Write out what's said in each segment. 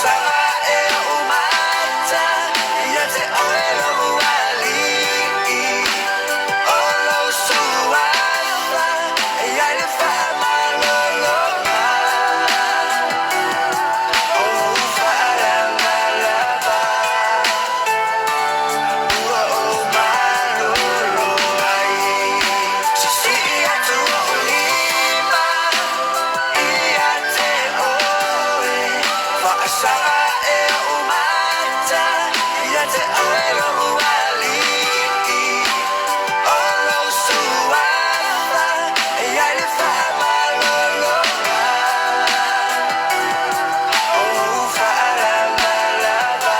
Faasaga e ou mata ia te oe lou alii, O lou suafa e i ai le faamalologa, O ou faalavalava ua ou malolo ai. Sisii atu ou lima ia te oe, Faasaga e ou mata ia te oe lou alii, O lou suafa e i ai le faamalologa, O ou faalavalava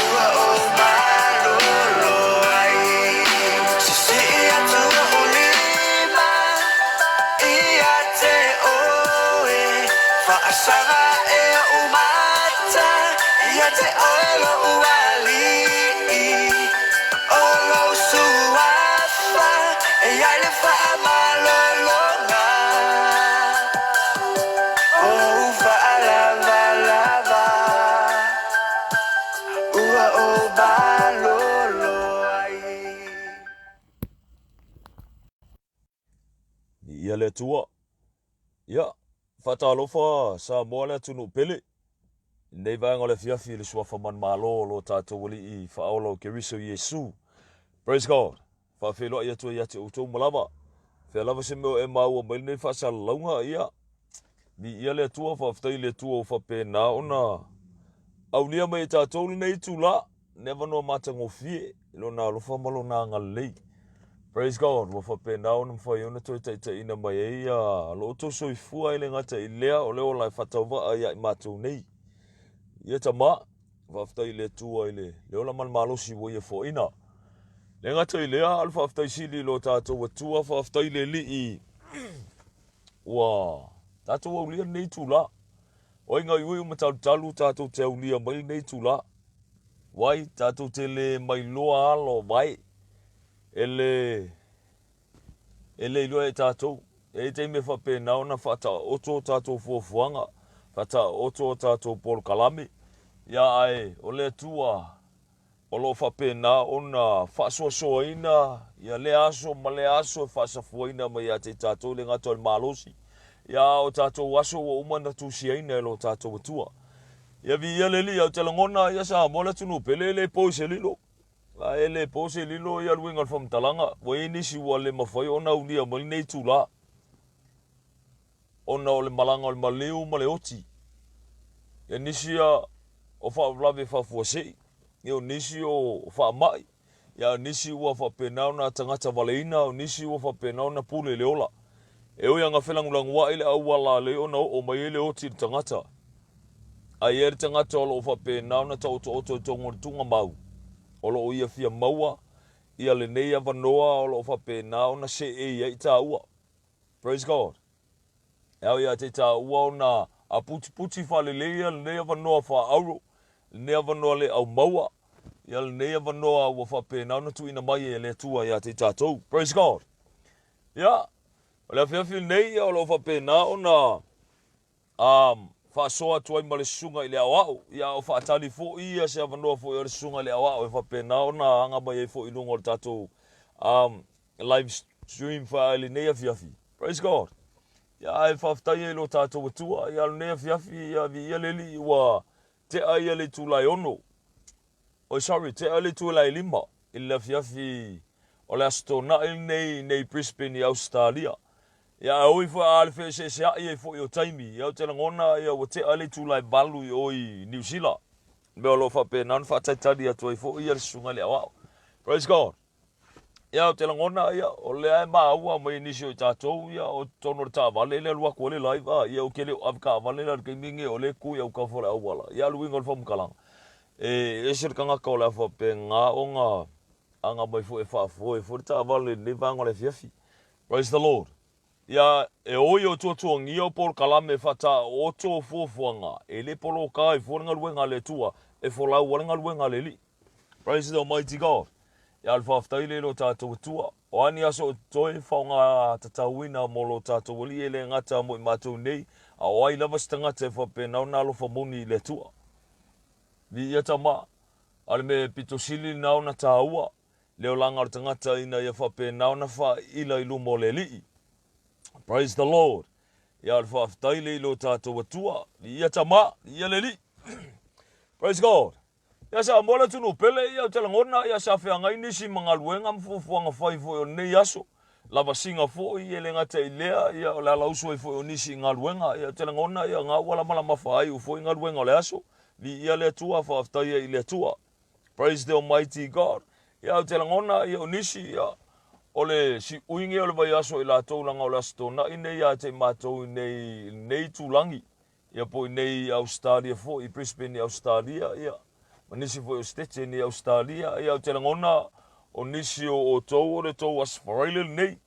ua ou malolo ai. Sisii atu ou lima ia te oe, Faasaga e ou mata ia te oe lou alii, O lou suafa e i ai le faamalologa, O ou faalavalava ua ou malolo ai. Viia le Atua. Ia, faatalofa Samoa le atunuu pele. I lenei vaega o le afiafi i le suafa manumalo o lo tatou Alii Faaola o Keriso Iesu. Praise God. Faafeiloai atu ai ia te outou ma lava. Fea lava se mea o e maua mai lenei faasalalauga, ia, viia le Atua, faafetai i le Atua ua faapena ona aulia mai e tatou lenei itula, lenei avanoa matagofie i Lona alofa ma Lona agalelei. Praise God, ua faapena ona mafai ona toe taitaiina mai ai ia lo outou soifua e le gata i lea o le ola e faatauvaa ia i matou nei. Ia tama, faafetai i le Atua i le, le ola ma le malosi ua ia foaina. Le gata i lea, a o le faafetai sili i lo tatou Atua, faafetai i le Alii ua tatou aulia lenei itula. O ai gaiuiu ma talutalu tatou te aulia mai lenei itula. Wai, tatou te le mailoa alo vai e le e le iloa e tatou. E i taimi e faapena ona faataoto o tatou fuafuaga, faataoto o tatou polokalame, ia ae o le Atua o lo o faapena ona faasoasoaina ia lea aso ma lea aso e faasafuaina mai ia te i tatou, e le gata o le malosi, ia a o tatou aso ua uma ona tusiaina e lo tatou Atua. Ia viia le Alii, ou te lagona ia Samoa le atunuu pele e le po i se lilo. A e le po se lilo ia le uiga o le faamatalaga, ua i ai nisi ua le mafai ona aulia mai lenei itula ona o le malaga o le maliu ma le oti. Ia nisi ia o faalavelave faafuasei, ia o nisi o faamai, ia o nisi ua faapena ona tagata valeina, o nisi ua faapena ona pule i le ola. E ui ana felagulagua'i le auala lea ona oo mai ai le oti i le tagata, ae i ai le tagata o lo o faapena ona taotooto i totonu o le tuugamau, o lo o ia fia maua ia lenei avanoa o lo o faapena ona seei ai i taua. Praise God. E ao ia te taua ona aputiputi faalelei ia lenei avanoa faaauro, lenei avanoa le aumaua, ia lenei avanoa ua faapena ona tuuina mai e le Atua ia te tatou. Praise God. Ia, o le afiafi lenei ia o lo o faapena ona faasoa atu ai ma le susuga i le aoao, ia a o faatali foi ia se avanoa foi o le susuga i le aoao e faapena ona aga mai ai foi i luga o le tatou live stream i lenei afiafi. Praise God. Ia ae faafetai ai i lo tatou Atua, ia lenei afiafi, ia viia le Alii ua tea ia le itula e ono. Oi sorry, tea le itula e lima i le afiafi o le Aso Toonai lenei i nei Brisbane i Ausetalia. Ia ae oi foi a le feeseeseai ai foi o taimi, ia ou te lagona ia ua tea le itula e valu i o i Niu Sila. Mea o lo o faapena ona faatalitali atu ai foi ia le susuga i le aoao. Praise God. Ia, ou te lagona, ia, o lea e maua mai nisi o i tatou, ia, o totonu o le taavale lea alu atu ai le live, a, ia, ou te le o ave taavale la i le taimi lenei, o lea e tu i autafa o le auala. Ia, o le uiga o le faamatalaga, e ese le tagata o le a faapena ona aga mai foi e faafoe foi le taavale i lenei vaega o le afiafi. Praise the Lord. Ia, e oi o tuatuagia o polokalame faataooto o fuafuaga, e le poloka ai fua le galuega a le Atua, e folau ai le galuega a le Alii. Praise the Almighty God. Ia, o le faafetai lea i lo tatou Atua. O a ni aso o totoe, faaaoga tatauina mo lo tatou Alii, e le gata mo i matou nei, A o ai lava se tagata e faapena ona alofa moni i le Atua? Viia Tama, a o le mea e pito sili lena ona taua, le olaga o le tagata ina ia faapena ona faaila i luma o le Alii. Praise the Lord. Ia, o le faafetai lea i lo tatou Atua. Viia Tama, viia le Alii. Praise God. Ia Samoa le atunuu pele, ia ou te lagona ia sa feagai nisi ma galuega ma fuafuaga fai foi o lenei aso, lavasiga foi, e le gata i lea, ia o le alausu ai foi o nisi i galuega, ia ou te lagona ia ga ua lamalama faaiu foi galuega o le aso, viia le Atua, faafetai ai i le Atua. Praise the Almighty God. Ia ou te lagona ia o nisi ia o le siuigi o le vaiaso i latou leaga o le Aso Toonai nei ia te i matou i nei i lenei itulagi. Ia po i nei i Ausetalia foi, i Brisbane i Ausetalia, ia, ma nisi foi o Setete nei i Ausetalia. Ia, ou te lagona o nisi o outou o le tou Aso Faraile lenei.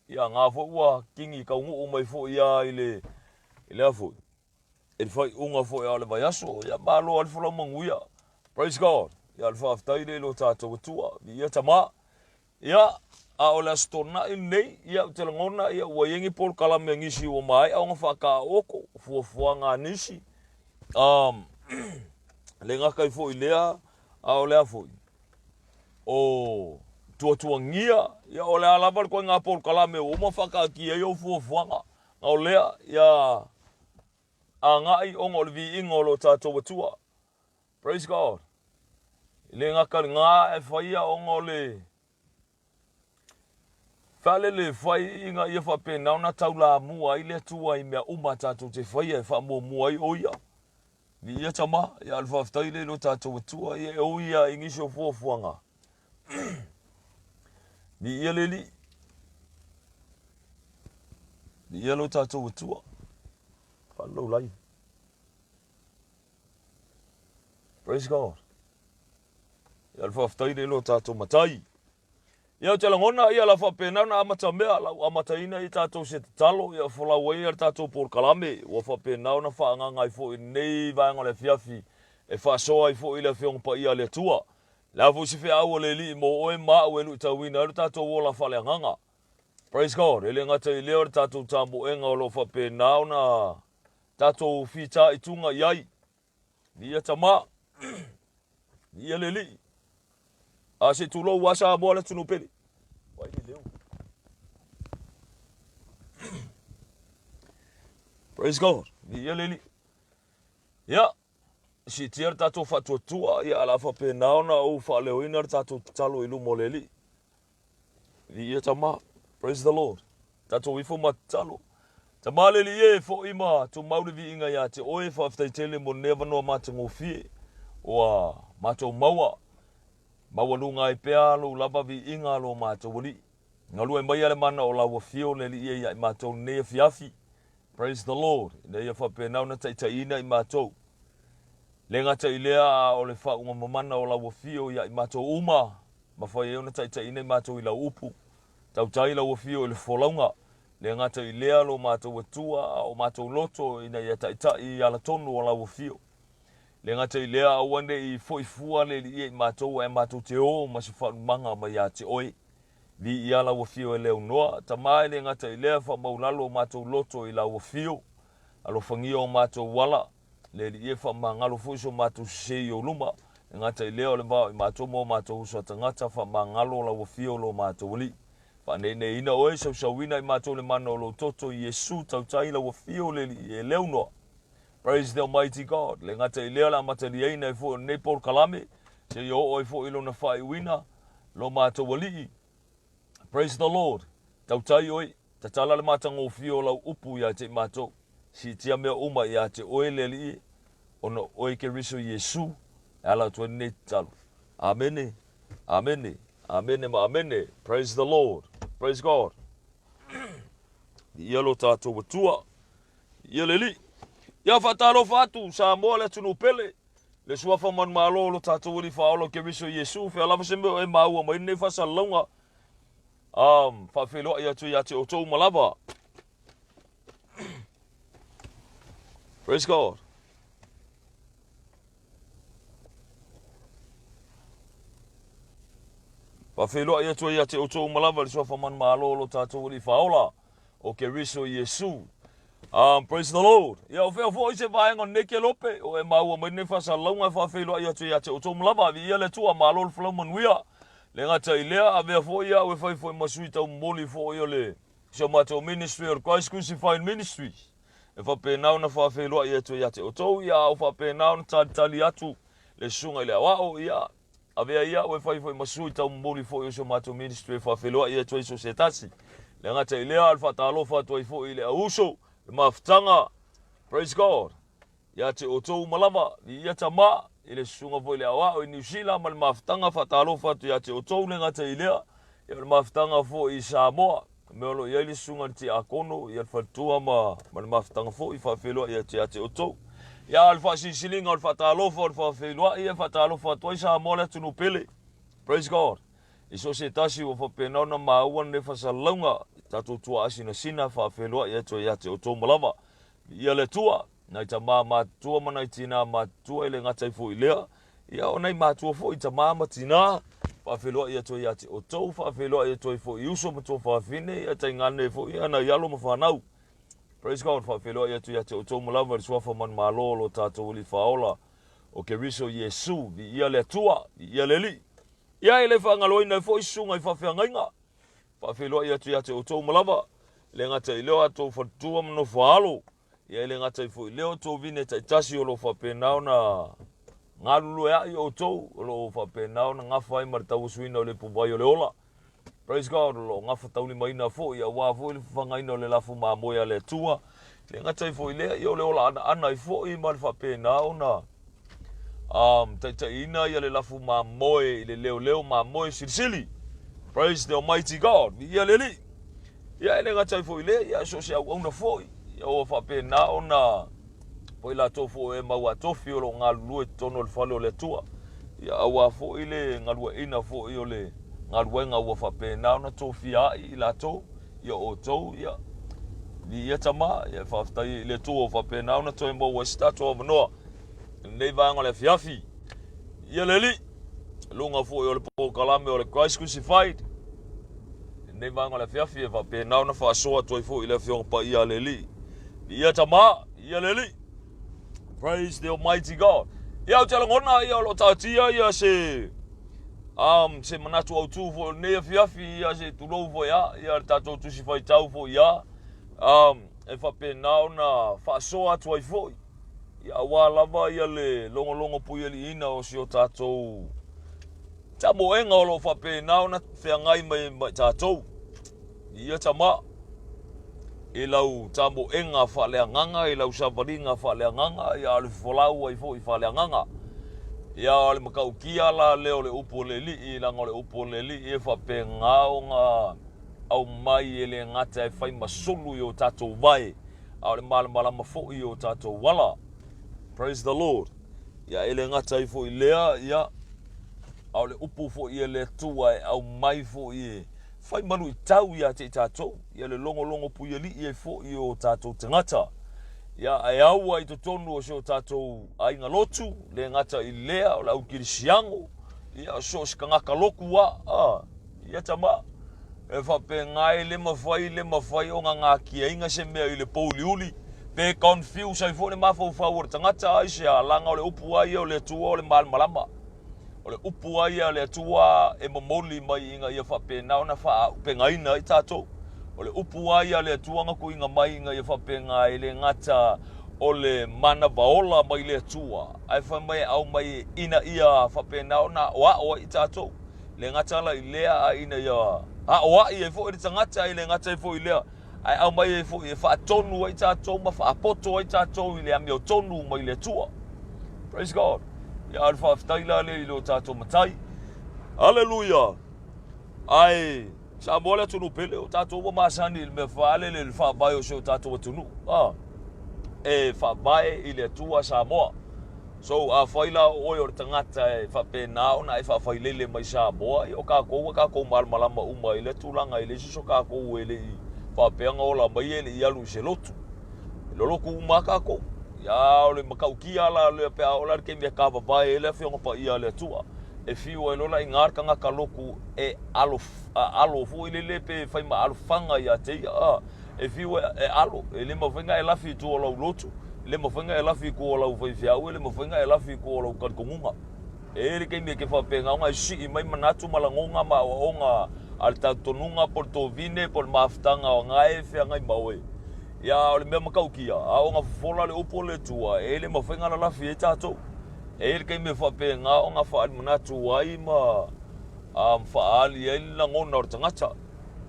Ia, nga foi ua kingi kaunuu mai foi ia i le, i le a foi, i le faaiuga foi a o le vaiaso. Ia, malo lava le folau manuia. Praise God. Ia, o le faafetai lea i lo tatou Atua. Viia Tama. Ia, a o le Aso Toonai lenei, ia, ou te lagona, ia, ua i ai ni polokalame a nisi ua maea ona faataaoto, fuafuaga a nisi, um, le gata ai foi i lea, a o le a foi, o tuatuagia, ia, o le a lava le ituaiga polokalame ua uma ona faataatia ai ou fuafuaga, a o lea, ia, agai ona o le viiga o lo tatou Atua. Praise God. E le gata i lena ae faia ona o le faalele fai ina ia faapena ona taulamua ai le Atua i mea uma tatou te faia e faamuamua ai o ia. Viia Tama, ia o le faafetai lea i lo tatou Atua, ia e ui lava i nisi o fuafuaga. Viia le Alii. Viia lo tatou Atua. Follow life. Praise God. Ia le faafetai lea i lo tatou matai. Ia ou te lagona ia la faapena ona amata mea lau amataina i tatou se tatalo ia folau ai le tatou polokalame ua faapena ona faaagaga ai foi i lenei vaega o le afiafi e faasoa ai foi le Afioga Paia a le Atua. Le a foi se feau a le Alii mo oe ma au e luitauina ai lo tatou ola faaleagaga. Praise God. E le gata i lea o le tatou tamoega o lo o faapena ona tatou fitaituga i ai. Viia Tama, viia le Alii. A se tulou a Samoa le atunuu pele. Vai le leo. Praise God. Viia le Alii. Ia, siitia le tatou faatuatua, ia a la faapena ona ou faaleoina le tatou tatalo i luma o le Alii. Viia Tama. Praise the Lord. Tatou ifo ma tatalo. Tama le Alii e, fo'i ma tumau le viiga ia te oe, faafetai tele mo lenei avanoa matagofie ua matou maua. Maualuga ai pea lou lava viiga lo matou Alii. Galue maia le mana o lau afio le Alii e ia i matou lenei afiafi. Praise the Lord. Ina ia faapena ona taitaiina i matou. Le gata i lea a o le faauga mamana o lau afio ia i matou uma, mafai ai ona taitaiina i matou i lau upu. Tautai lau afio i le folauga. Le gata i lea lo matou Atua a o matou loto ina ia taitai i alatonu o lau afio. Le gata i lea aua ne i foi fua le Alii i matou ae matou te o ma se faalumaga mai ia te oe. Viia lau afio e le aunoa, Tama e le gata i lea faamaulalo o matou loto i lau afio. Alofagia o matou ala, le Alii e faamagalo foi so matou sese i ou luma. E gata i lea o le vao i matou ma o matou uso a tagata, faamagalo lau afio lo matou Alii. Faaneineiina oe, sausauina i matou le mana o lou toto i Iesu, tautai lau afio le Alii e le aunoa. Praise the Almighty God. Le gata i lea o le amataliaina ai foi o lenei polokalame, seia oo ai foi i lona faaiuina, lo matou Alii. Praise the Lord. Tautai oe, tatala le matagofie o lau upu ia te i matou. Siitia mea uma ia te oe le Alii e, ona o oe Keriso Iesu, e ala atu ai lenei tatalo. Amene, amene, amene ma amene. Praise the Lord. Praise God. Viia lo tatou Atua. Viia le Alii. Ia faatalofa atu Samoa le atunuu pele. Le suafa manumalo o lo tatou Alii Faaola o Keriso Iesu, fea lava se mea o e maua mai lenei faasalalauga, faafeiloai atu ia te outou uma lava. Praise God. Faafeiloai atu ai ia te outou uma lava le suafa manumalo o lo tatou Alii Faaola o Keriso Iesu. Praise the Lord. Ia, o fea foi se vaega o lenei kelope, o e maua mai lenei faasalalauga e faafeiloai atu ia te outou ma lava. Viia le Atua, malo le folau manuia. Le gata i lea, avea foi au e fai foi ma sui taumomoli foi o le si o matou ministry o le Christ Crucified Ministries. E faapena ona faafeiloai atu ia te outou, ia a o faapena ona talitali atu le susuga i le aoao, ia Avea ia au e fai foi ma sui taumomoli foi o si o matou ministry e faafeiloai atu ai so se tasi. Le gata i lea, a o le faatalofa atu ai foi i le auuso, le mafutaga, praise God, ia te outou uma lava, viia Tama, i le susuga foi i le aoao i Niu Sila ma le mafutaga, faatalofa atu ia te outou, le gata i lea, ia o le mafutaga foi i Samoa. Mea o lo o i ai le susuga i le tiakono, ia le faletua ma, ma le mafutaga foi, faafeiloai atu ia te outou. Ia, o le faasilisiliga o le faatalofa o le faafeiloai, e faatalofa atu ai Samoa le atunuu pele. Praise God. I so o se tasi ua faapena ona maua lenei faasalalauga, i tatou tuaa sinasina, faafeiloai atu ai ia te outou ma lava. Viia le Atua, nai tamā matutua ma nai tinā matutua e le gata ai foi i lea, ia o nai matua foi, tamā ma tinā, faafeiloai atu ai ia te outou, faafeiloai atu ai foi i uso ma tuafafine, ia taigane foi ia nai alo ma fanau. Praise God, faafeiloai atu ia te outou ma lava i le suafa manumalo o lo tatou Alii Faaola, o Keriso Iesu, viia le Atua, viia le Alii. Ia e le faagaloina ai foi susuga i faafeagaiga, Faafeiloai atu ia te outou ma lava, e le gata i lea o a outou faletua ma nofoaalo, ia e le gata ai foi i lea o outou vine taitasi o lo o faapena ona galulueai outou, o lo o faapena ona gafa ai ma le tauasuina o le ipuvai o le ola. Praise God, o lo o gafataulimaina foi aua foi le fafagaina o le lafo mamoe a le Atua. E le gata ai foi i lea, ia o le ola anaana ai foi ma le faapena ona taitaiina ia le lafu mamoe i le leoleo mamoe silisili. Praise the Almighty God. Viia le Alii. Ia e le gata ai foi i lea, ia so o se auauna foi, ia ua faapena ona po i latou foi e mau atofi o lo o galulue i totonu o le fale o le Atua. Ia aua foi le galueaiina foi o le galuega ua faapena ona tofia ai i latou, ia outou, ia viia Tama, ia faafetai i le Atua ua faapena ona toe maua ai se tatou avanoa i lenei vaega o le afiafi. Ia le Alii, luga foi o le polokalame o le Christ Crucified, i lenei vaega o le afiafi e faapena ona faasoa atu ai foi i le Afioga Paia a le Alii. Ia Tama, ia le Alii. Praise the Almighty God. Ia, ou te lagona ia o lo o taatia ia se se manatu autu foi o lenei afiafi, ia se tulou foi a, ia le tatou tusi faitau foi ia, e faapena ona faasoa atu ai foi. Ia aua lava ia le logologo puialiiina o si o tatou tamoega o lo o faapena ona feagai mai ma i tatou. Ia tama, i lau tamoega faaleagaga, i lau savaliga faaleagaga, ia a o le fofolau ai foi faaleagaga. Ia o le matautia la lea o le upu o le Alii, leaga o le upu o le Alii e faapena ona aumai e le gata e fai ma sulu i o tatou vae, a o le malamalama foi i o tatou ala. Praise the Lord. Ia e le gata ai foi lea, ia, a o le upu foi e le Atua e aumai foi e fai maluitau ia te i tatou, ia le logologo puialii ai foi i o tatou tagata. Ia, ae aua i totonu o si o tatou aiga lotu, le gata i lea o le au kerisiano, ia, so o se tagata lotu a, a, Ia tama, e faapena e le mafai, le mafai ona gatiaina se mea i le pouliuli, pe confuse ai foi le mafaufau o le tagata, aisea, leaga o le upu lava ia o le Atua o le malamalama. O le upu lava ia a le Atua e momoli mai ina ia faapena ona faaaupegaina ai tatou. O le upu lava ia a le Atua na tuuina mai ina ia faapena e le gata o le manava ola mai le Atua, ae fai mai e aumai ina ia faapena ona aoao ai i tatou. Le gata la i lea, a ina ia aoai ai foi le tagata, e le gata ai foi i lea, ae aumai ai foi e faatonu ai tatou ma faapoto ai tatou i le amiotonu mai le Atua. Praise God. Ia, a o le faafetai la lea i lo tatou Matai. Aleluia. Ae Samoa le atunuu pele, o tatou ua masani i le mea faalele i le faavae o si o tatou atunuu. Ah, e faavae i le Atua Samoa. So, afai la o oe o le tagata e faapena ona e faafailele mai Samoa, ia o tatou ua tatou malamalama uma i lea tulaga, e leai se isi o tatou e le i faapea na ola mai e le i alu i se lotu. E lolotu uma lava tatou. Ia, a o le matautia la lea pe a oo la i le taimi e tavavae ai le Afioga Paia a le Atua, e fiu ai loa la i ina le tagata lotu e alo, alo foi lele pe fai ma alofaga ia te ia, a. E fiu e alo, e le mafai ona e lafi i tua o lau lotu, e le mafai ona e lafi i tua o lau faifeau, e le mafai ona e lafi i tua o lou talitonuga. E i ai le taimi e te faapena ona e sii mai manatu ma lagona ma aoaoga a le talitonuga po o le tovine po o le mafutaga o na e feagai ma oe. Ia, a o le mea matautia, a ona fofola le upu a le Atua, e le mafai ona lalafi ai tatou. E i ai le taimi e faapena ona faalimanatu ai ma faaali ai le lagona o le tagata.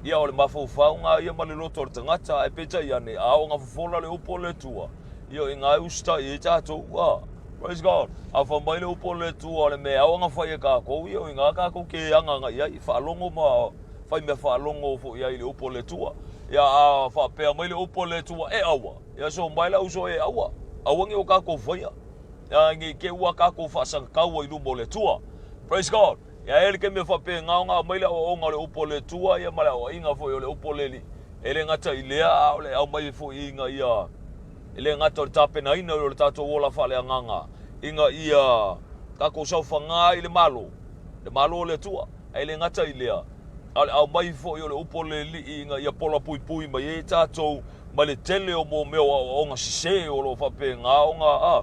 Ia, o le mafaufauga ia ma le loto o le tagata, ae peitai ane, a ona fofola le upu a le Atua, ia o i ina e usitai ai tatou. A, praise God. A fai mai le upu a le Atua o le mea e ao ona fai e tatou, ia o i ina tatou te agaga i ai, faalogo ma fai mea faalogo foi i ai i le upu a le Atua. Ia, a faapea mai le upu a le Atua, e aua, ia so mai le uso e aua, aua ne i o tatou faia, ia, ne i te i ua tatou faasagatau ai i luma o le Atua. Praise God. Ia e i ai le taimi e faapena ona aumai le aoaoga o le upu a le Atua ia ma le aoaiga foi o le upu a le Alii. E le gata i lea, a o le aumai foi ina ia, e le gata o le tapenaina o le tatou ola faaleagaga ina ia tatou saofaga i le Malo, le Malo o le Atua. Ae le gata i lea, a o le aumai foi o le upu a le Alii ina ia polapuipui mai ai tatou mai le tele o mo mea o aoaoga sese o lo o faapena ona a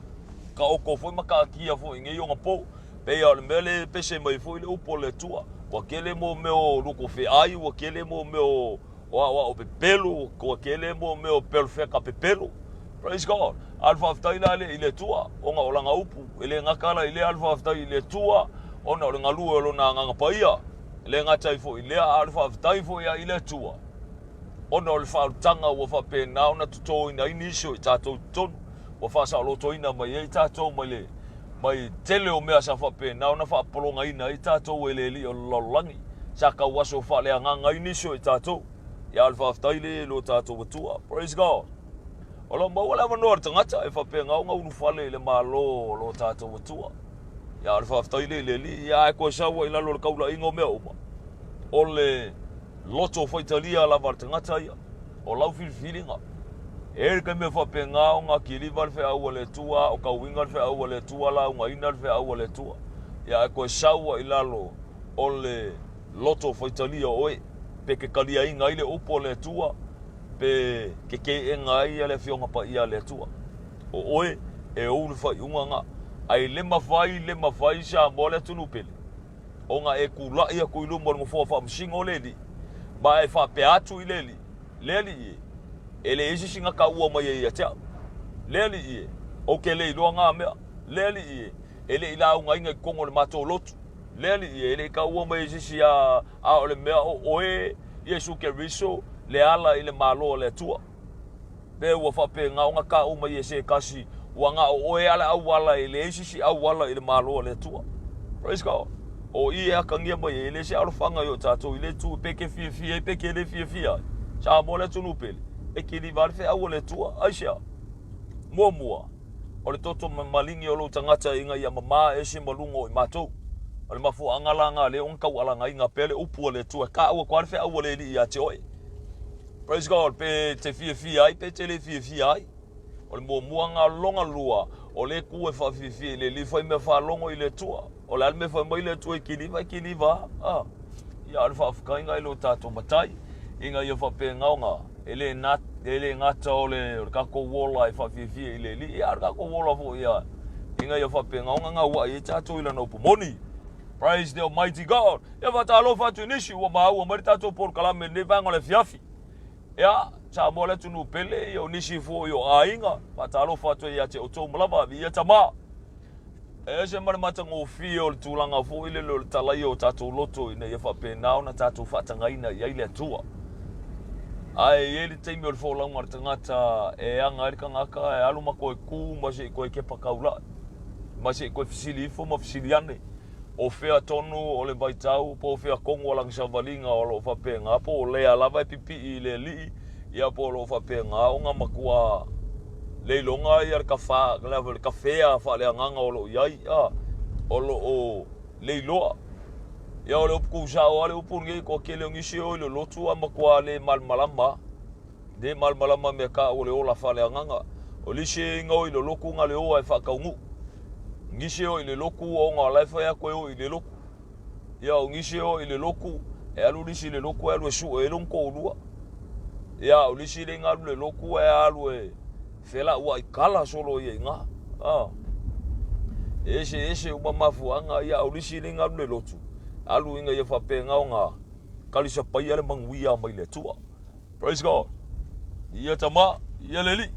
taoto foi ma taatia foi i nei onapo. Pei lava o le mea lea e pese mai foi le upu a le Atua, ua tele mo mea o lutofeai, ua tele mo mea o aoao pepelo, ua tele mo mea o perofeta pepelo. Praise God. A o le faafetai la lea i le Atua ona o lana upu. E le gata la i lea, a o le faafetai i le Atua ona o le galue o lona Agaga Paia. E le gata ai foi i lea, a o le faafetai foi i le Atua ona o le faaolataga ua faapena ona totoina ai nisi o i tatou i totonu, ua faasaolotoina mai ai tatou mai le mai tele o mea sa faapena ona faapologaina ai tatou e le alii o le lalolagi, sa tauaso faaleagaga ai nisi o i tatou. Ia, o le faafetai lea i lo tatou Atua. Praise God. O lo o maua le avanoa o le tagata e faapena ona ulufale i le Malo o lo tatou Atua. Ia, o le faafetai lea i le Alii. Ia, ae toe sau ai i lalo o le taulaiga o mea uma, o le loto faitalia lava a le tagata ia, o lau filifiliga. E i ai le taimi e faapena ona kiliva le feau a le Atua, o tauiga le feau a le Atua, laugaina le feau a le Atua. Ia, ae toe sau ai i lalo o le loto faitalia o oe, pe ke taliaina ai le upu a le Atua, pe ke teena ai le Afioga Paia a le Atua. O oe e ou le faaiuga na. Ae le mafai, le mafai Samoa le atunuu pele, ona e tulai atu i luma o le nofoa faamasino o le Alii, ma e faapea atu i le Alii, Le Alii e, e leai se isi na taua mai ai ia te au. Le Alii e, ou te le iloa na mea. Le Alii e, e le i laugaina i totonu o le matou lotu. Le Alii e, e le i taua mai e se isi a, a o le mea o oe, Iesu Keriso, le ala i le Malo a le Atua. Pe ua faapena ona taua mai e se tasi, ua na o oe a le auala, e leai se isi auala i le Malo a le Atua. Praise God. O i e atagia mai ai, e le se alofaga i o tatou i le Atua, pe ke fiafia ai, pe ke le fiafia ai. Samoa le atunuu pele, e kiliva le feau a le Atua. Aisea? Muamua, o le toto maligi o lou tagata ina ia mamā ese ma luga o i matou. O le mafuaaga la na lea ona taualagaina pea le upu a le Atua, e taua atu lava le feau a le Alii ia te oe. Praise God, pe te fiafia ai, pe te le fiafia ai. O le muamua na, o le lona lua, o le Atua e faafiafia i le Alii, fai mea faalogo i le Atua. O le a le mea fai mai le Atua e kiliva, e kiliva lava. Ia, o le faafetaiga i lo tatou Matai, ina ia faapena ona e le, na, e le gata o le, o le tatou ola e faafiafia i le Alii, a o le tatou ola foi ia, ina ia faapena ona gauai ai tatou i lana upu moni. Praise the Almighty God. Ia faatalofa atu i nisi ua maua mai le tatou polokalame i lenei vaega o le afiafi. Ia, Samoa le atunuu pele, ia o nisi foi o aiga, faatalofa atu ai ia te outou ma lava, viia Tama. E ese ma le matagofie o le tulaga foi lele o le talaia o tatou loto ina ia faapena ona tatou faatagaina i ai le Atua. Ae i ai le taimi o le folauga a le tagata e aga ai le tagata e alu ma toe ku ma se i toe kepa taulai, ma se i toe fesili ifo ma fesili ane, o fea tonu o le vaitau, po o fea tonu o lana savaliga o lo o faapena, po o lea lava e pipii i le alii, ia po o lo o faapena ona matua le iloga ia le kafa, le kafea faaleagaga o lo o i ai, a, o lo o le iloa. Ia o le upu kusao lava le upu lenei, toatele o nisi e o i le lotu a matua le malamalama, le malamalama mea taua o le ola faaleagaga. O le isi e o i le lotu na le oa e faataunuu. Nisi e o i le lotu ona o la e fai atu e o i le lotu. Ia o nisi e o i le lotu, e alu nisi i le lotu e alu e sue ai lona toalua. Ia, o le isi le alu le lotu ae alu e felauai kala solo ia iga. A. E ese ese uma mafuaaga, ia, a o le isi le alu le lotu, alu ina ia faapena ona talisapaia le manuia mai le Atua. Praise God. Ia tama, ia le Alii.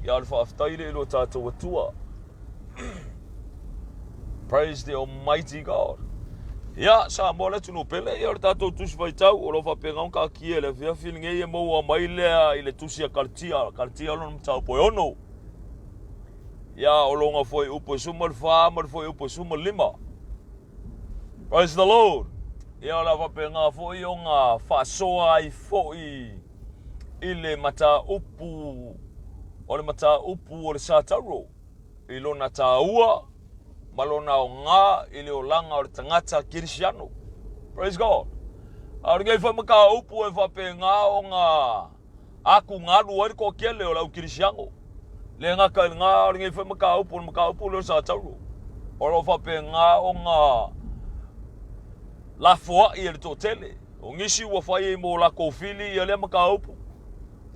Ia o le faafetai lea i lo tatou Atua. Praise the Almighty God. Ia, Samoa le atunuu pele, ia o le tatou tusi faitau, o lo o faapena ona taatia i le afiafi lenei e maua mai lea i le tusi a Kalatia, Kalatia lona mataupu e 6. Ia, o lona fuaiupu e 14 ma le fuaiupu e 15. Praise the Lord. Ia o le a faapena foi ona faasoa ai foi i le mataupu o le mataupu o le Satauro i lona taua ma lona aoga i le olaga o le tagata kerisiano. Praise God. A o lenei foi mataupu e faapena ona atugalu ai le toatele o le au kerisiano. Le gata i lena, o lenei foi mataupu, o le mataupu lea o le Satauro, o lo o faapena ona lafoai e le toatele. O nisi ua fai ai mo latou fili ia lea mataupu,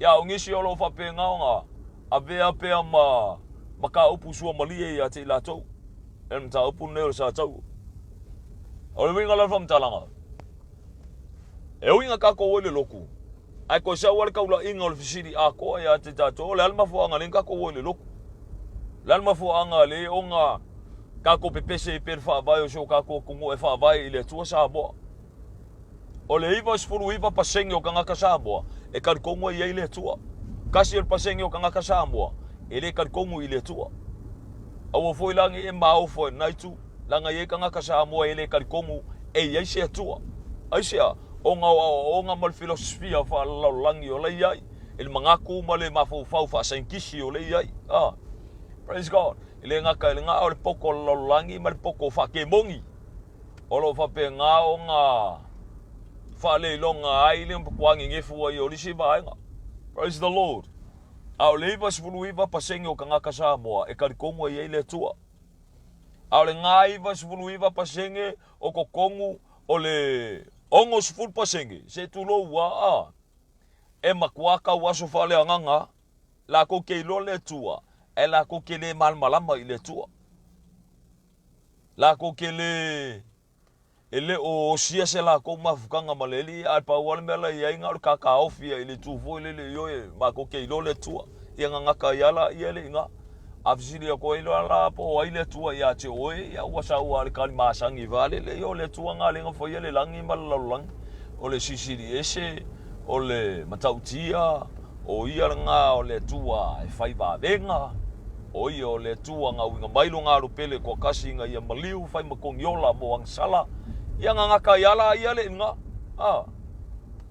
ia o nisi o lo o faapena ona avea pea ma mataupu suamalie ia te i latou, e le mataupu lenei o le Satauro. O le uiga la o le faamatalaga, e ui ina tatou o i le lotu, ae toe sau lava le taulaiga o le fesili atoa ia te tatou, o le a le mafuaaga lea na tatou o i le lotu? O le a le mafuaaga lea ona tatou pepese ai pea le faavae o si o tatou atunuu e faavae i le Atua Samoa? O le 99% o tagata Samoa e talitonu e i ai le Atua. Tasi o le pasene o tagata Samoa e le talitonu i le Atua. Aua foi la ne i e maofo e lena itu, leaga e i ai tagata Samoa e le talitonu e i ai se Atua. Aisea? Ona o aoaoga ma le filosofia faalelalolagi o la e i ai, i le manatu ma le mafaufau faasaienitisi o la e i ai. Ah, praise God. E le gata i lena, a o le poto o le lalolagi ma le poto faakemoni o lo o faapena ona faaleiloga ai le matua nenefu ai o le isi vaega. Praise the Lord. A o le 99% o tagata Samoa e talitonu e i ai le Atua. A o le 99% o totonu o le 60% se tulou ua a, e matua tau aso faaleagaga latou te iloa le Atua, ae latou te le malamalama i le Atua. Latou te le e le o osia se latou mafutaga ma le Alii, ae pau lava le mea la e i ai na o le kakaofi i le itu foi lele i oe, matou te iloa le Atua. Ia gagata ai lava laia le iga. A fesili atu ai loa la po o ai le Atua ia te oe, ia ua sau lava le tali masani faalele, ia o le Atua na lea na faia le lagi ma le lalolagi, o le Silisili Ese, o le Matautia, O ia lena o le Atua e fai vavega, o ia o le Atua na uiga mai lona alo pele toatasi ina ia maliu fai ma togiola mo agasala, ia gagata ai ala ia le ina. A.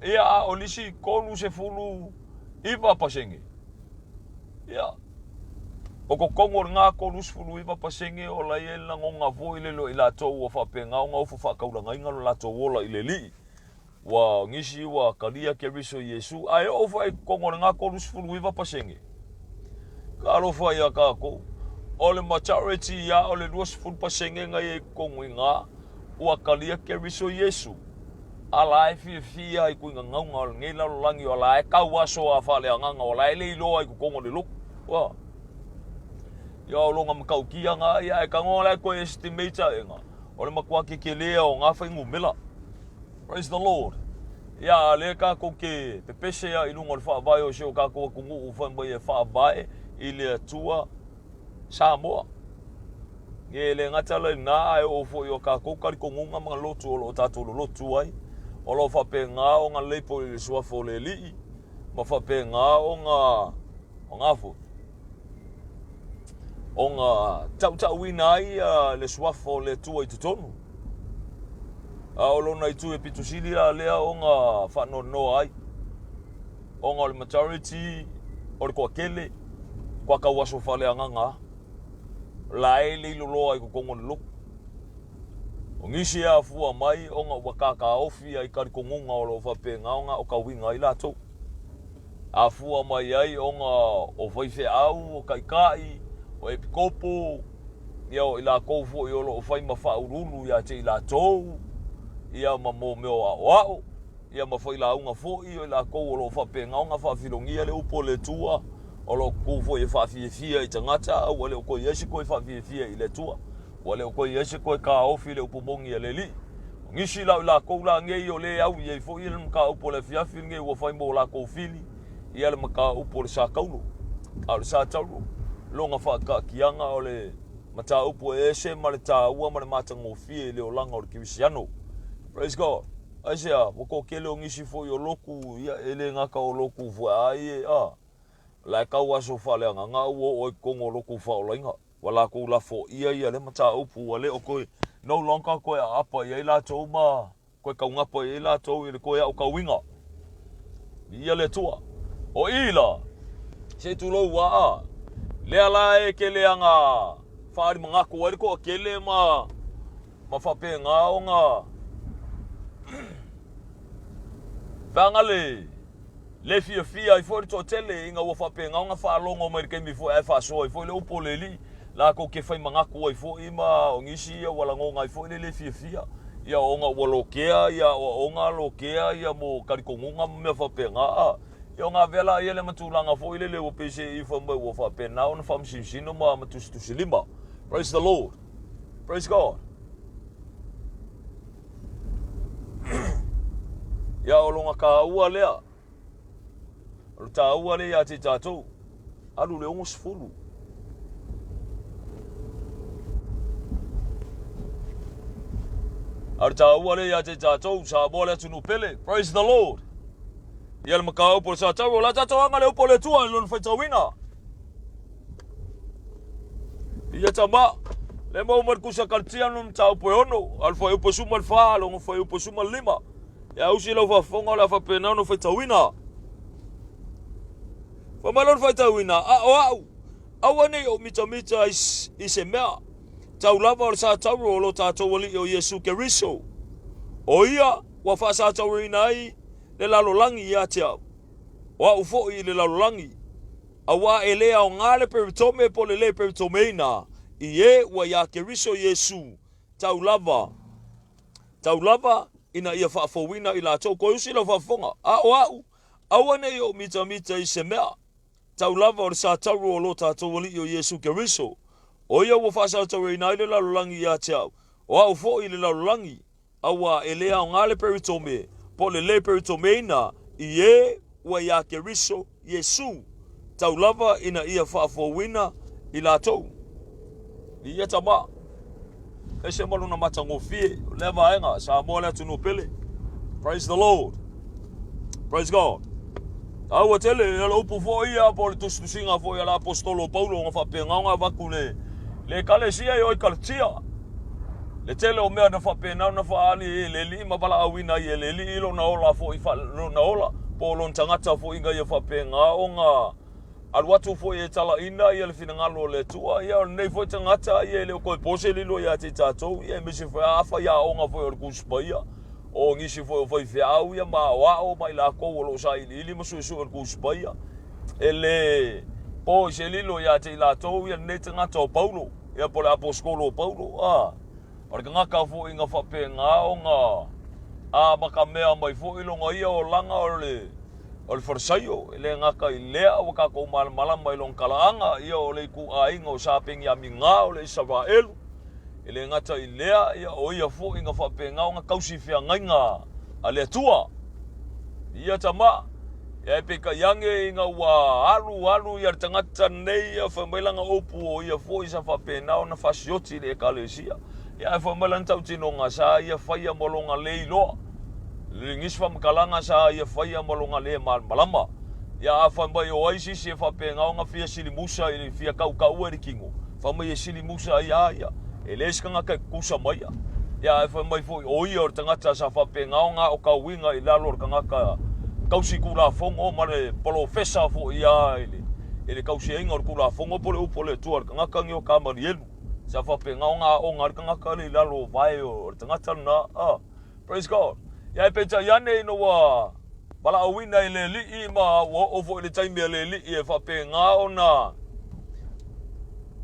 Ia a o nisi 39%. Ia. O totonu o lena 39% o la e i ai le lagona foi lele o i latou ua faapena ona ofo faataulagaina lo latou ola i le Alii. Ua nisi ua talia Keriso Iesu, ae oo foi i totonu o lena 39%. Talofa ia tatou, o le majority ia o le 20% na i ai i totonu i ina ua talia Keriso Iesu, a la e fiafia i tuigagauga o lenei lalolagi o la e tau aso a faaleagaga o la e le iloa i totonu o le lotu. Ua. Ia o lona matautia na ia ae tago la e toe estimate aʻega o le matua kekelē o na fuainumera. Praise the Lord. Ia, a lea tatou te pepese a i luga o le faavae o si o tatou atunuu fai mai e faavae i le Atua Samoa. Ia e le gata la i lena, ae oo foi o tatou talitonuga ma lotu o lo o tatou lolotu ai, o lo o faapena ona label i le suafa o le Alii, ma faapena ona, ona foi, ona tautauina ai le suafa o le Atua i totonu. A o lona itu e pito sili la lea ona faanoanoa ai, ona o le majority o le toatele kua tau aso faaleagaga la e le iloloa i totonu o le lotu. O nisi e afua mai ona ua kakaofi ai talitonuga o lo o faapena ona aotauina ai latou. Afua mai ai ona o faifeau, o taitai, o epikopo, ia o i latou foi o lo o fai ma faauluulu ia te i latou, ia ma mo mea o aoao. Ia ma failauga foi o i lakou o lo o faapena ona faafilogia le upu a le Atua, o lo o tu foi e faafiafia i tagata, a ua le o toe i ai se toe faafiafia i le Atua, ua le o toe i ai se toe taofi i le upu moni a le Alii. O nisi la o i lakou la nei o lea e au i ai foi le mataupu o le afiafi lenei ua fai mo lakou fili, ia le mataupu o le sa taulo. A o le sa taulo, lona faataatiaga o le mataupu e ese ma le taua ma le matagofie i le olaga o le kerisiano. Praise God. Aisea, ua toatele o nisi foi o lotu, ia e le gata o lotu foi ai e, a, la e tau aso faaleagaga a ua oo ai totonu o lotu faaolaina. Ua latou lafoia ia lea mataupu ua le o toe, no longer toe aapa i ai latou ma toe taugapa i ai latou i le toe aotauina. Viia le Atua. O i la, se i tulou aa, lea la e tele ana faaali manatu ai le toatele ma ma faapena ona feaga le le fiafia ai foi le toatele ina ua faapena ona faalogo mai i le taimi foi ae faasoa ai foi le upu o le Alii, latou te fai manatu ai foi ma o nisi ia ua lagona ai foi le le fiafia, ia ona ua lokea ia aoaoga, lokea ia mo talitonuga ma mea faapena. A, ia ona avea laia lea ma tulaga foi lele ua pei se i fai mai ua faapena ona faamisimisino ma tusitusilima. Praise the Lord. Praise God. Ia o lona taua lea. O le taua lea ia te tatou. Alu le 60. A o le taua lea ia te tatou, Samoa le atunuu pele. Praise the Lord. Ia le mataupu o le Satauro, o le a tatou aga le upu o le Atua i lona faitauina. Ia tama, le mau mai le kusa kalitia no mataupu e ono, a le fuaiupu e 14, le ono fuaiupu e 15. Ia usi lau faafofoga o le a faapena ona faitauina. Fai mai lona faitauina, a o au, aua ne i ou mitamita i se mea, tau lava o le satauro o lo tatou Alii o Iesu Keriso. O ia ua faasatauroina ai le lalolagi ia te au, o au foi i le lalolagi. Auā e le aoga le peritome po o le lē peritomeina i e ua iā Keriso Iesu tau lava, tau lava ina ia faafouina i latou. Toe usi lau faafofoga, a o au, aua ne i ou mitamita i se mea, tau lava o le satauro o lo tatou Alii o Iesu Keriso, o ia ua faasatauroina ai le lalolagi ia te au, o au foi i le lalolagi. Auā e le aoga le peritome po o le lē peritomeina i ē ua iā Keriso Iesu, tau lava ina ia faafouina i latou. I ia tama, ese ma lona matagofie o lea vaega, Samoa le atunuu pele. Praise the Lord. Praise God. Aua tele, o le upu foi ia po o le tusitusiga foi a le Aposetolo o Paulo ona faapena ona avatu le le ekalesia i o i Kalatia. Le tele o mea na faapena ona faaali e le Alii ma valaauina ai e le Alii lona ola foi lona ola po o lona tagata foi ina ia faapena ona alu atu foi e talaina ia le finagalo o le Atua. Ia o lenei foi tagata ia e le o toe po se lilo ia te i tatou, ia aemaise foi afai aoga foi o le Tusi Paia, o nisi foi o faifeau ia ma aoao ma i latou o lo o sailiili ma suesue o le Tusi Paia. E le po i se lilo ia te i latou ia lenei tagata o Paulo, ia po o le Aposetolo o Paulo, a o le tagata foi na faapena ona amatamea mai foi lona ia olaga o le o le Farisaio. E le gata i lea, ua tatou malamalama i lona talaaga, ia o le ituaiga o Sa Peniamina o le Isaraelu. E le gata i lea, ia o ia foi na faapena ona tausi feagaiga a le Atua. Ia tama, ia e peitai ane ina ua alu alu ia le tagata nei, ia fai mai lana upu o ia foi sa faapena ona faasioti i le ekalesia. Ia ae fai mai lana tautinoga sa ia faia ma lona le iloa. Le nisi faamatalaga sa ia faia ma lona le malamalama. Ia a fai mai o ai sisi e faapena ona fia silimusa i le fia kaukau ai le kino, fai mai e silimusa ai a ia, e leai se tagata e tutusa mai ia. Ia ae fai mai foi o ia o le tagata sa faapena ona aotauina i lalo o le tagata tausi Tulafono ma le polofesa foi ia i le i le tausiaiga o le Tulafono po o le upu a le Atua, le tagata lenei o Kamalielu. Sa faapena ona aoga ai le tagata lea i lalo o vae o le tagata lena. A. Praise God. Ia ae peitai ane ina ua valaauina e le Alii ma ua oo foi i le taimi a le Alii e faapena ona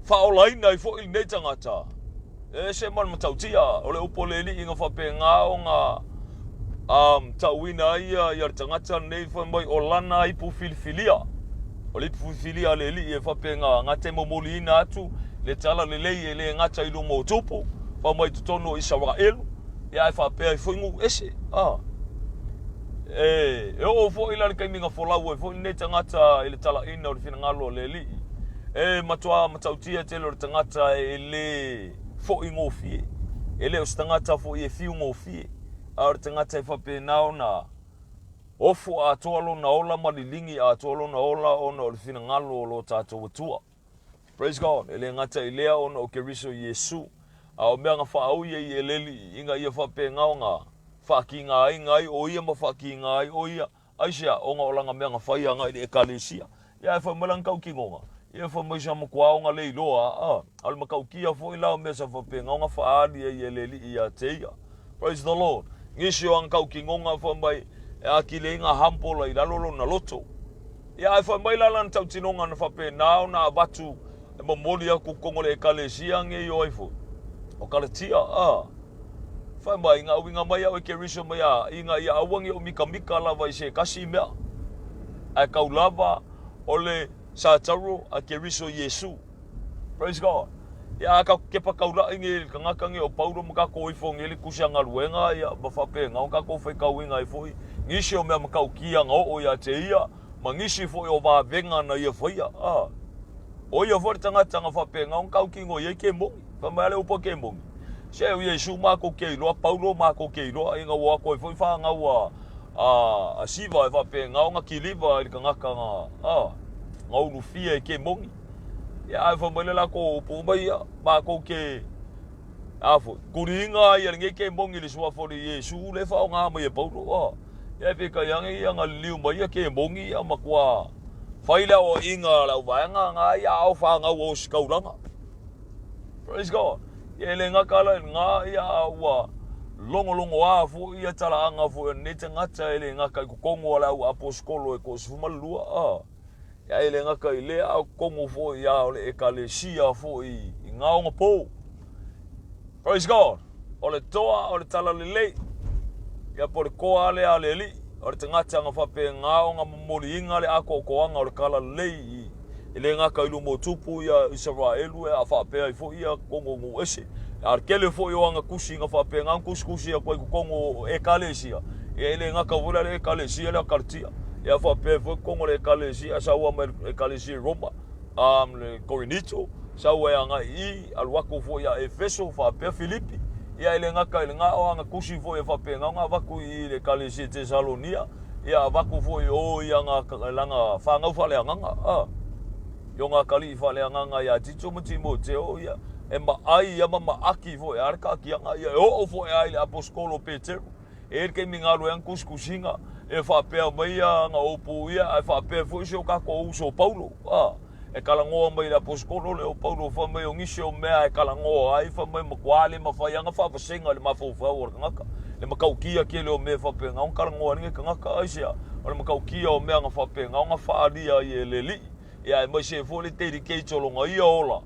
faaolaina ai foi lenei tagata, e ese ma le matautia o le upu a le Alii na faapena ona Um, tauina ai ia, ia le tagata lenei fai mai o lana ipu filifilia. O le ipu filifilia a le Alii e faapena na te momoliina atu le tala lelei e le gata i luma o tupu, fai mai i totonu o Isaraelu, ia ae faapea ai foi nuu ese. Ah. E, e oo foi la le taimi na folau ai foi lenei tagata i le talaina o le finagalo o le Alii. E matua matautia tele o le tagata e le foi gofie. E le o se tagata foi e fiu gofie. A o le tagata e faapena ona ofo atoa lona ola ma liligi atoa lona ola ona o le finagalo o lo tatou Atua. Praise God. E le gata i lea ona o Keriso Iesu, a o mea na faaui ai e le Alii ina ia faapena ona faatigaina ai o ia ma faatiga ai o ia, Aisea? Ona o lana mea na fai agai i le Ekalesia. Ia ae fai mai lana tautinoga, ia fai mai sa matua ona le iloa, a, a o le matautia foi la o mea sa faapena ona faaali ai e le Alii ia te ia. Praise the Lord. Nisi o ana tautinoga fai mai e atili ai na humble i lalo lona loto. Ia ae fai mai la lana tautinoga na faapena ona avatu e momoli atu i totonu o le Ekalesia nei o ai foi, o Kalatia, a. Fai mai, na uiga mai au e Keriso mai a, ina ia aua ne i ou mikamika lava i se tasi mea, ae kau lava o le sataro a Keriso Iesu. Praise God. Ia, a tatou kepa taulaʻi nei i le tagata nei o Paulo ma tatou ifo nei i le tusi a galuega, ia, ma faapena ona tatou faitauina ai foi nisi o mea matautia na oo ia te ia, ma nisi foi o vavega na ia faia. A. O ia foi le tagata na faapena ona tautino i ai kemoni. Fai mai a le upu a kemoni, Se o Iesu makou ke iloa, Paulo makou ke iloa, ina ua o atu ai foi fanau a, a, a Siva e faapena ona kiliva i le tagata na, a, na ulufia e kemoni. Ia, ae fai mai le latou upu uma ia, makou ke, a foi, kuliina ai e lenei kemoni i le suafa o le Iesu le faaaoga mai e Paulo, a. Ia e peitai ane ia na liliu mai ia kemoni ia matua fai le aoaiga a le auvaega na ia ao fanau a ositaulaga. Praise God. Ia e le gata la i lena, ia a ua logologoa foi ia talaaga foi a lenei tagata e le gata i totonu o le au aposetolo e toasefulumalua, a. Ia e le gata i lea, a o totonu foi ia o le ekalesia foi i gaogapo. Praise God. O le toa o le talalelei, ia po o le toa lea a le Alii, o le tagata na faapena ona momoliina le atoatoaga o le talalelei i, e le gata i luma o tupu ia Isaraelu a faapea ai foi ia totonu o nuu ese. A o le tele foi o ana tusi na faapena ona tusitusi atu ai i totonu o Ekalesia, ia e le gata foi la le Ekalesia lea o Kalatia, ia faapea ai foi totonu o le Ekalesia, sau lava mai le Ekalesia i Roma, a le Korinito, sau ai agai i, alu atu foi ia Efeso, faapea Filipi. Ia e le gata i lena, o ana tusi foi e faapena ona avatu i le Ekalesia Tesalonia, ia avatu foi i o i ana, lana fanau faaleagaga, a, i ona atalii faaleagaga ia Tito ma Timoteo, ia, e maai ia ma maaki foi a le taakiaga, ia e oo foi a i le aposetolo o Peteru. E i ai le taimi na alu ai ana tusitusiga, e faapea mai ana upu ia, ae faapea foi si o tatou uso o Paulo, a, e talanoa mai i le aposetolo lea o Paulo, fai mai o nisi o mea e talanoa ai, fai mai matua le mafai lava ona faavasega i le mafaufau o le tagata, le matautia tele o mea faapena ona talanoa ai lenei tagata, aisea? O le matautia o mea na faapena ona faaalia ai e le Alii, ia aemaise ai foi le dedicate o lona ia ola,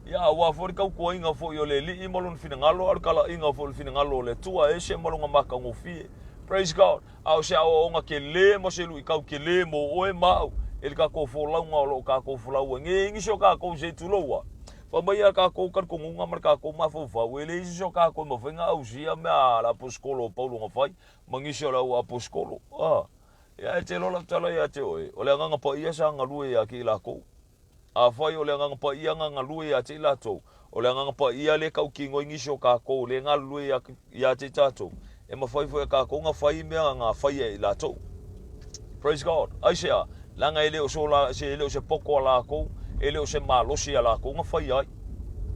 ia aua foi le tautuaina foi o le Alii ma lona finagalo, a o le talaiga foi o le finagalo o le Atua e ese ma lona matagofie. Praise God! A o se aoaoga tele ma se luitau tele mo oe ma au i le tatou folauga o lo o tatou folau ai nei. E nisi o tatou se i tulou a, fai mai a tatou talitonuga ma le tatou mafaufau, e leai se isi o tatou e mafai ona ausia mea a le aposetolo o Paulo na fai ma nisi o le au aposetolo. A, ia e te iloa lau tala ia te oe, o le Agaga Paia sa galue ia te i lakou. Afai o le Agaga Paia na galue ia te i latou, o le Agaga Paia lea e tautino ai nisi o tatou lea e galulue ia te i tatou, e mafai foi e tatou na fai mea na faia e i latou. Praise God. Aisea? Leaga e le o so la, se e le o se poto a lakou, e le o se malosi a lakou na faia ai,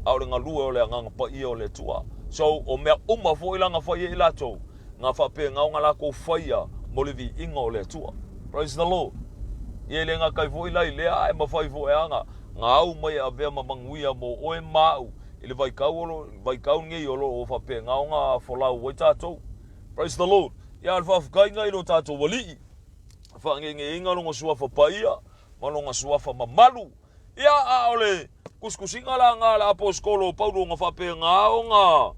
a o le galue o le Agaga Paia o le Atua. So, o mea uma foi la na faia e i latou, na faapena ona latou faia mo le viiga o le Atua. Praise the Lord. Ia e le gata ai foi la i lea, ae mafai foi lava na au mai e avea ma manuia mo oe ma au i le vaitau o lo, vaitau lenei o lo o faapena ona folau ai tatou. Praise the Lord. Ia a o le faafetaiga i lo tatou Alii, faangegeina lona suafa paia ma lona suafa mamalu. Ia a o le kusikusiga la na a le aposetolo o Paulo na faapena ona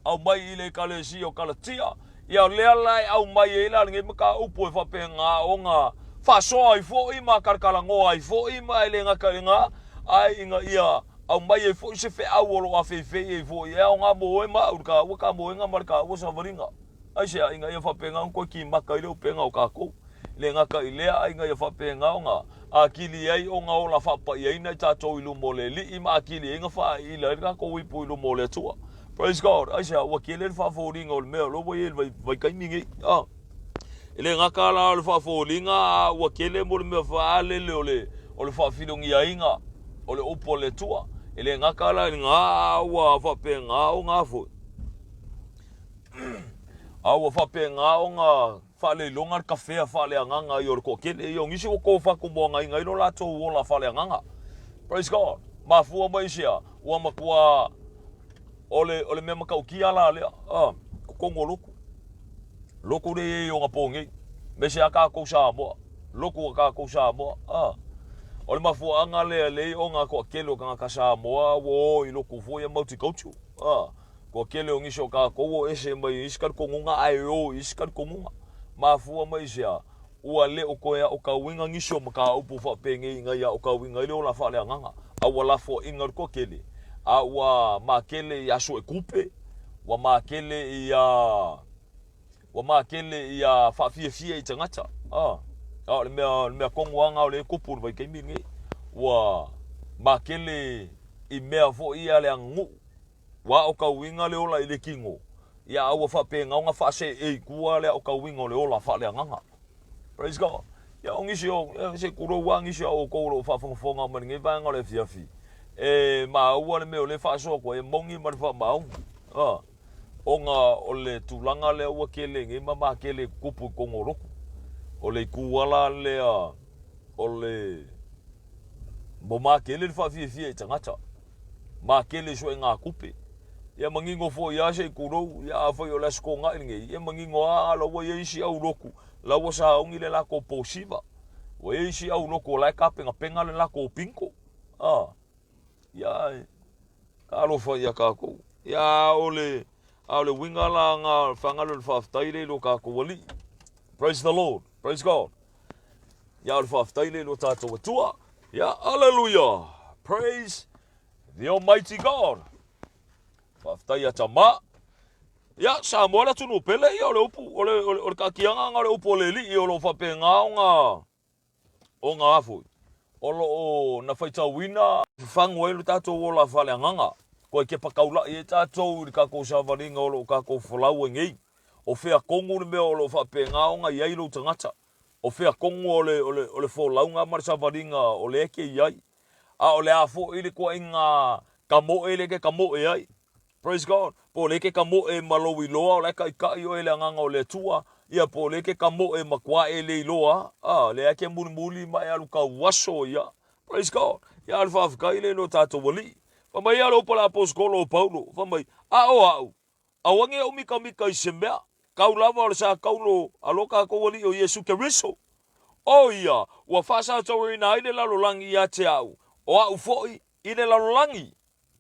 aumai i le Ekalesia o Kalatia. Ia o lea la e aumai ai la lenei mataupu e faapena ona faasoa ai foi ma talatalanoa ai foi ma e le gata i lena, ae ina ia aumai ai foi se feau o lo o afeifei ai foi e aoga mo oe ma au i le taua tamoega ma le taua savaliga. Aisea? Ina ia faapena ona toe kimaka ai le upega o tatou. E le gata i lea, ae ina ia faapena ona atili ai ona ola faapaiaina i tatou i luma o le Alii ma atili ai ona faaiila ai le tatou ipu i luma o le Atua. Praise God! Aisea? Ua tele le faafoliga o le mea o lea ua i ai i le vaitaimi nei. A. E le gata la o le faafoliga, a ua tele mo le mea faalele o le, o le faafilogiaina o le upu a le Atua. E le gata la i lena, a ua faapena ona foi. A ua faapena ona faaleiloga le kafea faaleagaga ia o le toatele ia o nisi ua tofa tumuagaina ai lo latou ola faaleagaga. Praise God. Mafua mai i sea? Ua matua o le, o le mea matautia la lea, a, totonu o lotu. Lotu lea i ai ona po nei. Aemaise a tatou Samoa. Lotu a tatou Samoa, a. O le mafuaaga lea lea ona toatele o tagata Samoa ua o i lotu foi ia multicultural, a. Toatele o nisi o tatou o ese mai isi talitonuga ae o i isi talitonuga. Mafua mai i sea? Ua le o toe aotauina nisi o mataupu faapenei ina ia aotauina ai le ola faaleagaga, a ua lafoaiina le toatele, a ua matele ia suetupe, ua matele ia ua matele ia faafiafia i tagata. A, a o le mea, o le mea tonu lava lena o lea e tupu i le vaitaimi lenei. Ua matele i mea foi ia a le aganuu. Ua aotauina le ola i le kino, ia a ua faapena ona faaseei i tua le aotauina o le ola faaleagaga. Praise God. Ia o nisi o, se tulou lava nisi o outou o lo o faafogafoga mai lenei vaega o le afiafi, e maua le mea o lea e faasoa atu ai, e moni ma le faamaoni. A, ona o le tulaga lea ua tele nei ma matele e tutupu i totonu o lotu. O le itu ala lea o le mo matele le faafiafia i tagata. Makele suega tupe. Ia manino foi lava se i tulou, ia afai o le Aso Toonai lenei, ia manino lava la ua i ai isi au lotu, la ua sauni le latou posiva. Ua i ai isi au lotu o la e tapenapena le latou bingo. A, ia, talofa ia tatou. Ia, a o le, a o le uiga la na o le faagalo o le faafetai lea i lo tatou Alii. Praise the Lord. Praise God. Ia o le faafetai lea i lo tatou Atua. Ia, hallelujah. Praise the Almighty God. Faafetai ia Tama. Ia, Samoa le atunuu pele, ia o le upu, o le, o le, o le kaakiaga o le upu o le alii o lo o faapena ona, ona a foi, o lo o na faitauina fafagu ai lo tatou ola faaleagaga. Koe kepa taula'i ai tatou i le tatou savaliga o lo o tatou folau ai nei. O fea tonu le mea o lo o faapena ona i ai lou tagata? O fea tonu o le, o le, o le folauga ma le savaliga o lea e te i ai? A o le a foi le tuaiga kamoe lea e te kamoe ai? Praise God. Po o lea e te kamoe ma lou iloa o la e taitai oe e le Agaga o le Atua, ia po o lea e te kamoe matua e le iloa, a, lea e te mulimuli ma e alu tauaso ia. Praise God. Ia a o le faafetai lea i lo tatou Alii. Fai mai ia le upu a le Aposetolo o Paulo, fai mai, A o au, Aua ne i ou mikamika i se mea, kau lava o le sa kaulo a lo tatou Alii o Iesu Keriso. O ia, ua faasatauaina ai le lalolagi ia te au, o au foi i le lalolagi.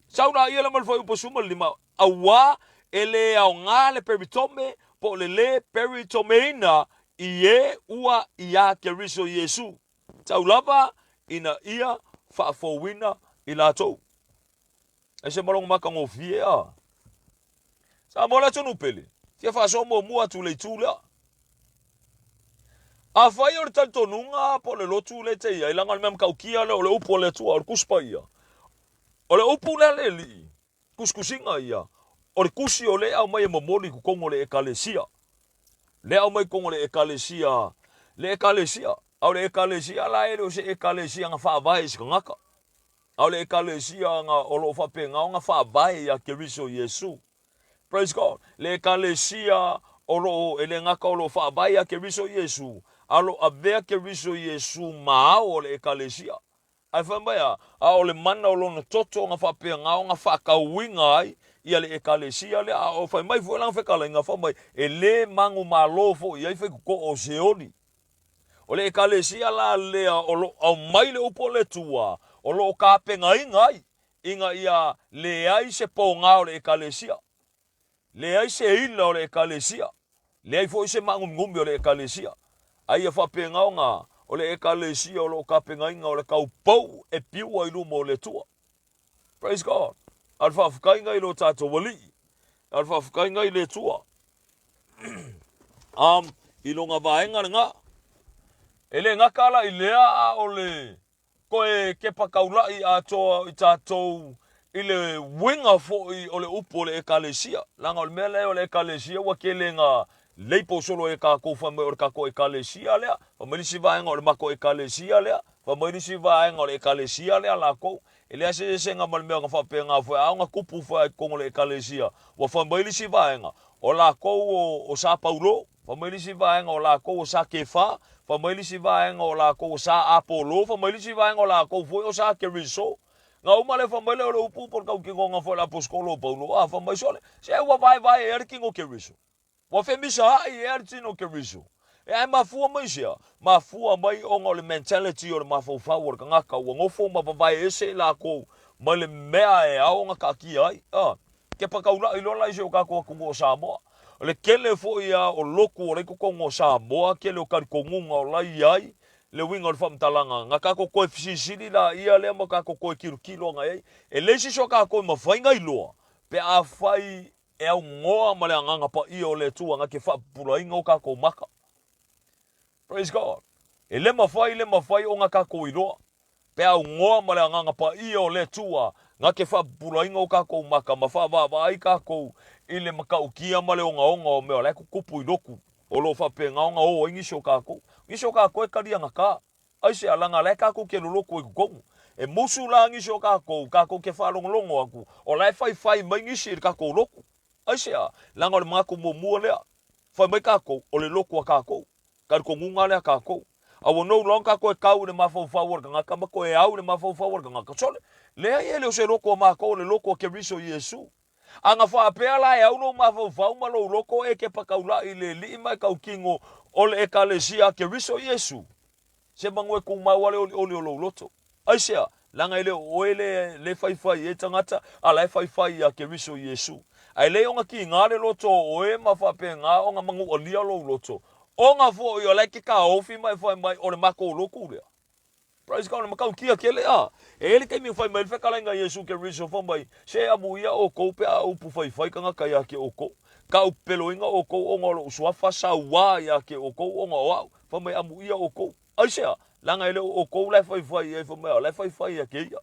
Sau laia le ma le fuaiupu 15, auā e le aoga le peritome po o le lē peritomeina i e ua iā Keriso Iesu, tau lava ina ia faafouina i latou. Ese ma lona matagofie a. Samoa le atunuu pele, fia faasoa muamua atu i le itu lea. Afai o le talitonuga po o le lotu lea e te i ai, leaga o le mea matautia lea o le upu a le Atua, o le Tusi Paia. O le upu lea a le Alii, tusitusiga ia, o le tusi o lea e aumai e momoli i totonu o le Ekalesia. Lea e aumai i totonu o le Ekalesia, le Ekalesia. A o le Ekalesia la e le o se Ekalesia na faavae i se tagata. A o le Ekalesia na o lo o faapena ona faavae ia Keriso Iesu. Praise God. Le Ekalesia o lo o, e le gata o lo o faavae ia Keriso Iesu, a o lo o avea Keriso Iesu ma ao o le Ekalesia. Ae fai mai a, a o le mana o lona toto na faapena ona faatauina ai ia le Ekalesia lea. A o fai mai foi lana fetalaiga, fai mai, e le manumalo foi i ai faitutoo o Seoli. O le Ekalesia la lea o lo o aumai le upu a le Atua, o lo o tapenaina ai ina ia leai se pogā o le Ekalesia, leai se ila o le Ekalesia. Leai foi se maagumigumi o le Ekalesia. A ia faapena ona o le Ekalesia o lo o tapenaina o le taupou e piua i luma o le Atua. Praise God. A o le faafetaiga i lo tatou Alii. A o le faafetaiga i le Atua. I lona vaega lena. E le gata la i lea a o le toe kepa taula'i atoa i tatou i le uiga foi o le upu o le Ekalesia. Leaga o le mea lea o le Ekalesia ua tele ina label solo e tatou fai mai o le tatou Ekalesia lea, fai mai le isi vaega o le matou Ekalesia lea, fai mai le isi vaega o le Ekalesia lea lakou. E leai se eseesega ma le mea na faapena foi a ona tupu foi i totonu o le Ekalesia. Ua fai mai le isi vaega o lakou o Sa Paulo, fai mai le isi vaega o lakou o Sa Kefa, fai mai le isi vaega o lakou o Sa Apolo, fai mai le isi vaega o lakou foi o Sa Keriso. Na uma lea fai mai lea o le upu po o le tautinoga foi a le Aposetolo o Paulo, a fai mai sole, se ua vaevae ea le tino o Keriso. Ua femisaai ea le tino o Keriso. E ae mafua mai sea? Mafua mai ona o le mentality o le mafaufau o le tagata ua nofo ma vavae ese i lakou mai le mea e ao ona taatia ai. A, kepa taula'i loa la i si o tatou atunuu o Samoa. O le tele foi a o lotu o la i totonu o Samoa, tele o talitonuga o la i ai le uiga o le faamatalaga, na tatou toe fesilisili laia lea ma tatou toe tilotilo agai ai. E leai se isi o tatou e mafai ona iloa pe afai e aunoa ma le Agaga Paia o le Atua na te faapupulaina o tatou maka. Praise God. E le mafai, le mafai ona tatou iloa pe aunoa ma le Agaga Paia o le Atua na te faapupulaina o tatou maka ma faavaavaai tatou i le matautia ma le ogaoga o mea o la e tutupu i lotu o lo o faapena ona o ai nisi o tatou. Nisi o tatou e taliagata. Aisea? Leaga la e tatou te lolotu ai i totonu. E musu la nisi o tatou, tatou te faalogologo atu, o la e faifai mai nisi i le tatou lotu. Aisea? Leaga o le manatu muamua lea. Fai mai tatou, o le lotu a tatou. Talitonuga lea a tatou. A ua nou loa tatou e tau i le mafaufau o le tagata ma toe au i le mafaufau o le tagata, sole, leai e le o se lotu a matou, o le lotu a Keriso Iesu. A na faapea la e au lou mafaufau ma lou loto e kepa taula'i i le Alii ma e tautino o le Ekalesia a Keriso Iesu, se manu e tumau a le olioli o lou loto. Aisea? Leaga e le o oe le, le faifai i ai tagata, a la e faifai ia Keriso Iesu. Ae lei ona kiga le loto o oe ma faapena ona manualia lou loto, ona foi o la e te taofi ma e fai mai o le matou lotu lea. Praise God, matautia tele a. E i ai le taimi na fai mai ai le fetalaiga a Iesu Keriso, fai mai, Se amuia outou pe a upu faifai tagata ia te outou. Ka u pepeloina outou ona o lou suafa sauā ia te outou ona o au. Fai mai, amuia outou. Aisea? Leaga e le o outou la e faifai i ai, fai mai, o la e faifai ia te ia.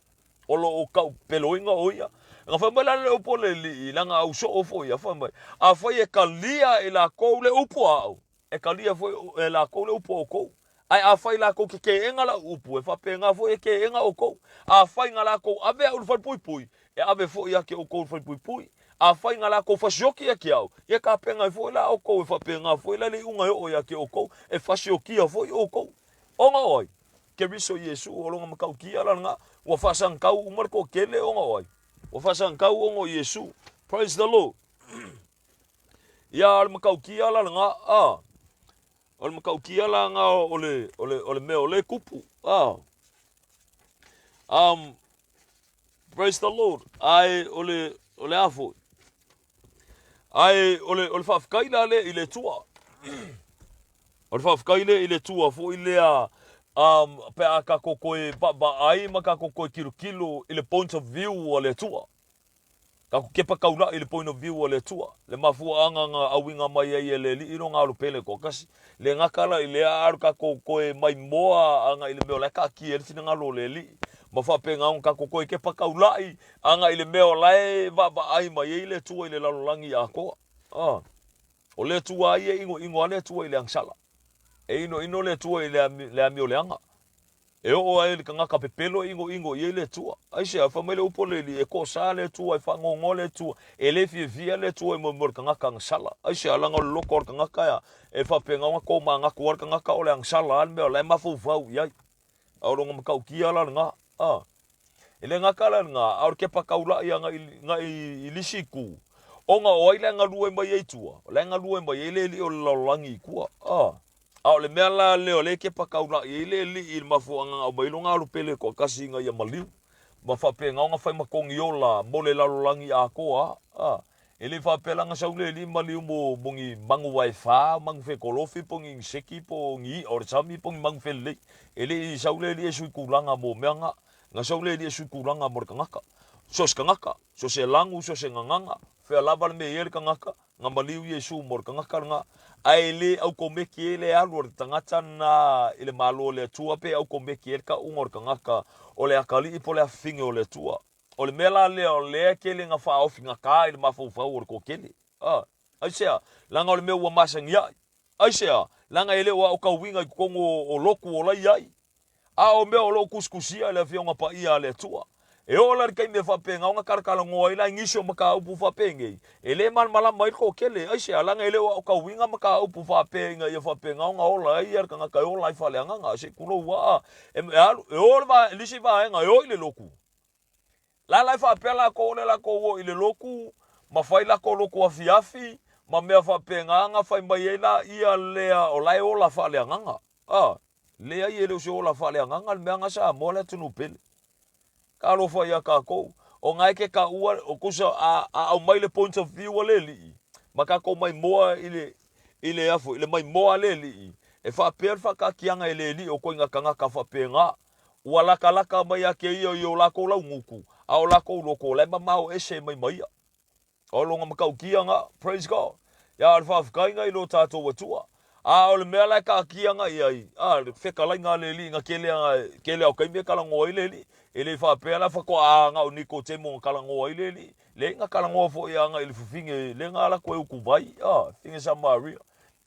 O lo o taupepeloina o ia. Na fai mai la le upu a le Alii, leaga au soo foi ia, fai mai, afai e kalia e lakou le upu a au, e kalia foi e lakou le upu a outou. Ae afai lakou te keega lau upu, e faapena foi e keega outou. Afai na lakou ave au i le falepuipui, e ave foi ia te outou i le falepuipui. Afai na lakou fasioki ia te au, ia tapena ai foi la outou e faapena foi la le iuga e oo ia te outou, e fasiokia foi outou. Ona o ai? Keriso Iesu o lona matautia la lena, ua faasagitau uma le toatele ona o ai? Ua faasagitau ona o Iesu. Praise the Lord. Ia, o le matautia la lena, a. O le matautia la lena o le, o le, o le mea o le kupu, a. Praise the Lord. Ae o le, o le a foi? Ae o le, o le faafetai la lea i le Atua. O le faafetai lea i le Atua foi lea pe a tatou toe vaavaai ma tatou toe tilotilo i le point of view a le Atua. Tatou kepa taula'i i le point of view a le Atua, le mafuaaga na auiga mai ai e le Alii lona alo pele toatasi. Le gata la i lea, a o le tatou toe maimoa aga'i i le mea o la e taatia ai le finagalo o le Alii, ma faapena ona tatou toe kepa taula'i aga'i i le mea o la e vaavaai mai ai le Atua i le lalolagi atoa. A, o le Atua a ia e inoino lava le Atua i le agasala. E inoino le Atua i le amioleaga. E oo ai le tagata pepelo e inoino i ai le Atua. Aisea? Fai mai le upu a le Alii, e toasa le Atua, e faanoanoa le Atua, e le fiafia le Atua i moemoe o le tagata agasala. Aisea? Leaga o le loto o le tagata ea, e faapena ona tomanatu lava le tagata o le agasala lava le mea o la e mafaufau i ai. A o lona matautia la lena. A. E le gata la lena, a o le kepa taula'i agai i le isi itu, ona o ai la e galue mai ai i tua? O la e galue mai ai le alii o le lalolagi i tua. A. A o le mea la lea o lea e kepa taula'i ai le alii i le mafuaaga na aumai ai lona alo pele toatasi ina ia maliu, ma faapena ona fai ma togiola mo le lalolagi atoa. A. E le faapea la na sau le alii maliu mo, mo ni manu vaefa, manu fekolofi po o ni iniseki po o ni i'a o le sami po o ni manu felelei. E le i sau le alii e sui tulaga mo mea na. Na sau le alii e sui tulaga mo le tagata. So o se tagata, so o se lanu, so o se gagana, fea lava le mea e i ai le tagata, na maliu Iesu mo le tagata lena. Ae le aukomeki ai le alu a le tagata lena i le Malo o le Atua pe aukomeki ai le tauga o le tagata o le atalii po o le afafine o le Atua. O le mea la lea o lea e tele ina faaofi gata i le mafaufau o le toatele. A, aisea? Leaga o le mea ua masani ai. Aisea? Leaga e le o aotauina i totonu o lotu o la e i ai. A o mea o lo o tusitusia e le Afioga Paia a le Atua. E oo la i le taimi e faapena ona talatalanoa ai la i nisi o mataupu faapenei, e le malamalama ai le toatele. Aisea? Leaga e le o aotauina mataupu faapea ina ia faapena ona ola ai le tagata e ola ai faaleagaga. Se i tulou aa, e alu, e o le isi vaega e o i le lotu. La la e faapea lakou o le lakou o i le lotu ma fai lakou lotu afiafi ma mea faapena na fai mai ai laia lea o la e ola faaleagaga. A, leai e le o se ola faaleagaga le mea na Samoa le atunuu pele. Talofa ia tatou, o na e te taua, o tusa a, a aumai le point of view a le alii, ma tatou maimoa i le, i le a foi, i le maimoa a le alii, e faapea le faataatiaga e le alii o koina tagata faapena. Ua latalata mai ia te ia i o lakou laugutu, a o lakou loko o la e mamao ese mai ma ia. O lona matautia na, praise God. Ia, o le faafetaiga i lo tatou Atua. A o le mea la e taatia na i ai, a, le fetalaiga a le Alii na kele a, kele a o taimi e talanoa ai le Alii. E le faapea la faatoa na o Nikotemo na talanoa ai le Alii. Leai na talanoa foi agai i le fafine le na alu atu e utu vai, a, fafine Samaria.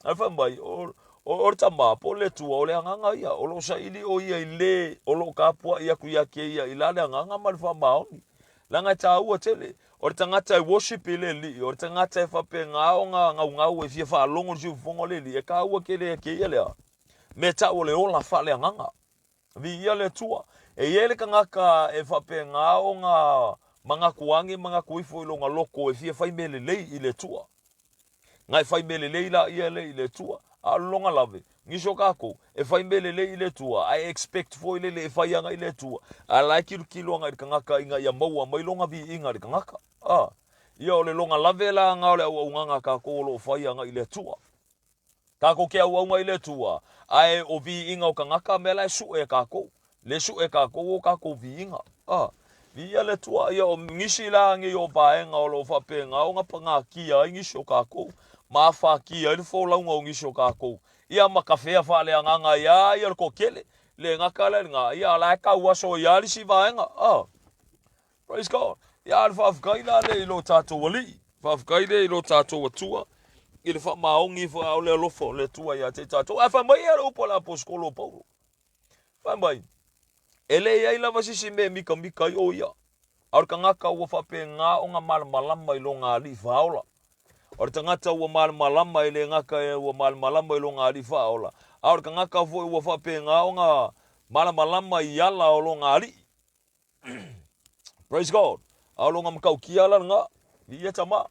Ae fai mai, o, o, o le tama, po o le Atua, o le agaga ia, o lo o saili o ia i le o lo o tapuai atu ia te ia i la le agaga ma le faamaoni. Leaga e taua tele, o le tagata e worship i le Alii, o le tagata e faapena ona gaugau e fia faalogo i le siufofoga o le Alii, e taua tele ia te ia lea mea tau o le ola faaleagaga. Viia le Atua. E i ai le tagata e faapena ona manatu ane manatu ifo i lona loto e fia fai mea lelei i le Atua. Na e fai mea lelei laia lea i le Atua. A o le lona lave, nisi o tatou, e fai mea lelei i le Atua, ae expect foi lele e fai agai i le Atua, a la e tilotilo agai i le tagata ina ia maua mai lona viiga i le tagata. A, ia o le lona lave la na o le auaunaga a tatou o lo o fai agai i le Atua. Tatou te auauna i le Atua, ae o viiga o tagata mea la e sue e tatou. Le sue e tatou o tatou viiga. A, viia le Atua. Ia o nisi la nei o vaega o lo o faapena ona pagatia ai nisi o tatou, ma afatia ai le folauga o nisi o tatou. Ia ma kafea faaleagaga ai a ia le toatele. Le gata la i lena, ia a la e tau aso ai a le isi vaega. A. Praise God. Ia, a o le faafetai la lea i lo tatou Alii. Faafetai lea i lo tatou Atua i le faamaoni foi a o le alofa o le Atua ia te tatou. Ae fai mai ia le upu a le aposetolo o Paulo. Fai mai, e le i ai lava se isi mea e mikamika ai o ia, a o le tagata ua faapena ona malamalama i lona Alii faaola. O le tagata ua malamalama e le gata ua malamalama i lona Alii faaola, a o le tagata foi ua faapena ona malamalama i ala o lona Alii. Praise God. A o lona matautia la lena, viia tama.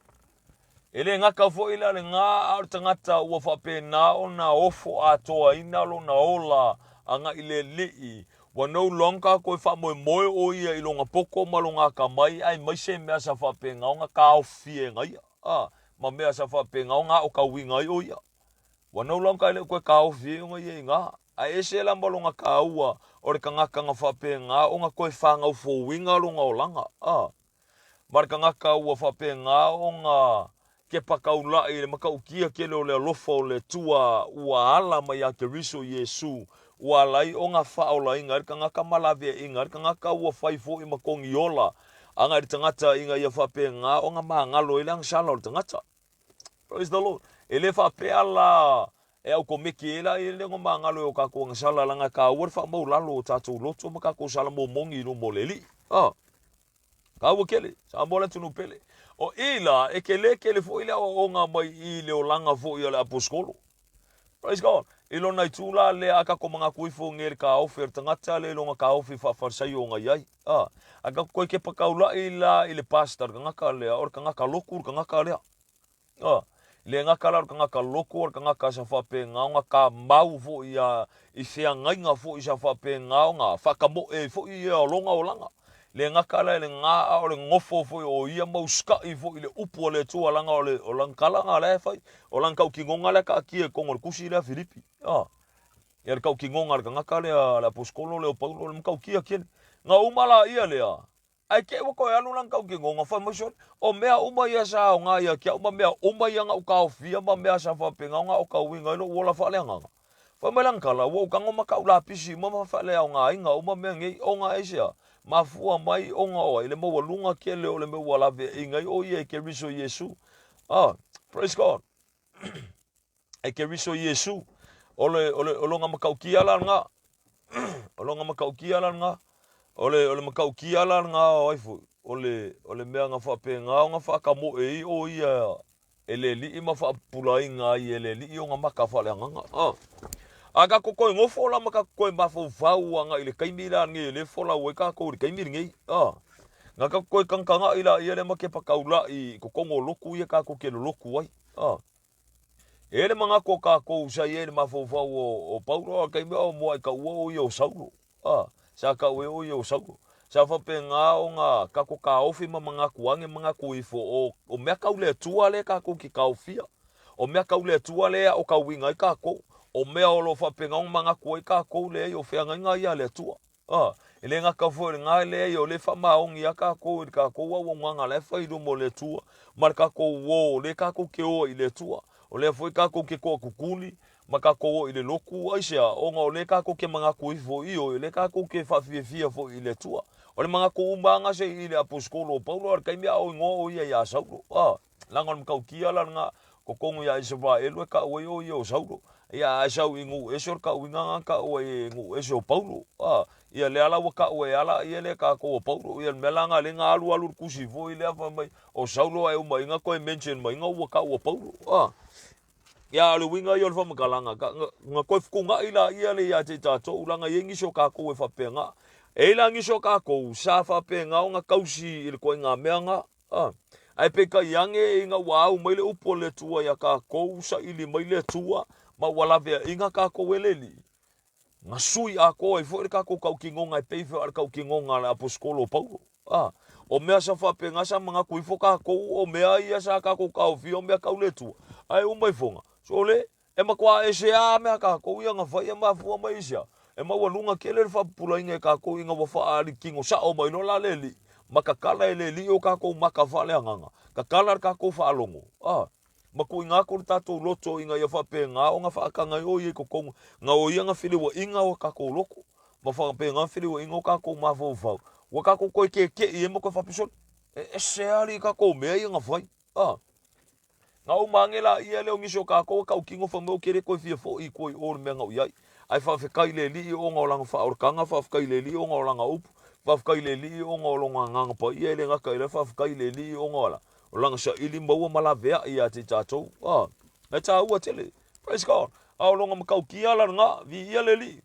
E le gata foi la lena, a o le tagata ua faapena ona ofo atoaina lona ola agai le Alii, ua no longer toe faamoemoe o ia i lona poto ma lona atamai, aemaise mea sa faapena ona taofi e ia, a, ma mea sa faapena ona aotauina ai o ia. Ua no longer e le o toe taofi ai ona ia i ina. Ae ese la ma lona taua o le tagata na faapena ona toe fanau fouina lona olaga, a. Ma le tagata ua faapena ona kepa taula'i i le matautia tele o le alofa o le Atua ua ala mai ia Keriso Iesu, ua ala ai ona faaolaina ai le tagata ma laveaiina ai le tagata ua fai foi ma togiola agai i le tagata ina ia faapena ona magalo ai le agasala o le tagata. Praise the Lord. E le faapea la e aukomeki ai la ia le magalo e o tatou agasala leaga e taua le faamaulalo o tatou loto ma tatou sala momogi i luma o le Alii. Ah. Taua tele, Samoa le atunuu pele. O i la, e kele tele foi le aoaoga mai i le olaga foi a le aposetolo. Praise God. I lona itu la lea a tatou manatu ifo nge le taofi o le tagata le lona taofi faafarisaio ona i ai. Ah, a tatou toe kepa taula'i la i le pastor le tagata lea, o le tagata lotu le tagata lea. Ah, le gata la o le tagata lotu o le tagata sa faapena ona tamau foi ia i feagaiga foi sa faapena ona faatamoe ai foi ia lona olaga. Le gaka la i le gā a o le gofo foi o ia mau sikaʻi foi i le upu a le Atua laga o le o lana kalaga la e fai, o lana tautinoga lea e taatia i totonu o le tusi lea a Filipi. A, ia le tautinoga a le tagata lea a le aposetolo lea o Paulo, o le matautia tele. Na uma laia lea, ae te i ua toe alu lana tautinoga, fai mai sole, o mea uma ia sa aoga ia te au ma mea uma ia na ou taofia ma mea sa faapena ona aotauina ai lou ola faaleagaga. Fai mai lana tala, Ua ou tago ma kau lapisi uma ma faaleaogaina uma mea nei, ona aisea? Mafua mai ona o ai le maualuga tele o le mea ua laveaiina ai o ia e Keriso Iesu. Ah, praise God. E Keriso Iesu. O le, o le, o lona matautia la lena. O lona matautia la lena. O le, o le matautia la lena o ai foi. O le, o le mea na faapena ona faatamoe ai o ia e le alii ma faapupulaina ai e le alii ona maka faaleagaga. A. A tatou toe nofo la ma tatou toe mafaufau agai i le taimi la lenei o lea e folau ai tatou i le taimi lenei. A. Na tatou toe tagatagai laia lea ma kepa taulai i totonu o lotu ia tatou te lolotu ai. A. E i ai le manatu o tatou sa i ai le mafaufau o, o Paulo a o le taimi o muai taua o ia o Saulo. A, sa tau ai o ia o Saulo. Sa faapena ona tatou taofi ma manatu ane manatu ifo o, o mea tau le Atua lea tatou te taofia. O mea tau le Atua lea e aotauina ai tatou. O mea o lo o faapena ona manatu ai tatou leai o feagaiga ia a le Atua. A, e le gata foi i lena, e leai o lea e faamaoni lava tatou i le tatou auaunaga la e fai i luma o le Atua ma le tatou uo o lea tatou te o ai i le Atua. O lea foi tatou te toatutuli ma tatou o i le lotu, aisea? Ona o lea tatou te manatu ifo i o, o lea tatou te faafiafia foi i le Atua. O le manatu uma lava na se i le aposetolo o Paulo, a o le taimi a o igoa o ia ia Saulo. A, leaga o le matautia la lena, totonu ia Isaraelu e tau ai o ia o Saulo. Ia, ae sau i nuu ese o le tauina na tau ai e nuu ese o Paulo. A, ia lea la ua tau ai lava laia lea e tatou o Paulo. Ia le mea la lena lea na alualu le tusi foi lea fai mai o Saulo ae uma ina toe mention mai ina ua tau o Paulo. A, Ia, o le uiga ia o le faamatalaga, na toe fetuunai laia lea ia te i tatou, leaga e i ai nisi o tatou e faapena. E i ai la nisi o tatou sa faapena ona tausi i le ituaiga mea na, a. Ae peitai ane ina ua au mai le upu a le Atua ia tatou, saili mai le Atua, ma ua laveaiina tatou e le Alii, Na sui atoa ai foi le tatou tautinoga e pei foi o le tautinoga a le aposetolo o Paulo. A, o mea sa faapena sa manatu ifo tatou o mea ia sa tatou taofia o mea tau le Atua, ae uma ifoga, sole, e matua ese lava mea tatou ia na fai e mafua mai i sea? E maualuga tele le faapupulaina e tatou ina ua faaali kino sao mai loa la le Alii, ma tatala e le Alii o tatou maka faaleagaga, tatala le tatou faalogo. A. ma tuuina atu le tatou loto ina ia faapena ona faataga ai o ia i totonu, na o ia na feliuaiga o tatou loto, ma faapena feliuaiga o tatou mafaufau, ua tatou toe keke'i ai ma toe faapisoli. E ese alii tatou mea ia na fai. A. Na uma ane laia lea o nisi o tatou e tautino fai mai ou te le toe fia foi i tua i o i le mea na ou i ai. Ae faafetai i le Alii ona o lana faaolataga, faafetai i le Alii ona o lana upu, faafetai i le Alii ona o lona agaga paia, e le gata i lea, faafetai i le Alii ona o la, O lana saili maua ma laveai ia te i tatou. A, e taua tele. Praise God. A o lona matautia la lena, viia le Alii.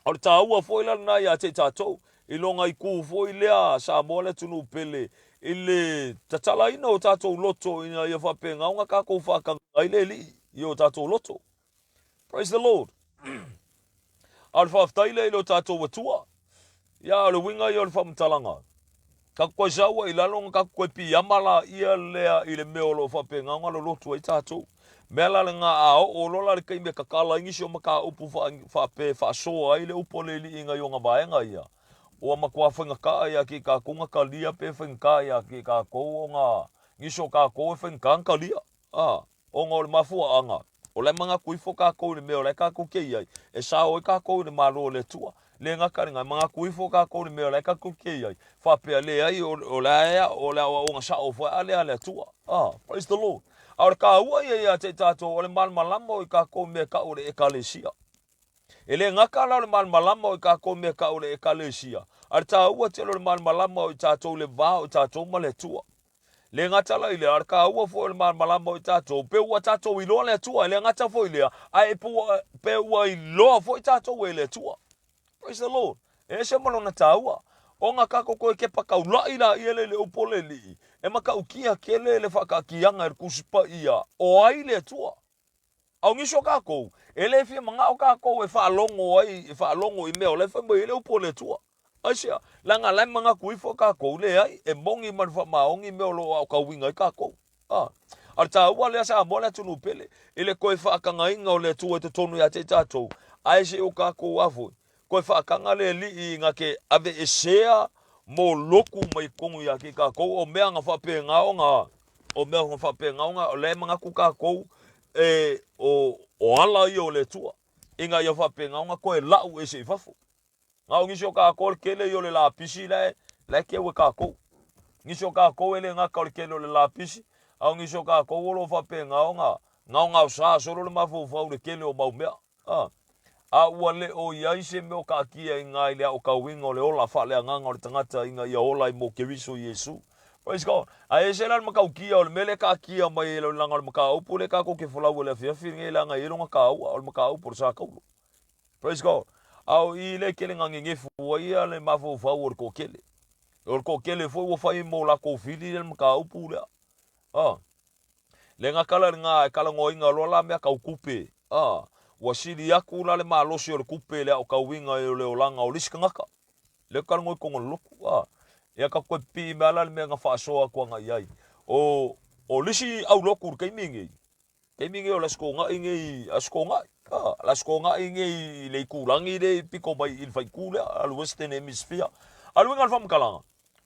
O le taua foi la lena ia te i tatou, i lona itu foi lea Samoa le atunuu pele, i le tatalaina o tatou loto ina ia faapena ona tatou faataga ai le Alii i o tatou loto. Praise the Lord. A o le faafetai lea i lo tatou Atua. Ia, o le uiga ia o le faamatalaga. Tatou toe saua i lalo ona tatou toe piiama laia lea i le mea o lo o faapena ona lolotu ai tatou. Mea la lena a oo loa la le taimi e tatala ai nisi o mataupu faapea e faasoa ai le upu a le Alii i nai ona vaega ia, ua matua faigata ia te i tatou ona talia pe faigata ia te i tatou ona nisi o tatou e faigata ona talia. A. Ona o le mafuaaga, o la e manatu ifo tatou i le mea o la e tatou te i ai, e sao ai tatou i le Malo o le Atua. Le gata i lena, e manatu ifo tatou i le mea o la e tatou te i ai, faapea, leai, o la e, o le aoaoga sao foi a lea a le Atua. A, praise the Lord. A o le taua ia ia te i tatou, o le malamalama o i tatou i mea e tau o le Ekalesia. E le gata la o le malamalama o i tatou i mea e tau o le Ekalesia, a o le taua tele o le malamalama o i tatou i le va o i tatou ma le Atua. Le gata la i lea, a o le taua foi o le malamalama o i tatou, pe ua tatou iloa le Atua, e le gata foi i lea, ae pe ua iloa foi tatou e le Atua. Praise the Lord. E ese ma lona taua. Ona tatou toe kepa taula'i laia lea i le upu o le Alii, e matautia tele le faataakiaga e le Tusi Paia, o ai le Atua? A o nisi o tatou, e le fia manao tatou e faalogo ai, e faalogo i mea o la e fai mai ai le upu a le Atua. Aisea? Leaga la e manatu ifo kākou, leai, e moni ma le faamaoni mea o lo o aotauina ai kākou. A, a o le taua lea Samoa le atunuu pele, i le toe faatagaina o le Atua i totonu ia te i tatou, ae se i o kākou a foi, toe faataga le Alii ina te aveesea mo lotu mai totonu ia te i kākou, o mea na faapena ona, o mea na faapena ona, o lea e manatu kākou, e, o, o ala ia o le Atua, ina ia faapena ona toe lau ese i fafo. Na o nisi o kākou o le kele ia o le lapisi la e, la e keu e kākou. Nisi o kākou e le gata o le kele o le lapisi, a o nisi o kākou o lo o faapena ona gaogaosa solo le mafaufau i le kele o mau mea. A, a ua le o i ai se mea o kaatia i ngā i le aotauina o le ola faaleagaga o le tagata ina ia ola ai mo Keriso Iesu. Praise God. A ese la le matautia o le mea lea e kaatia mai e leaga o le mataupu lea kākou ke folau i le afiafi lenei leaga e i ai lona kāua, o le mataupu o le sa taulo. Praise God. A o i le kele nga ngegefu ai ia le mafaufau o le toatele. O le toatele foi ua fai mo lakou fili le mataupu lea. A. Le nga kala le nga e talanoaina loa la mea tau kupe. A. Ua sili atu la le malosi o le kupe le aotauina e o le olaga o le isi tagata. Le talanoa i totonu o le lotu. A. Ia ka toe pipii mea la le mea na faasoa atu agai i ai. O o le isi au lotu i le taimi lenei, Taimi nei o le Aso Toonai nei, Aso Toonai, a, le Aso Toonai nei i le itulagi lea i pito mai i le faitū lea, a le Western Hemisphere. A o le uiga o le faamatalaga,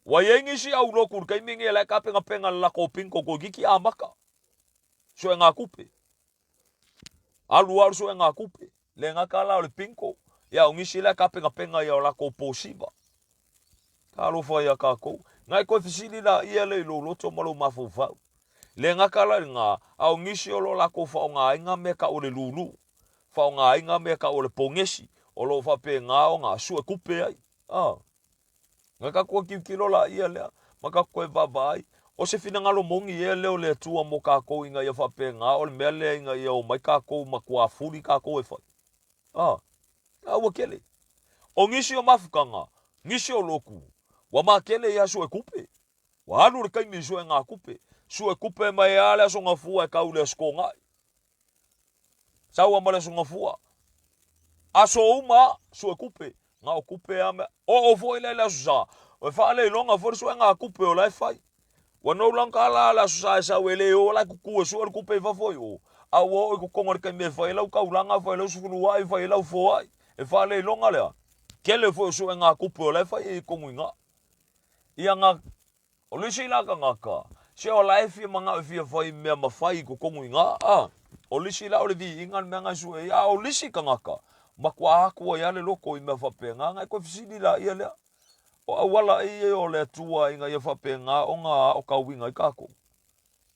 ua i ai nisi au lotu i le taimi nei la e tapenapena le latou bingo toeitiiti amata suegatupe. Alu lava o le suegatupe. Le gata la o le bingo, ia o nisi la e tapenapena i o latou posiva. Talofa ia kākou. Ngai koe fesili la ia le i lou loto ma lou mafaufau. Le gata la i ngā, a o nisi o lo lakou faaaogaina mea tau o le lūlū, faaaogaina mea tau o le pogesi, o lo o faapena ona sue kupe ai. A. Ngai kākou e tilotilo la ia lea, ma kākou e vaavaai. O se finagalo moni ea lea o le Atua mo kākou ina ia faapena o le mea lea ina ia omai kākou matua fuli kākou e fai. A. A ua kele. O nisi o mafutaga, nisi o loku, ua makele ia sue kupe. Ua alu le taimi i sue ngā kupe. Sue kupe mai a le aso gafua e kau le aso kōngai. Saua ma le aso gafua. Aso uma sue kupe. Ngā o kupe a mea. O o foi le le aso sa. O e whaale i longa foi le sue ngā kupe o la e whai. Ua nou lang ka la le aso sa e sau e le o la e kuku e sue le kupe i fafo i o. A ua oo i kokonga le taimi e fai ai lau taulaga, fai ai lau sefuluai, fai ai lau foai. E faaleiloga lea. Tele foi o suega kupe o la e fai ai i tonu i nga. Ia nga, o le isi la tagata, se o la e fia manao e fia fai mea ma fai i totonu i nga, a. O le isi la o le viiga le mea nga e sue ai, a o le isi tagata, matua atu ai a le loto i mea faapena, nga e toe fesili la ia lea. O auala ia o le Atua ina ia faapena ona aotauina ai tatou.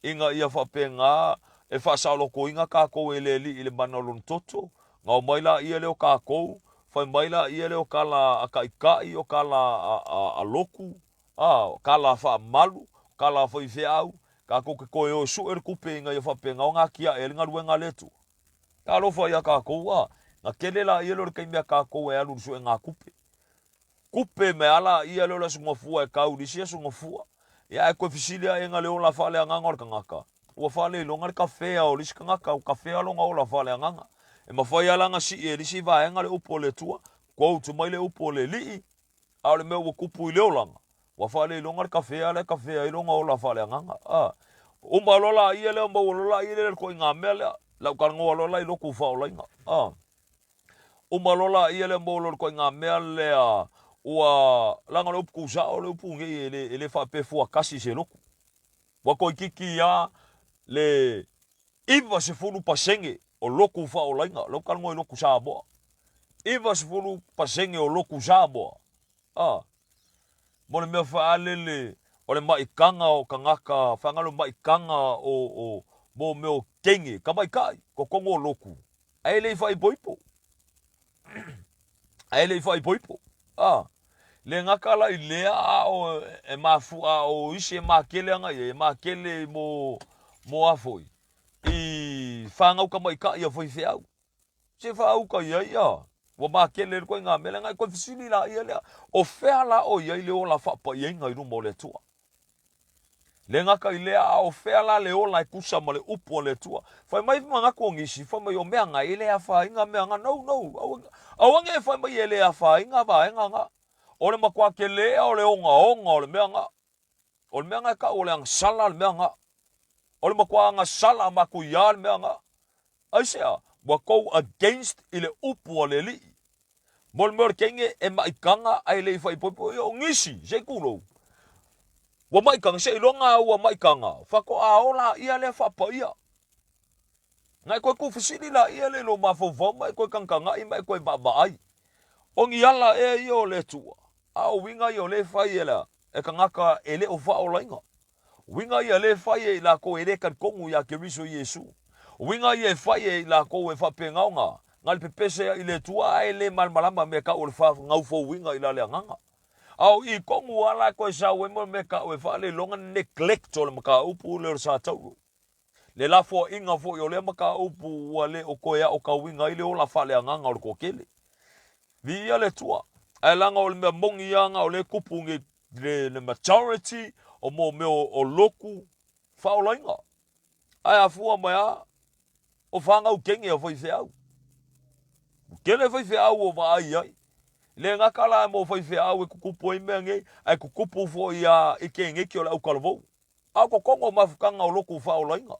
Ina ia faapena e faasaolotoina tatou e le Alii i le mana o Lona toto, na omai laia lea o tatou, fai mai laia lea o tala a taitai, o tala a lotu, a, o tala a faamalu, o tala a faifeau, tatou te toe o e sue le tupe ina ia faapena ona atiae ai le galuega a le Atua. Talofa ia tatou, a, na tele laia lea o le taimi a tatou e alu i le suega tupe. Kupe me ala ia lea o le Aso Gafua e kau i le isi Aso Gafua. Ia ae toe fesili aʻe le ola faaleagaga o le tagata, ua faaleiloga le kafea o le isi tagata, ua kafea lona ola faaleagaga. E mafai lava la ona sii e le isi vaega le upu a le Atua, quote mai le upu a le Alii, a o le mea ua tupu i le olaga, ua faaleiloga le kafea lea e kafea ai lona ola faaleagaga. A uma loa la ia lea, maua loa la ia lea le ituaiga mea lea, lau talanoa loa la i lotu faaolaina. A. Uma loa la ia lea mo le ituaiga mea lea ua leaga o le upu tusao o le upu nei e le, e le faapea fuatasi se lotu. Ua toeitiiti lava le 90% o lotu faaolaina, lea ou talanoa i lotu Samoa. 90% o lotu Samoa, a, mo le mea faalele o le maitaga o tagata, faagalo maitaga o, o, mo mea o teine, tamaitai, totonu o lotu, ae le i faaipoipo. Ae le i faaipoipo. A, le gata la i lea a o e mafu, a o isi e makele ana ia, e makele mo, mo a foi, i whanau tamaitai a faifeau. Se whaauka ia ia, ua makele le koe ngā mea, ngai koe fesili la ia lea, o fea la o iai le ola faapaiaiga i luma o le Atua. Le gata i lea, a o fea la le ola e tusa ma le upu a le Atua? Fai mai manatu o nisi, fai mai o mea nga e le afaina mea nga. No, no, aua, aua ne i fai mai e le afaina vaega nga. O le matua tele o le ogaoga o le mea na. O le mea na e tau o le agasala le mea na. O le matua agasala matuia le mea na. Aisea? Ua tou against i le upu a le Alii. Mo le mea o le teine e maikaga ae le i faaipoipo, ia o nisi, se i tulou, ua maikaga, seiloga ua maikaga, faatoa ola ia lea faapaia. Na e toe tuufesili laia lea i lou mafaufau ma e toe tagatagai ma e toe vaavaai. O ni ala ea ia o le Atua? A o uiga ia o lea e fai e le e tagata e le o faaolaina. Uiga ia lea e fai e i latou e le talitonu ia Keriso Iesu. Uiga ia e fai e i latou e faapena ona na le pepese ai i le Atua ae le malamalama mea tau o le faagaufouina i la le agaga. A o i tonu lava la e toe sau ai mo le mea tau e faaleiloga neglect o le mataupu lea o le Satauro. Le lafoaiga foi o lea mataupu ua le o toe aotauina ai le ola faaleagaga o le toatele. Viia le Atua, ae leaga o le mea moni lava na o lea e tupu nei le majority o mo mea o lotu faaolaina. Ae afua mai lava o fanau kene a faifeau. Ua tele faifeau ua vaai ai. E le gata la mo faifeau e tutupu ai mea nei, ae tutupu foi lava i keneki o le autalavou. A o totonu o mafutaga o lotu faaolaina.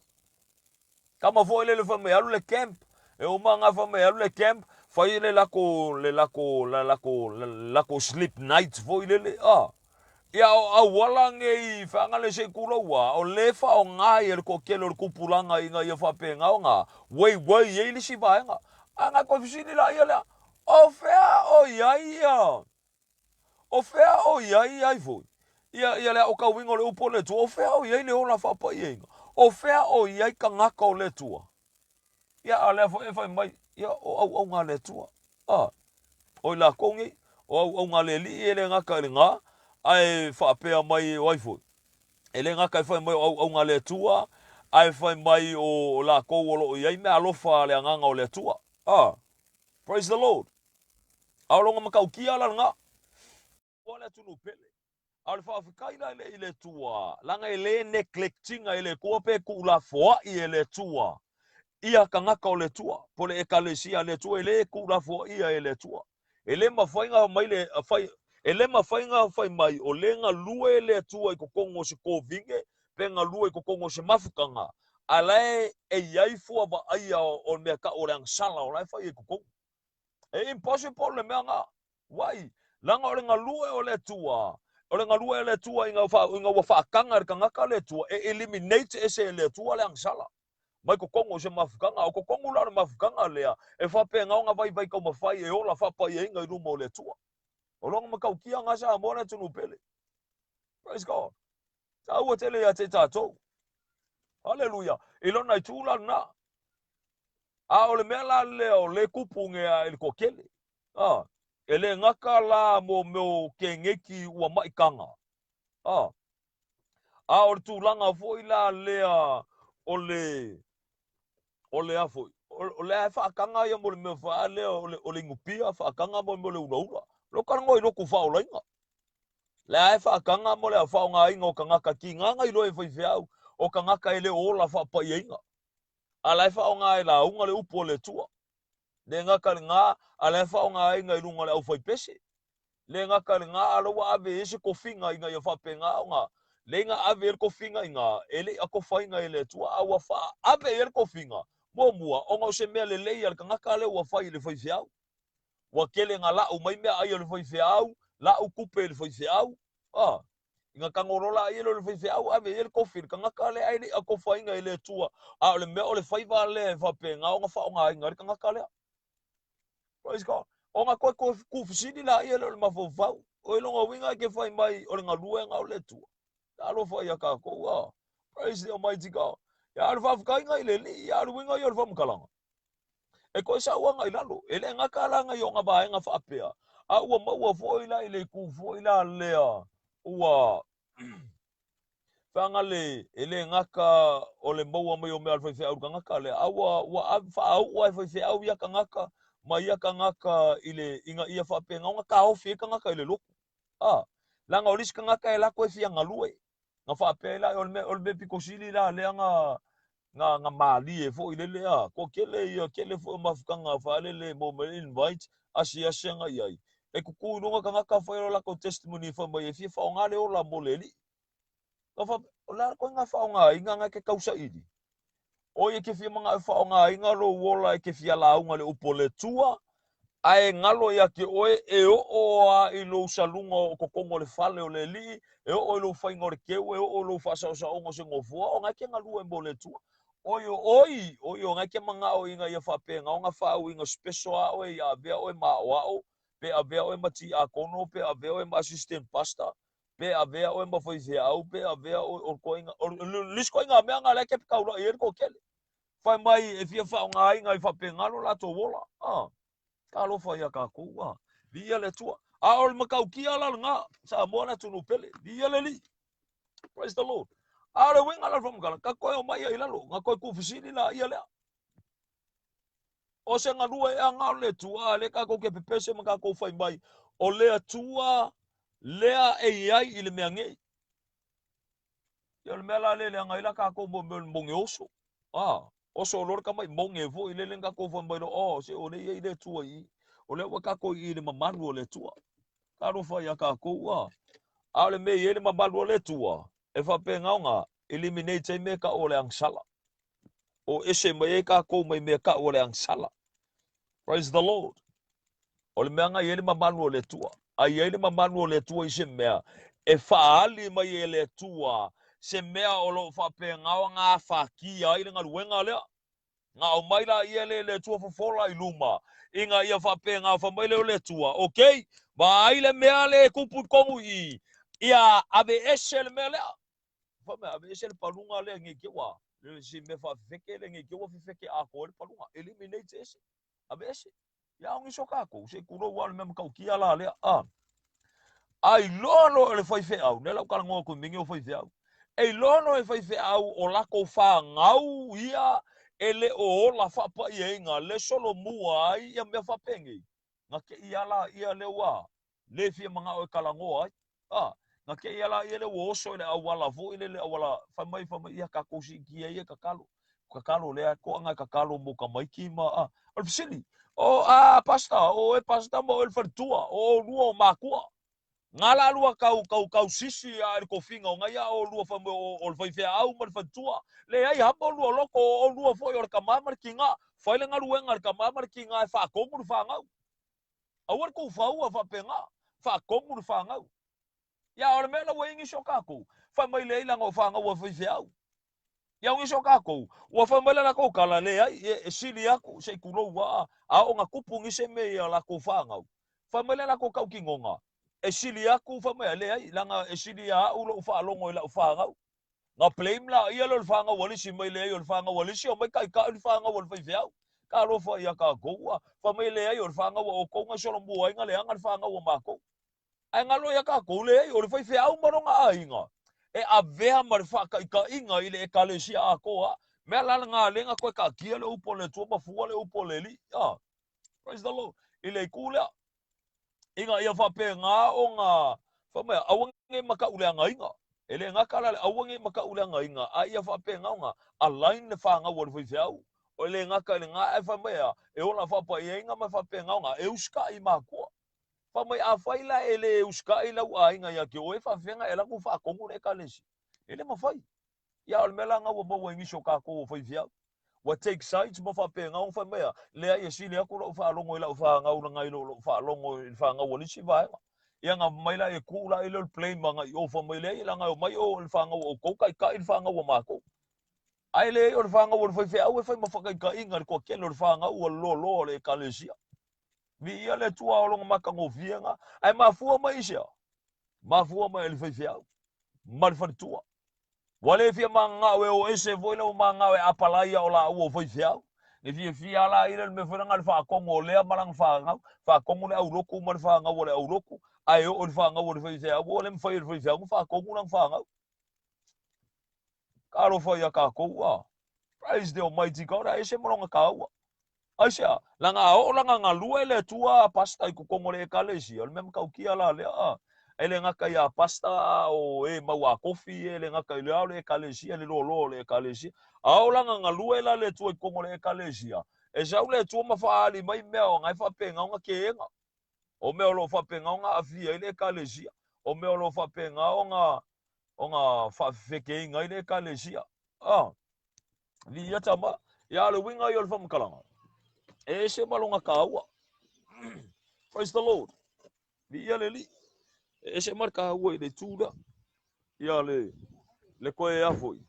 Tama foi lele fai mai alu le camp. E uma nga fai mai alu le camp, fai le lako le lako la lako la lako sleep night foi lele a. Ia o auala nei whaanga le se kuloua, o le whaonga ia le toatele o le tupulaga ina ia faapena ona waiwai ai le isi vaega. A nga koe fesili la ia lea, o fea o i ai ia O fea o i ai ai foi? Ia, ia le aokauina o le upu o le Atua, o fea o i ai le ola faapaiaina? O fea o i ai tagata o le Atua? Ia, a o lea foi e fai mai, ia, o auauna a le Atua. A, o i lakou nei, o auauna a le Alii e le gata i le gā, ae faapea mai o ai foi? E le gata e fai mai o auauna a le Atua, ae fai mai o lakou o lo o i ai meaalofa a le Agaga o le Atua. A, praise the Lord. A o lona matautia la lena. Ua le atunuu pele. A o le faafetai la i le Atua, leaga e le neglect ina e le Atua pe tuulafoai e le Atua ia tagata o le Atua, po o le Ekalesia a le Atua, e le tuulafoaia e le Atua. E le mafai ona aumai le, fai, e le mafai ona fai mai o le galue le Atua i totonu o se kovine pe galue i totonu o se mafutaga, a la e i ai fua vaaia o le mea tau o le agasala o la e fai ai i totonu. E impossible le mea na. Wai, leaga o le galue o le Atua, o le galue o le Atua ina ua, ina ua faataga e le tagata le Atua, e eliminate ese e le Atua le agasala. Mai totonu o se mafutaga. O totonu la o le mafutaga lea, e faapena ona vaivai taumafai e ola faapaiaina i luma o le Atua. O lona matautia na Samoa le atunuu pele. Praise God. Taua tele ia te tatou. Haleluia. I lona itu la lena. A o le mea la lea o le kupu ge a i le toatele, a, e le gata la mo mea o keneki ua maikaga, a, a o le tulaga foi la lea o le, o le a foi, o lea e faataga ia mo le mea faa lea o le, o le inupia, faataga mo le mea o le ulaula. Leo talanoa i lotu faaolaina. Lea e faataga mo le faaaogaina o tagata tigaga iloa e faifeau, o tagata e le o ola faapaiaina. A la e faaaoga e lauga le upu a le Atua. Le gata i lena, a la e faaaogaina i luga o le aufaipese. Le gata i lena, a la ua ave i ai se tofiga ina ia faapena ona le na ave ai le tofiga i ina, e le i atofaina e le Atua, a ua faaave i ai le tofiga, muamua, ona o se mea lelei a le tagata lea ua fai i le faifeau. Ua tele na lau mai meaai a le faifeau, lau tupe i le faifeau, a. Ina tago loa la ia lea o le faifeau ave i ai le kofi i le tagata lea ae le i atofaina e le Atua, a o le mea o le faiva lea e faapena ona faaaogaina ai le tagata lea. Praise God. Ona toe tuufesili laia lea o le mafaufau, o i lona uiga e te fai mai o le galuega o le Atua. Talofa ia tatou, a. Praise the Almighty God. Ia, o le faafetaiga i le Alii, a o le uiga ia o le faamatalaga. E toe sau aga i lalo, e le gata la i ona vaega faapea, a ua maua foi la i le itu foi la lea ua feagale, e le gata o le maua mai o mea a le faifeau i le tagata lea, a ua, ua faauu lava e faifeau ia tagata ma ia tagata i le, ina ia faapena ona taofi ai tagata i le lotu. A, leaga o le isi tagata e lako e fia galue. Na faapea ai la, o le mea, o le mea pito sili la lea na, na, na malie foi lele a. Kua kele ia, kele foi o mafutaga faalele mo me invite, asiasi aga i ai. E kuku i luga tagata fai lo latou testimony fai mai e fia faaaoga le ola mo le Alii. Ka faapea, o le a koe nga faaaogaina nga e te tausaili? Oi e te fia manao e faaaogaina lou ola e te fia lauga i le upu o le Atua, ae galo ia te oe e oo a i lou saluga o totonu o le fale o le Alii, e oo i lou faiga o le keu, e oo i lou faasaosaoga o se nofoa, ona e te galue mo le Atua. Oi o oi, oi o na e te manao ina ia faapena ona faauiga special a oe ia avea oe ma aoao, pe avea oe ma tiakono, pe avea oe ma assistant pastor, pe avea oe ma faifeau, pe avea oe, o le koiga, o le isi koiga mea na lea e te taulai ai le toatele. Fai mai e fia faaaogaina i faapena lo latou ola. A, talofa ia tatou, a, viia le Atua. A o le matautia la lena, Samoa le atunuu pele, viia le Alii. Praise the Lord. A o le uiga la o le faamatalaga, ka toe omai ia i lalo, na toe tuufesili laia lea. O se galue ea na o le Atua, lea tatou te pepese ma tatou fai mai, o le Atua lea e i ai i le mea nei. Ia o le mea la lea e leaga ai la tatou mo mea o le moge oso. A, oso loa le tama'i moge foi lele na tatou fai mai loa, oh, se o lea e i ai le Atua i i. O lea ua tatou i i le mamalu o le Atua. Talofa ia tatou, a. A o le mea e i ai le mamalu o le Atua, e faapena ona eliminate ai mea tau o le agasala. O ese mai ai tatou mai mea tau o le agasala. Praise the Lord. O le mea na i ai le mamalu o le Atua. A i ai le mamalu o le Atua i se mea, e faaali mai e le Atua se mea o lo o faapena ona afatia ai le galuega lea. Na aumai laia lea e le Atua fofola i luma, ina ia faapena fai mai lea o le Atua, Okay, vaai le mea lea e tupu i totonu i i, ia aveese le mea lea. Fai mai, aveese le paluga lea nei te ua, se mea faafefeke lea nei te ua fefeke atoa ai le paluga. Eliminate ese, aveese. Ia o nisi o tatou, se i tulou lava le mea matautia la lea, a. A iloa loa e le faifeau, lea la ua talanoa atu i mea nei o faifeau, e iloa loa e faifeau o latou fanau ia e le o ola faapaiaina le solomua ai ia mea faapenei, na te i a laia lea ua le fia manao e talanoa ai. A, na te i a laia lea ua oso i le auala foi lele auala, fai mai, fai mai, ia tatou siitia ia e tatalo. Tatalo lea toaga e tatalo mo tamaiti ma, a. O le fesili, o, a, Pastor, o oe Pastor ma oe le faletua, o oulua o matua. Nga la lua kau, kau, kau sisi a i le tofiga o ngai a oulua fai mai o, o le faifeau ma le faletua. Leai, hapa olua loko, o oulua foi o le tama ma le tiga. Fai le galuega a le tama ma le tiga e faatonu le fanau. Aua le tuufaua faapena, faatonu le fanau. Ia, o le mea la ua i ai nisi o tatou, fai mai leai leaga o fanau a faifeau. Ia, o nisi o tatou, ua fai mai le latou tala, leai, e sili atu, se i tulou a, a oo ina tupu nisi mea i a latou fanau, fai mai le latou tautinoga, e sili atu, fai mai, leai, leaga e sili ia au lou faalogo i lau fanau. Na blame laia lea o le fanau a le isi mai leai o le fanau a le isi omai taitai le fanau a le faifeau. Talofa ia tatou a fai mai leai o le fanau a outou na solomua ai na leaga le fanau a matou. Ae galo ia tatou leai o le faifeau ma lona aiga e avea ma le faataitaiga i le Ekalesia atoa. Mea la lena lea na toe taatia le upu a le Atua ma fua le upu a le Alii. A. Praise the Lord. I le itu lea. Ina ia faapena ona fai mai, aua ne i matauleagaina. E le gata la le aua ne i matauleagaina, a ia faapena ona align le fanau a le faifeau. E le gata i lena, ae fai mai a, e ola faapaiaina ma faapena ona e usitai i matua. Fai mai, afai la e le usitai lau aiga ia te oe, e faafefea e alu atu faatonu le Ekalesia? E le mafai. Ia, o le mea la lena ua maua i nisi o tatou o faifeau. Ua take sides ma faapena ona fai mai a, leai e sili atu lau faalogo i lau fanau nai lo lou faalogo i le fanau a le isi vaega. Ia na fai mai la e tuu la i lea o le blame agai i o, fai mai leai leaga e omai o le fanau a outou taitai le fanau a matou. Ae leai o le fanau a le faifeau e fai ma faataitaiga i le toatele o le fanau a le loaloa o le Ekalesia. Viia le Atua o lona matagofie na. Ae mafua mai i sea? Mafua mai i le faifeau ma le faletua. Ua le fia mananao e o ese foi la ua mananao e apalai a o laua o faifeau. Ne fiafia la ia le mea foi lea le faatonu o lea ma lana fanau, faatonu le aulotu ma le fanau a le aulotu, ae oo i le fanau a le faifeau, ua le mafai e le faifeau ona faatonu lana fanau. Talofa ia tatou a. Praise the Almighty God, a ese ma lona taua. Aisea? Leaga a oo la galue le Atua a pasta i totonu o le Ekalesia, o le mea matautia la lea, a. E le gata ia pasta a o e mau a kofi, e le gata i le ao le Ekalesia, le loaloa o le Ekalesia. A oo la galue la le Atua i totonu o le Ekalesia, e sau le Atua ma faaali mai mea o na e faapena ona kega. O mea o lo o faapena ona aafia ai le Ekalesia. O mea o lo o faapena ona ona faafefekeina ai le Ekalesia. A, viia tama. Ia, a o le uiga ia o le faamatalaga, e ese ma lona taua. Praise the Lord. Viia le Alii. E ese ma le taua i le itu lea. Ia le le toe a foi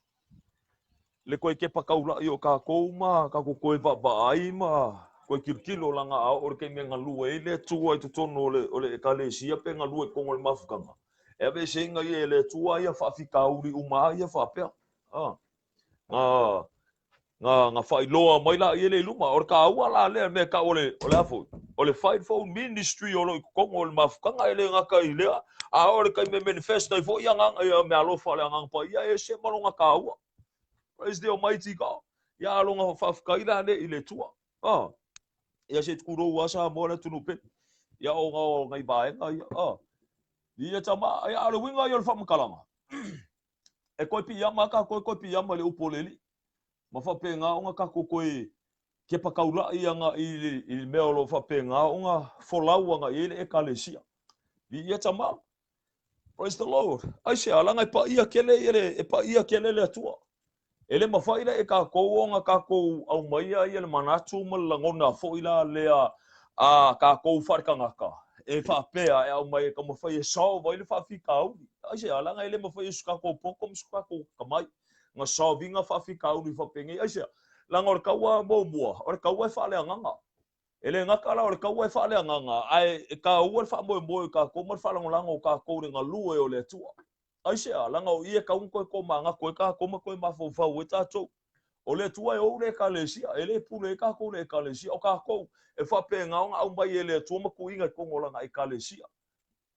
le toe kepa taula'i o tatou ma tatou toe vaavaai ma toe tilotilo laga a oo i le taimi e galue ai le Atua i totonu o le o le Ekalesia pe galue i totonu o le mafutaga, e aveeseina ia e le Atua ia faafitauli uma a ia faapea. A na na na faailoa mai laia lea i luma. O le taua la lea mea e tau o le o le a foi o le fivefold ministry o lo o i totonu o le mafutaga e le gata i lea, a oo i le taimi e manifest ai foi agaga ia meaalofa a le Agaga Paia e ese ma lona taua. Praise the Almighty God. Ia a lona faafetai la lea i le Atua. Ah. Ia se tulou lava Samoa le atunuu pele. Ia ona o nai vaega ia. Ah. Ia tama, ia a o le uiga ia o le faamatalaga. E toe piiama lava tatou e toe piiama i le upu o le Alii. Ma faapena ona tatou toe kepa taula'i agai i le mea o lo o faapena ona folau agai i ai le Ekalesia. Viia tama. Praise the Lord. Aisea, leaga e paia tele ia le, e paia tele le Atua. E le mafai la e tatou ona tatou aumaia ia le manatu ma le lagona foi la lea a tatou faaletagata e faapea e aumai e taumafai e solve ai le faafitauli. Aisea, leaga e le mafai e so tatou poto ma so tatou akamai ona solve ina faafitauli faapenei. Aisea, leaga o le taua muamua, o le taua e faaleagaga. E le gata la o le taua e faaleagaga, ae e taua le faamoemoe o tatou ma le faalagolago o tatou i le galue o le Atua. Aisea? Leaga o i e tau ona toe tomanatu ai tatou ma toe mafaufau ai tatou. O le Atua e ou le Ekalesia, e le pule ai tatou i le Ekalesia. O tatou e faapena ona aumai e le Atua ma tuuina i totonu o Lana Ekalesia.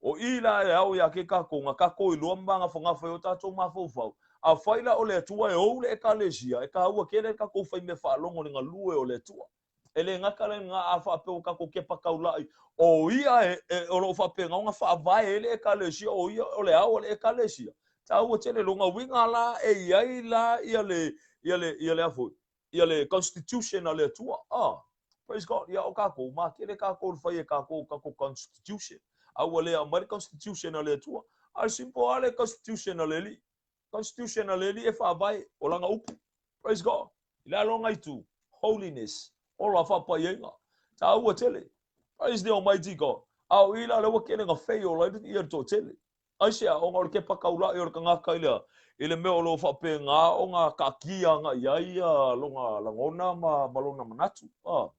O i la e ao ia te tatou na tatou iloa ma magafagafa ai o tatou mafaufau. Afai la o le Atua e ou le Ekalesia, e taua tele le tatou fai mea faalogo i le galue o le Atua. E le gata lena a faapea ua tatou kepa taula'i, o ia e, e, o lo o faapena ona faavae ai le Ekalesia, o ia o le ao a le Ekalesia. Taua tele lona uiga la e i ai la ia le, ia le, ia le a foi, ia le constitution a le Atua. Ah, praise God. Ia o tatou, matele tatou i le fai e tatou o tatou constitution. A ua le aumai le constitution a le Atua. A o le simple lava le constitution a le Alii. Constitution a le Alii e faavae o lana upu. Praise God. I le alo ngai tu, holiness, ola faapaiaiga. Taua tele. Praise the Almighty God. A o i la lea ua kele na fei ola ai ia le toatele. Aisea, ona o le kepa taula'i o le tagata i le, i le mea o lo o faapena ona taatia agai ai ia lona lagona ma, ma lona manatu. Ah.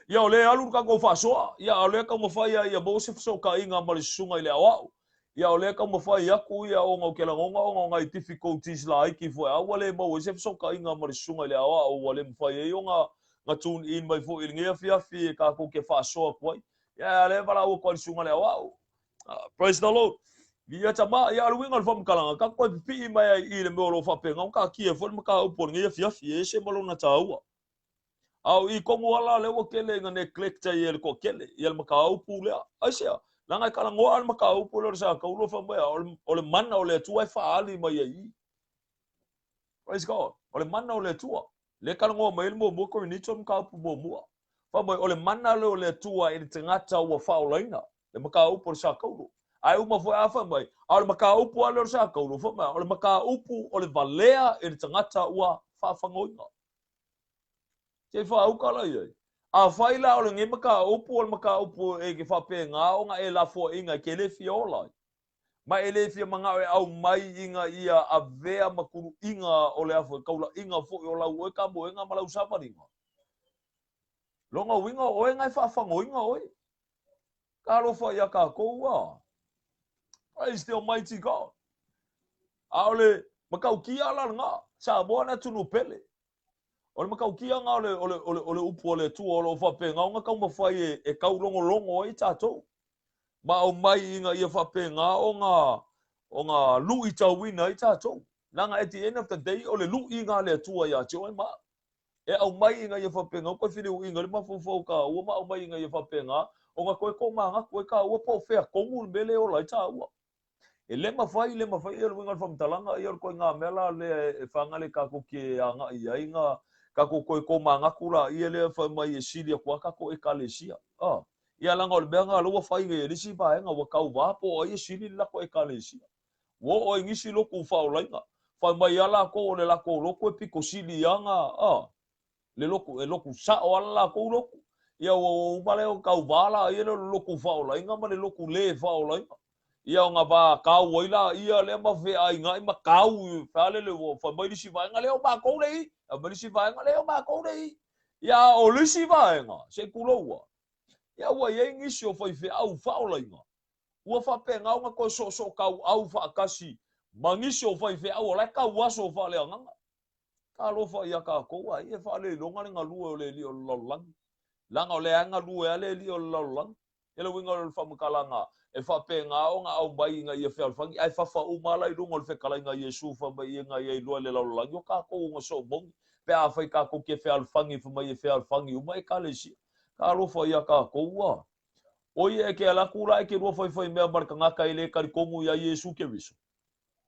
Ia o lea e alu le tatou faasoa, ia a o lea e taumafai lava ia maua se fesootaiga ma le susuga i le aoao. Ia o lea e taumafai atu ia ona ou te lagona ona o nai difficulties laiti foi a ua le maua ai se fesootaiga ma le susuga i le aoao ua le mafai ai ona na tune in mai foi i lenei afiafi e tatou te faasoa atu ai. Ia a o lea e valaau atu ai i le susuga i le aoao. Praise the Lord. Ia tama, ia o le uiga o le faamatalaga, tatou toe pipii mai ai i le mea o lo o faapena ona taatia ai foi le mataupu o lenei afiafi e ese ma lona taua. A o i tonu lava la lea ua tele ina neglect ai e le toatele ia le mataupu lea. Aisea? Leaga e talanoa lava le mataupu lea o le Sa Taulo fai mai o le mana o le Atua e faaali mai ai i i. Praise God. O le mana o le Atua. Lea e talanoa mai ai le muamua Korinito le mataupu muamua. Fai mai o le mana lea o le Atua i le tagata ua faaolaina. Le mataupu o le Sa Taulo. Ae uma foi a fai mai, a o le mataupu lava lea o le Sa Taulo, fai mai o le mataupu o le valea i le tagata ua faafagoina. Se i faauka la i ai. Afai la o lenei mataupu o le mataupu e ke faapena ona e lafoaiga e ke le fia ola ai, ma e le fia manao e aumai ina ia avea ma kuluiga o le afu e kaulaiga foi o lau oe kamoega ma lau savaliga. Lona uiga o oe na e faafagoina oe. Talofa ia tatou a. Praise the Almighty God. A o le matautia la lena, Samoa le atunuu pele. O le matautia lena o le, o le, o le, o le upu a le Atua o lo o faapena ona taumafai e, e taulogologo ai tatou. Ma aumai ina ia faapena ona, ona luitauina ai tatou. Leaga at the end of the day, o le luiga a le Atua ia te oe ma au. E aumai ina ia faapena, ua toe filiuina le mafaufau o tāua ma aumai ina ia faapena ona toe tomanatu ai tāua po o fea tonu le mea lea e ola ai tāua. E le mafai, le mafai ia le uiga o le faamatalaga, ia o le ituaiga mea la lea e faga le tatou ke agai i ai na tatou toe tomanatu laia lea fai mai e sili atu lava tatou Ekalesia. A. Ia leaga o le mea lena lea ua fai nei e le isi vaega ua tauva po o ai e sili le latou ekalesia. Ua oo ai nisi lotu faaolaina, fai mai lava latou o le latou lotu e pito sili lava na a le lotu, e lotu sao lava le latou lotu. Ia ua uma lea ona tauva laia lea o le lotu faaolaina ma le lotu le faaolaina. Ia ona va tau ai laia lea ma feainai ma tau faalele ua fai mai le isi vaega lea o matou le i, fai mai le isi vaega lea o matou le i. Ia a o le isi vaega, se i tulou lava, ia ua i ai nisi o faifeau faaolaina ua faapena ona toe soosootauau faatasi ma nisi o faifeau o la e tauaso faaleagaga. Talofa ia tatou, ai e faaleiloga le galue o le alii o le lalolagi, leaga o lea e galue lava le alii o le lalolagi. Ia le uiga o le faamatalaga, e faapena ona aumai ina ia fealofani, ae fafa uma lava la i luga o le fetalaiga a Iesu fai mai ina ia iloa e le lalolagi o tatou ona soomoni, pe afai tatou te fealofani fai mai e fealofani uma Ekalesia. Talofa ia tatou a! O ia e ke alu atu la e ke lua faifai mea ma le tagata e le talitonu iā Iesu Keriso.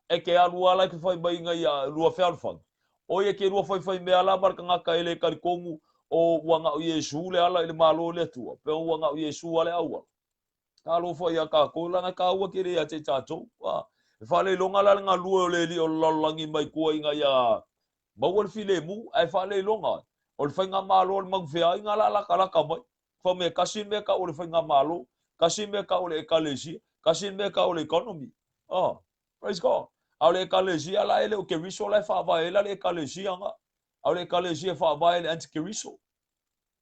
E ke alu lava la e ke fai mai ina ia lua fealofani. O ia ke lua faifai mea la ma le tagata e le talitonu o ua na o Iesu le ala i le Malo o le Atua, pe ua na o Iesu lava le auala. Talofa iā tatou, leaga e taua tele ia te tatou. A, e faaleiloga la le galue o le alii o le lalolagi mai tua ina ia maua le filemu, ae faaleiloga o le faigamalo o le manufeaiga la latalata mai. Fai mai e tasi le mea tau o le faigamalo, tasi le mea tau o le ekalesia, tasi le mea tau o le economy. Oh, praise God. A o le ekalesia la e le o Keriso la e faavae ai la le ekalesia nga. A o le ekalesia e faavae i le anti-Keriso.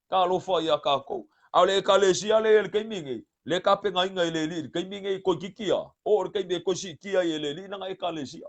Talofa ia tatou. A o le ekalesia le i le taimi nei, le tapenaina i le alii i le taimi nei toeitiiti a, oo i le taimi e toe siitia ai e le alii lana ekalesia.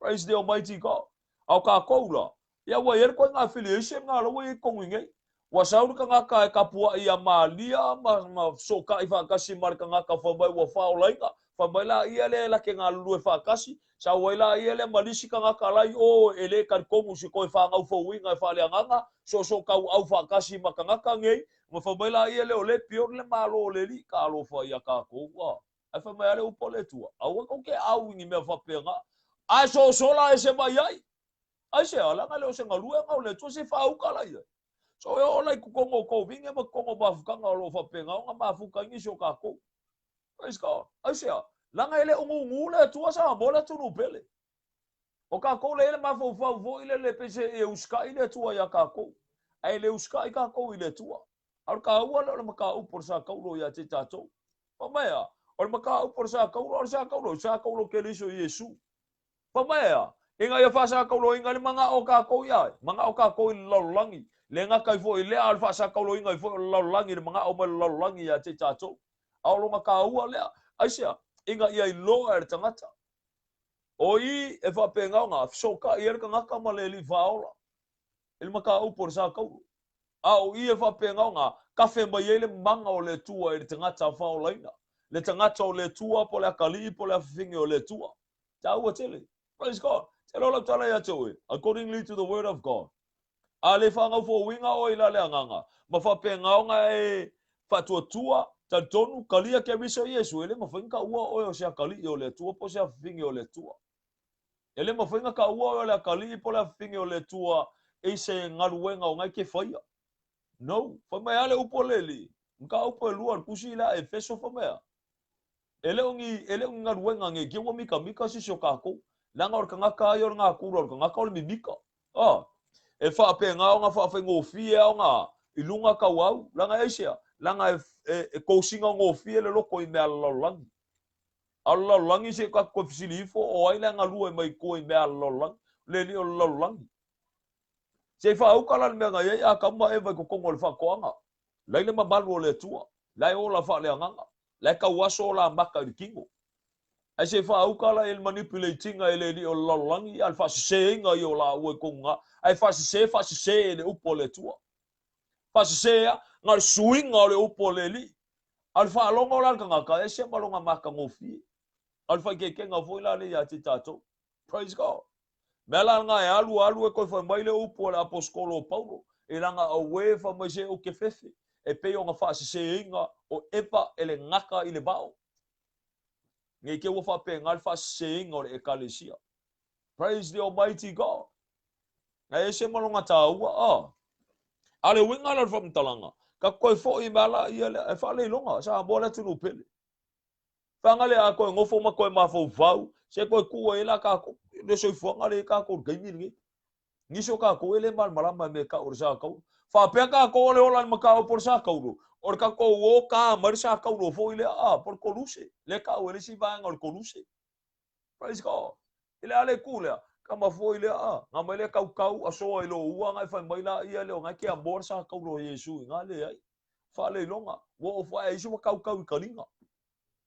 Praise the Almighty God. A o tatou la, ia ua i ai le ituaiga affiliation lena la ua i ai i totonu i nei. Ua sau le tagata e tapuai ia Malia ma, ma fesootai faatasi ma le tagata fai mai ua faaolaina, fai mai laia lea e lake galulue faatasi, sau ai laia lea ma le isi tagata la i o e le talitonu i se toe fanau fouina e faaleagaga, soosootauau faatasi ma tagata nei, ma fai mai laia lea o lea e pure le Malo o le Alii. Talofa ia tatou, a. Ae fai mai lava le upu a le Atua, Aua tou te au i ni mea faapena, ae sosola ese mai ai. Aisea? Leaga e le o se galuega o le Atua, se i faauka la i ai. So e oo la i totonu o kovine ma totonu o mafutaga o lo o faapena ona mafuta ai nisi o tatou. Praise God. Aisea? Leaga e le o gugu le Atua Samoa le atunuu pele. O tatou lea e i ai le mafaufau foi lele pei se e usitai le Atua ia tatou. Ae le usitai tatou i le Atua. A o le taua lea o le mataupu o le sa taulo ia te tatou. Fai mai a, o le mataupu o le sa taulo, o le sa taulo, sa taulo Keriso Iesu. Fai mai a, ina ia faasatauloina ai le manao o tatou ia ai, manao tatou i le lalolagi, le gata ai foi i lea, a o le faasatauloina ai foi o le lalolagi, le manao mai le lalolagi ia te tatou. A o lona taua lea, aisea, ina ia iloa e le tagata. O i e faapena ona fesootai ai le tagata ma le Alii Faaola i le mataupu o le sa taulo. A o i e faapena ona kafe mai ai le mana o le Atua i le tagata faaolaina, le tagata o le Atua po o le atalii po o le afafine o le Atua. Taua tele. Praise God. Tele o lau tala ia te oe, accordingly to the word of God. A le faagaufouina oe i la le agaga, ma faapena ona e faatuatua, talitonu, kalia Keriso Iesu, e le mafai ona taua oe o se atalii o le Atua po o se afafine o le Atua. E le mafai ona taua oe o le atalii po o le afafine o le Atua i se galuega o na e te faia. No. Fai mai a le upu a le Alii, mataupu e lua o le tusi lea a Efeso fai mai a, E le o ni, e le o ni galuega nei ua mikamika sisi o tatou. Leaga o le tagata lava ia o le natura o le tagata o le mimika. A, e faapena ona faafaigofie lava ona i luga tauau, leaga e aisea? Leaga e, e, e tosiga gofie le loto i mea a le lalolagi. A o le lalolagi se i tatou toe fesili ifo o ai le galue mai tua i mea a le lalolagi, le alii o le lalolagi. Se i faauka la le mea na i ai Atamu ma Eva i totonu o le faatoaga. La i le mamalu o le Atua, la e ola faaleagaga, la e tauaso o la maka i le tino. Ae se i faauka la i le manipulate-ina e le alii o le lalolagi, a le faaseseina ia o laua i tonu na, ae faasese, faasese e le upu a le Atua. Faasese a, na o le suiga o le upu a le Alii. A o le faalogo la a le tagata, e ese ma lona matagofie. A o le faaikeikega foi la lea ia te tatou. Praise God. Mea la lena e alu alu e toe fai mai le upu a le aposetolo o Paulo, e leaga auē fai mai se ou te fefe, e pei ona faaseseina o Eva e le gata i le vao. Nei te ua faapena le faaseseina o le Ekalesia. Praise the Almighty God. Na ese ma lona taua, a. A o le uiga la o le faamatalaga, Ka koe foi ma la ia lea, e faaleiloga, Samoa le atunuu pele. Faga lea a koe gofo ma koe mafaufau, se koe tuu ai la kākou, le soifuaga lea i kākou i le taimi lenei. Nisi o kākou e le malamalama i mea e tau o le sa tauro. Faapea kākou o le ola i le mataupu o le sa tauro, o le tatou o ta mai le sa tauro foi lea, a, po o le koluse, lea e tau e le isi vaega o le koluse. Praise God. I le a le itu lea, tama foi lea, a, na mai lea tautau asoa i lou ua na e fai mai la ia lea o na e ke amoa le sa tauro o Iesu i na leai. Faaleiloga, ua oo foi a isi ua tautau i kaliga.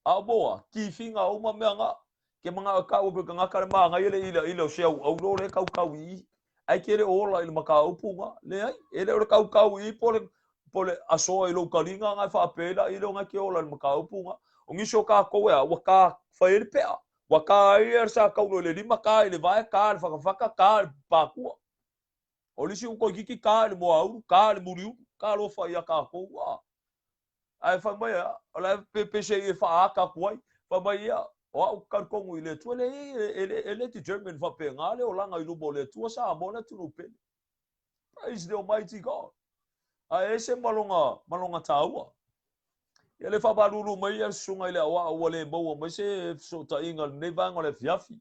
A o moa, tifiga uma mea na, ke manao e kau aku i le tagata le manaia le ilaila o se auaulo lea e tautau i i. Ae ke le o ola i le mataupu na, leai, e le o le tautau i i po o le, po o le asoa i lou kaliga na e faapea ai la i le o na e ke ola i le mataupu na. O nisi o kākou e a, ua tā fai ai le pe'a, ua tā ai le sa taulo i le lima, tā i le vae, tā i le fatafata, tā i le pākua. O le isi ua toeitiiti tā i le moaulu, tā i le muliulu, tā alofa ia kākou, a. Ae fai mai, o la e peiseai e faaata atu ai, fai mai ia, o au talitonu i le Atua, leai, e le determine faapena le olaga i luma o le Atua, Samoa le atunuu pele. Praise the Almighty God. Ae ese ma lona, ma lona taua. Ia le faamalulu mai ia le susuga i le aoao ua le maua mai se fesootaiga i lenei vaega o le afiafi.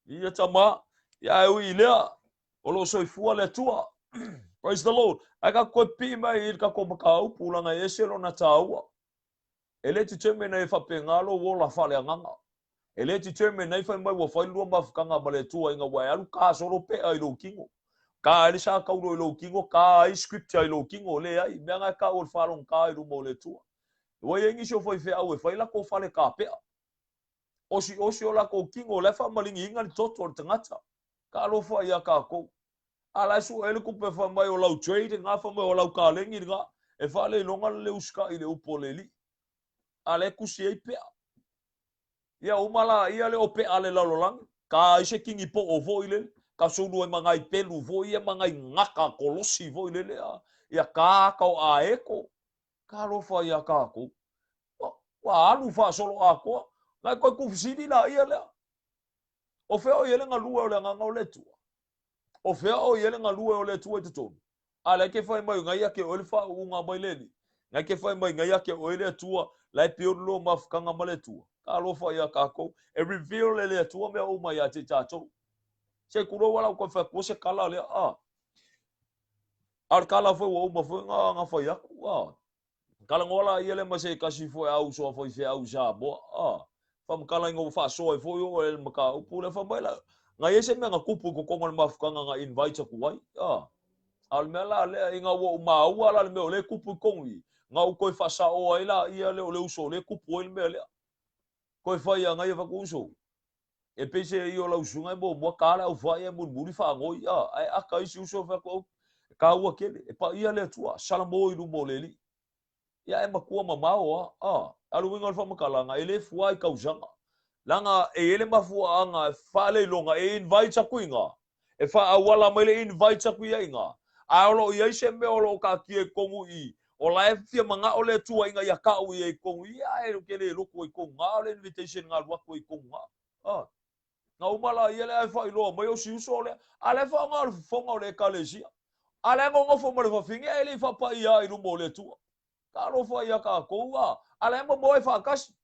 Ia tama, ia ae ui i lea, o lo o soifua le Atua. Praise the Lord. Ae tatou toe pipii mai i le tatou mataupu leaga e ese lona taua. E le determine ai e faapena lou ola faaleagaga. E le determine ai fai mai ua fai le lua mafutaga ma le Atua ina ua e alu ta solo pea i lou tino. Ta ai le sa taulo i lou tino, ta ai scripture i lou tino. Leai, mea na e tau o le faalogogata i luma o le Atua. Ua i ai nisi o faifeau e fai latou fale kapea. Osiosi o latou tino, o la e faamaligiina le toto o le tagata. Talofa ia tatou. A la e sue ai le tupe fai mai o lau trade lena, fai mai o lau kalegi lena, e faaleiloga le usitai i le upu a le Alii. A la e tusi ai pea. Ia uma la ia le o pea a le lalolagi, ta ai se kini po'o foi lele, ka sulu ai ma nai pelu foi ia ma nai gaka kolosi foi lele a, ia ka aka o aeko. Talofa ia tatou. Ua alu faasoloatoa. Nai koe kufisili la ia lea. O fea o i ai le galue o le Agaga o le Atua? O fea o i ai le galue o le Atua i totonu? A la e ke fai mai ngai ake oe le faauuga mai le Alii. Ngai ke fai mai ngai ake oe le Atua, la e pio lo mafutaga ma le Atua. Talofa ia tatou. E reveal e le Atua mea uma ia te tatou. Se kulou ala koe fai atu se kala lea. A. A o le kala foi ua uma foi nga fai aku. A. Talanoa la ia lea ma se tasi foi a uso a faifeau i Samoa, a, faamatala ina ua faasoa ai foi oe i le mataupu lea, fai mai la, na i ai se mea na tupu i totonu o le mafutaga na invite atu ai, a. A o le mea la lea, ina ua ou maua la le mea o lea e tupu i totonu i i, na ou toe faasaoa ai la ia lea o le uso o lea e tupu ai le mea lea. Toe fai ia nai e fai atu, uso, e pei se i o lau susuga e muamua ta le aufai ae mulimuli faanoi, a, ae aka isi uso e fai atu, au, e taua tele, e paia le Atua, salamo i luma o le Alii. Ia e matua mamao a, a, a le uiga o le faamatalaga, e le fua i tausaga. Leaga e i ai le mafuaaga e faaleiloga e invite atu i ina, e faaauala mai le invite atu ia i ina, ae o lo o i ai se mea o lo o taatia i totonu i i, o la e fia manao le Atua ina ia tau i ai i totonu i i, ae ou te le lotu ai i totonu na, o le invitation na alu atu ai i totonu na. A. Na uma la ia lea e faailoa mai o si uso lea, a la e faaaoga o le fofoga o le Ekalesia. A la e nonofo ma le fafine ae le i faapaia i luma o le Atua. Talofa ia tatou, a, a la e momoe faatasi.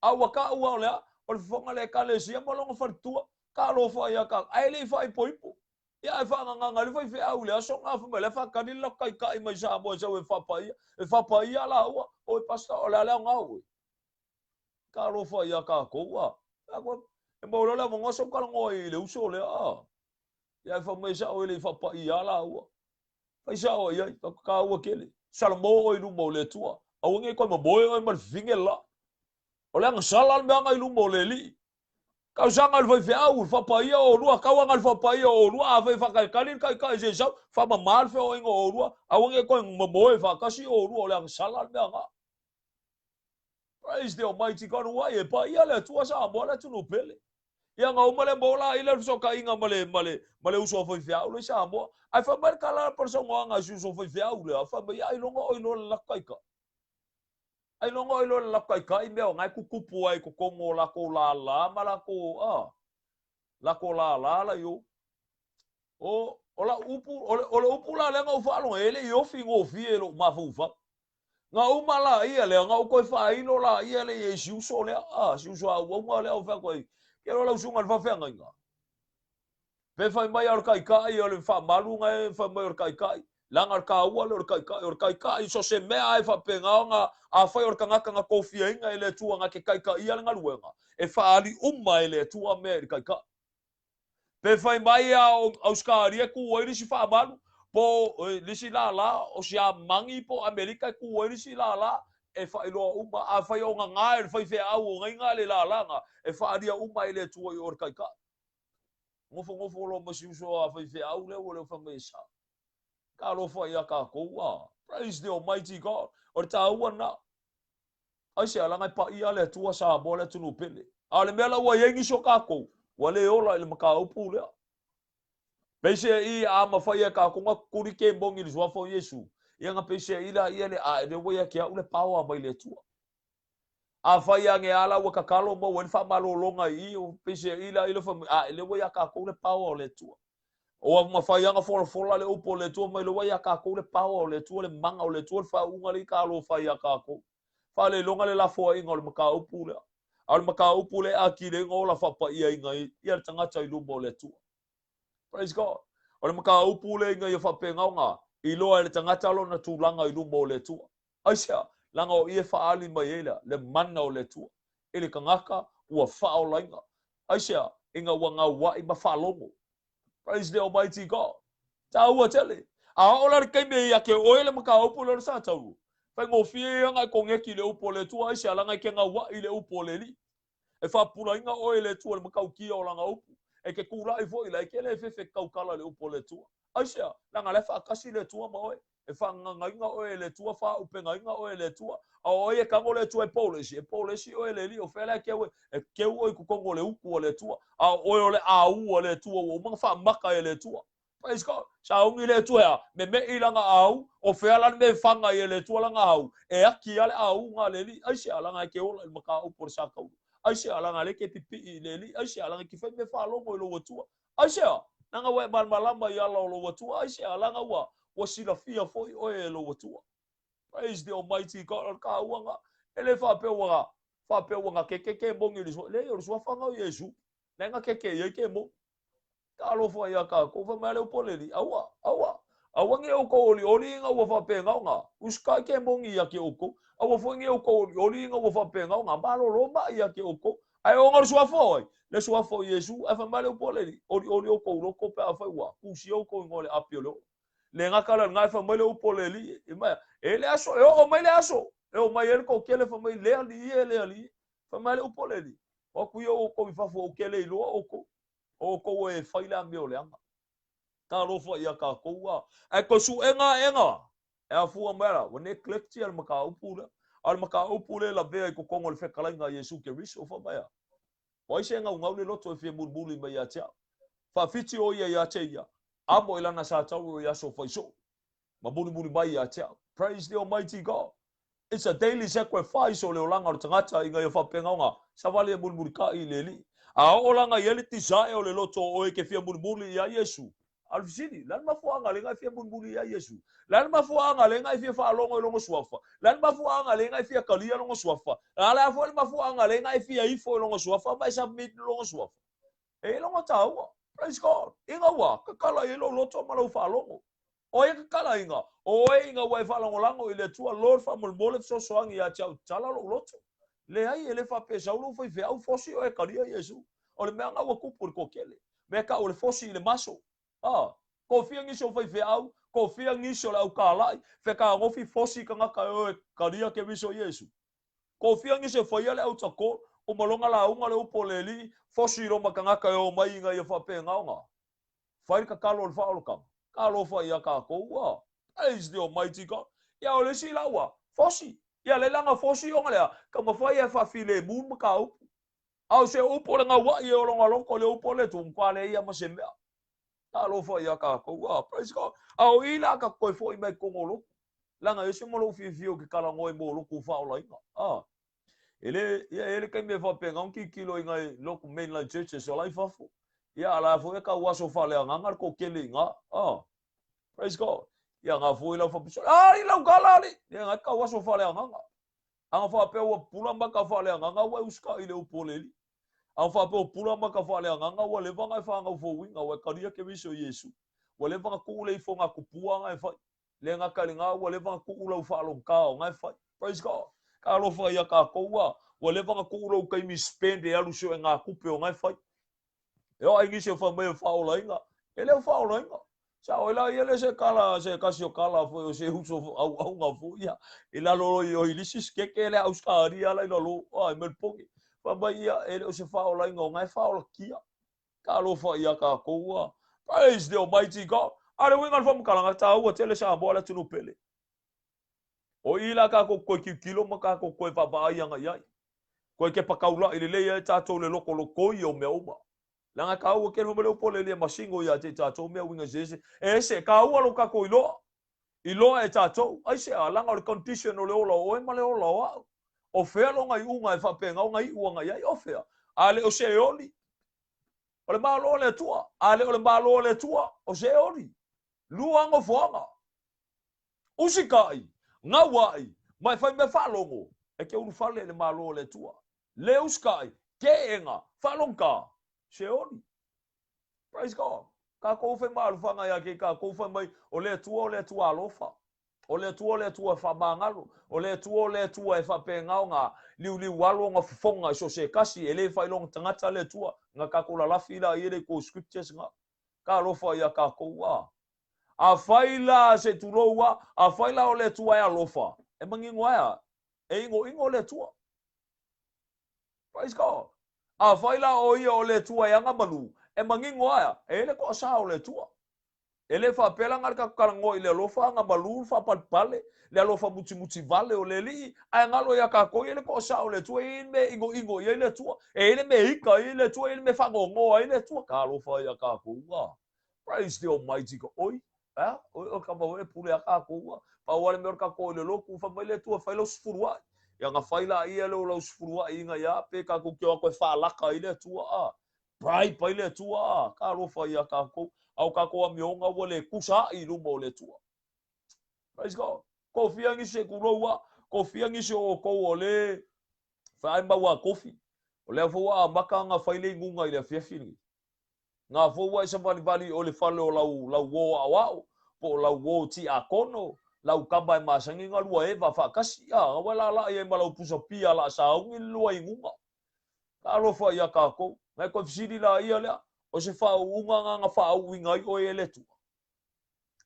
A ua taua o le a? O le fofoga o le Ekalesia ma lona faletua. Talofa ia tatou, ae le i faaipoipo. Ia ae faagagaga ai le faifeau i le aso lena, fai mai, la e faatali le latou taitai mai Samoa e sau e faapaia. E faapaia laua, oi pastor, o le a le aoga o oe? Talofa ia tatou, a. E maua loa le avanoa sau talanoa i le uso lea, a. Ia ae fai mai sao e le i faapaia laua. Fai sao i ai, taua tele. Salamo oe i luma o le Atua. Aua ne i toe momoe oe ma le fafine le la. O le agasala le meaga i luma o le Alii. Tausaga i le faifeau, i le faapaia o oulua, tauaga i le faapaia o oulua, afai e faatalitali le taitai se i sau, faamama le feoaiga o oulua, aua ne i toe momoe faatasi oulua, o le agasala le mea na. Praise the Almighty God, ua e paia le Atua Samoa le atunuu pele. Ia na uma lea maua la i le fesootaiga ma le, ma le, ma le uso a faifeau lea i Samoa. Ae fai mai le tala po o le saunoaga a si uso faifeau lea, fai mai, ailoga o iloa le latou taitai. Ailoga o iloa le latou taitai mea o na e tutupu ai i totonu o latou lala ma latou, a, latou lala la i o. O, o lau upu, o le, o le upu la lea na ou faalogo ai, e le i ofi gofie i lou mafaufau. Na uma laia lea, na ou toe faailo laia lea i si uso lea, a, si uso auauna lea ou fai atu ai, Ke iloa lau susuga i le faafeagaiga. Pe fai mai o le taitai o le faamalu na e fai mai o le taitai, leaga o le taua lea o le taitai, o le taitai so o se mea lava e faapena ona, afai o le tagata na tofiaina e le Atua na te taitaia le galuega, e faaali uma e le Atua mea i le taitai. Pe fai mai a o Ausetalia e tu ai le isi faamalu, po o le isi lala o Siamani po o Amerika e tu ai le isi lala, e faailoa uma. Afai o gagā e le faifeau o gaiga le lala na, e faaalia uma e le Atua i o le Taitai. Nofonofo loa ma si uso a faifeau lea ua le fai mai e sao. Talofa ia tatou a. Praise the Almighty God. O le taua lena. Aisea, leaga e paia le Atua Samoa le atunuu pele. A o le mea la ua i ai nisi o tatou, ua le ola i le mataupu lea. Peiseai a mafai e tatou na tutuli kemoni i le suafa o Iesu, ia na peiseai laia le a lea ua ia te au le power mai le Atua. Afai ane a la ua tatalo maua ai le faamalologa i i, peiseai laia le fai mai, a lea ua ia tatou le power o le Atua. Ua mafai lava ona folafola le upu o le Atua mai le ua ia tatou le power o le Atua, le mana o le Atua, le faauuga lea i talofa ia tatou. Faaleiloga le lafoaiga o le mataupu lea. A o le mataupu lea e atili ai ona ola faapaiaina ia le tagata i luma o le Atua. Praise God. O le mataupu lea ina ia faapena ona iloa e le tagata lona tulaga i luma o le Atua. Aisea? Leaga o i e faaali mai ai le mana o le Atua i le tagata ua faaolaina. Aisea? Ina ua gauai ma faalogo. Praise the Almighty God. Taua tele. A oo la le taimi e ia te oe le mataupu lea o le Satauro, faigofie ia ona e koneti i le upu o le Atua, aisea? Leaga e te gauai i le upu o le Alii. E faapupulaina oe e le Atua i le matautia o Lana upu. E te tulai foi la, e te le fefe e te tautala i le upu o le Atua. Aisea? Leaga o la e faatasi le Atua ma oe. E faagagagaina oe e le Atua, faaupegaina oe e le Atua. A o ai e tago le Atua e polesi? E polesi oe e le Alii. O fea la e keu ai? E keu oe i totonu o le utu a le Atua. A o oe o le au a le Atua ua uma ona faamaka e le Atua. Praise God. Sauni le Atua e a? Memeʻi lana au, o fea la le mea e faga ai e le Atua lana au? E aki lava le auga a le Alii. Aisea? Leaga e te ola i le mataupu o le Satauro. Aisea? Leaga lea e te pipii i le Alii. Aisea? Leaga e te fai mea faalogo i lou Atua. Aisea? Leaga ua e malamalama i ala o lou Atua. Aisea? Leaga ua ua silafia foi oe e lou Atua. Praise the Almighty God. O le taua lena. E le faapea ua faapea ua gakeke kemoni i le suafa. Leai, o le suafa lena o Iesu. Na e gakeke i ai kemoni. Talofa ia tatou, fai mai le upu a le Alii, Aua, aua, aua ne i outou olioli ina ua faapena ona usitai kemoni ia te outou, aua foi ne i outou olioli ina ua faapena ona malolo mai ia te outou. Ae ona o le suafa o ai? Le suafa o Iesu. Ae fai mai le upu a le Alii, Olioli outou loto pe afai ua tusia outou igoa i le api o le ola. Le gata lea o lena, fai mai le upu a le Alii, e mai, e le aso, e oo mai le aso, e oo mai ai le toatele, fai mai, le Alii e, le Alii e. Fai mai le upu a le Alii, O atu ia outou i fafo, ou te le iloa outou. O outou e fai le amio leaga. Talofa ia tatou a. Ae toe suega aʻega e afua mai ala, ua neglect-ia le mataupu lea. A o le mataupu lea e lavea i totonu o le fetalaiga a Iesu Keriso, fai mai a, O ai se gaugau le loto e fia mulimuli mai ia te au? Faafiti o ia ia te ia, amo i lana satauro i aso faisoo, ma mulimuli mai ia te au. Praise the Almighty God. It's a daily sacrifice o le olaga o le tagata ina ia faapena ona savali e mulimulitai i le Alii. A oo la na i ai le desire o le loto o oe e te fia mulimuli ia Iesu, a o le fesili, le a le mafuaaga lea na e fia mulimuli ia Iesu? Le a le mafuaaga lea na e fia faalogo i lona suafa? Le a le mafuaaga lea na e fia talia lona suafa? A le a foi le mafuaaga lea na e fia ifo i lona suafa ma e submit i lona suafa? E i ai lona taua. Praise God. Ina ua tatala i ai lou loto ma lau faalogo. O ai e tatala ina? O oe ina ua e faalagolago i le Atua, Lord, faamolemole fesoasoani ia te au, tatala lou loto. Leai, e le faapea e sau lou faifeau, fosi oe e talia Iesu. O le mea lena ua tupu i le toatele. Mea e tau o le fosi i le maso. A, kofia nisi o faifeau, kofia nisi o le aukalai, fekanofi fosi tagata e o e talia Keriso Iesu. Kofia nisi e faia le auta ko, uma loa na lauga le upu o le Alii, fosi loma tagata e o mai ina ia faapena ona fai le tatalo o le faaolataga. Talofa ia tatou, a, praise the Almighty God. Ia o le isi la ua fosi. Ia le laga fosi ona lea, taumafai e faafilemu le mataupu. A o se upu o le gauai e o lona loto le upu o le Atua, matua leai lava ma se mea. Talofa ia tatou, a, praise God. A o i la tatou toe foi mai i totonu o lotu. Leaga e ese ma lou fiafia ou te talanoa i mo lotu faaolaina. A, e le, ia e i ai le taimi e faapena ona tilotilo i nai lotu mainline churches o la i fafo. Ia, a la foi e tau aso faaleagaga le toatele i ina. A, praise God. Ia nga foi lau faapea, Sole, a lau tala alii! Ia nga e tau aso faaleagaga. A na faapea ua pupula maka faaleagaga ua e usitai i le upu o le Alii. A na faapea ua pupula maka faaleagaga ua leva ona e fanau fouina, ua e talia Keriso Iesu. Ua leva ona tuu le ifoga tupua na e fai. Le gata i lena ua leva ona tuu lau faalogita o na e fai. Praise God. Talofa ia tatou a, ua leva ona tuu lou taimi spend e alu suegatupe o na e fai. E oo ai nisi o fai mai o faaolaina, e le o faaolaina. Sa oi la ia le se kala, se kasi o kala foi o se uso auaunga foi ia. I lalo o i lisi skeke le Australia la i lalo, ai Melbourne. Fai mai ia, e le o se faaolaina o na e faaolatia. Talofa ia tatou a. Praise the Almighty God. A le uiga o le faamatalaga, taua tele Samoa le atunuu pele. O i la tatou toe tilotilo ma tatou toe vaavaai agai i ai. Toe kepa taula'i lelei ai tatou le lokolokoi o mea uma. Leaga e taua tele fai mai le upu o le lia masino ia te i tatou mea uiga eseese. E ese, e taua lo tatou iloa. Iloa e tatou. Aisea? Leaga o le condition o le ola o oe ma le ola o a'u. O fea lona iuga e faapena ona iu agai i ai? O fea? A le o Seoli. O le Malo o le Atua. A le o le Malo o le Atua, o Seoli. Lua nofoaga. Usitai, gaua'i, ma e fai mea faalogo, e te ulufale i le Malo o le Atua. Le usitai, teena, faalogita, Seoli. Praise God. Tatou fai maalofaga ia te tatou fai mai, o le Atua o le Atua alofa. O le Atua o le Atua e faamagalo. O le Atua o le Atua e faapena ona liuliu alo ona fofoga i so o se tasi, e le faailoga tagata le Atua. Na tatou lalafi la i le tou scriptures na. Talofa ia tatou a. Afai la se tulou a, afai la o le Atua e alofa, e manino ai a, e inoino le Atua. Praise God. Afai la o ia o le Atua e agamalu, e manino ai a, e i ai le toasā o le Atua. E le faapea la na o le tatou talanoa i le alofa agamalu, le faapalepale, le alofa mutimuti vale o le Alii, ae galo ia tatou e i ai le toasā o le Atua, e i ai le mea e inoino i ai le Atua, e i ai le mea e ita ai le Atua, e i ai le mea e faanoanoa ai le Atua. Talofa ia tatou a. Praise the Almighty God. Oi, a, oi, o ka mau e pule a kākou a. Pau lava le mea o le kākou i le lotu, fai mai le Atua, fai lau sefulu a'i. Ia na fai la ia le o lau sefulu a'i inga ia, pe kākou te o atu e faalaka ai le Atua a. Bribe ai le Atua a. Talofa ia kākou. A o kākou amioga ua le tusa a'i i luma o le Atua. Praise God. Kofia nisi e kulou a. Kofia nisi o outou o le fai ai mau a kofi. O lea foi ua amata ona fai le inuga i le afiafi lenei. Ngā fou ai savalivali o le fale o lau, lau uō aoao, po o lau uō tiakono, lau kama e masani ngā lua eva faatasi, a, ua laalaai ai ma lau pusa pia laa sauni le lua inuga. Talofa ia kākou. Ngai koe fesili la ia lea, o se faauuga ngā na faauuina ai oe e le Atua.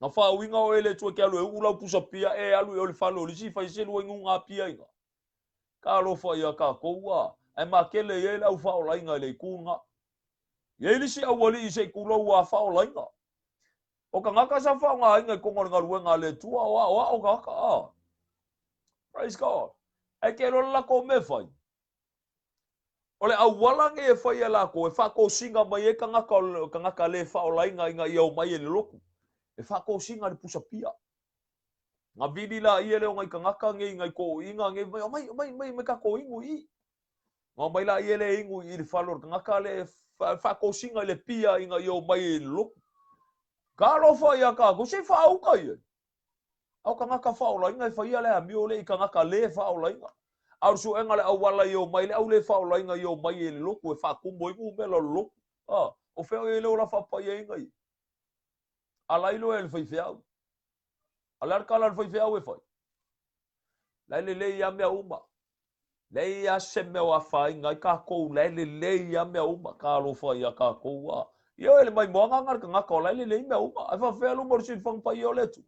Na faauuina oe e le Atua e te alu e uu lau pusa pia e alu i o le fale o le isi fai se lua inuga a pia inga. Talofa ia kākou, a, ae makele i ai le au faaolaina i le itu ngā. I ai le isi aualii se i tulou a faaolaina. O tagata sa faaaogaina i totonu o le galuega a le Atua, o aoao tagata, a. Praise God. Ae te iloa le latou mea e fai. O le auala nei e fai e latou e faatosina mai ai tagata o tagata le faaolaina ina ia omai e le lotu. E faatosina le pusa pia. Na vili laia lea o nai tagata nei, nai toeaiina nei, mai, omai, omai, omai, omai tatou inu i i. Na omai laia lea e inu i le fale o le tagata lea e faatosina i le pia ina ia omai i le lotu. Talofa ia tatou, se i faauka i ai. A o tagata faaolaina e faia le amio lea i tagata le faaolaina. A o le suega o le auala ia omai, le au le faaolaina ia omai i le lotu e faatumu ai numera o le lotu. A, o fea o i ai le ola faapaiaina ia? Alai loa e le faifeau. A o le a le tala a le faifeau e fai? La e lelei lava mea uma. Leai lava se mea o afaina ai tatou, la e lelei lava mea uma. Talofa ia tatou a. Ioe, le maimoaga lena a le tagata o la e lelei mea uma. Ae faapefea luma o le silafaga paia o le Atua?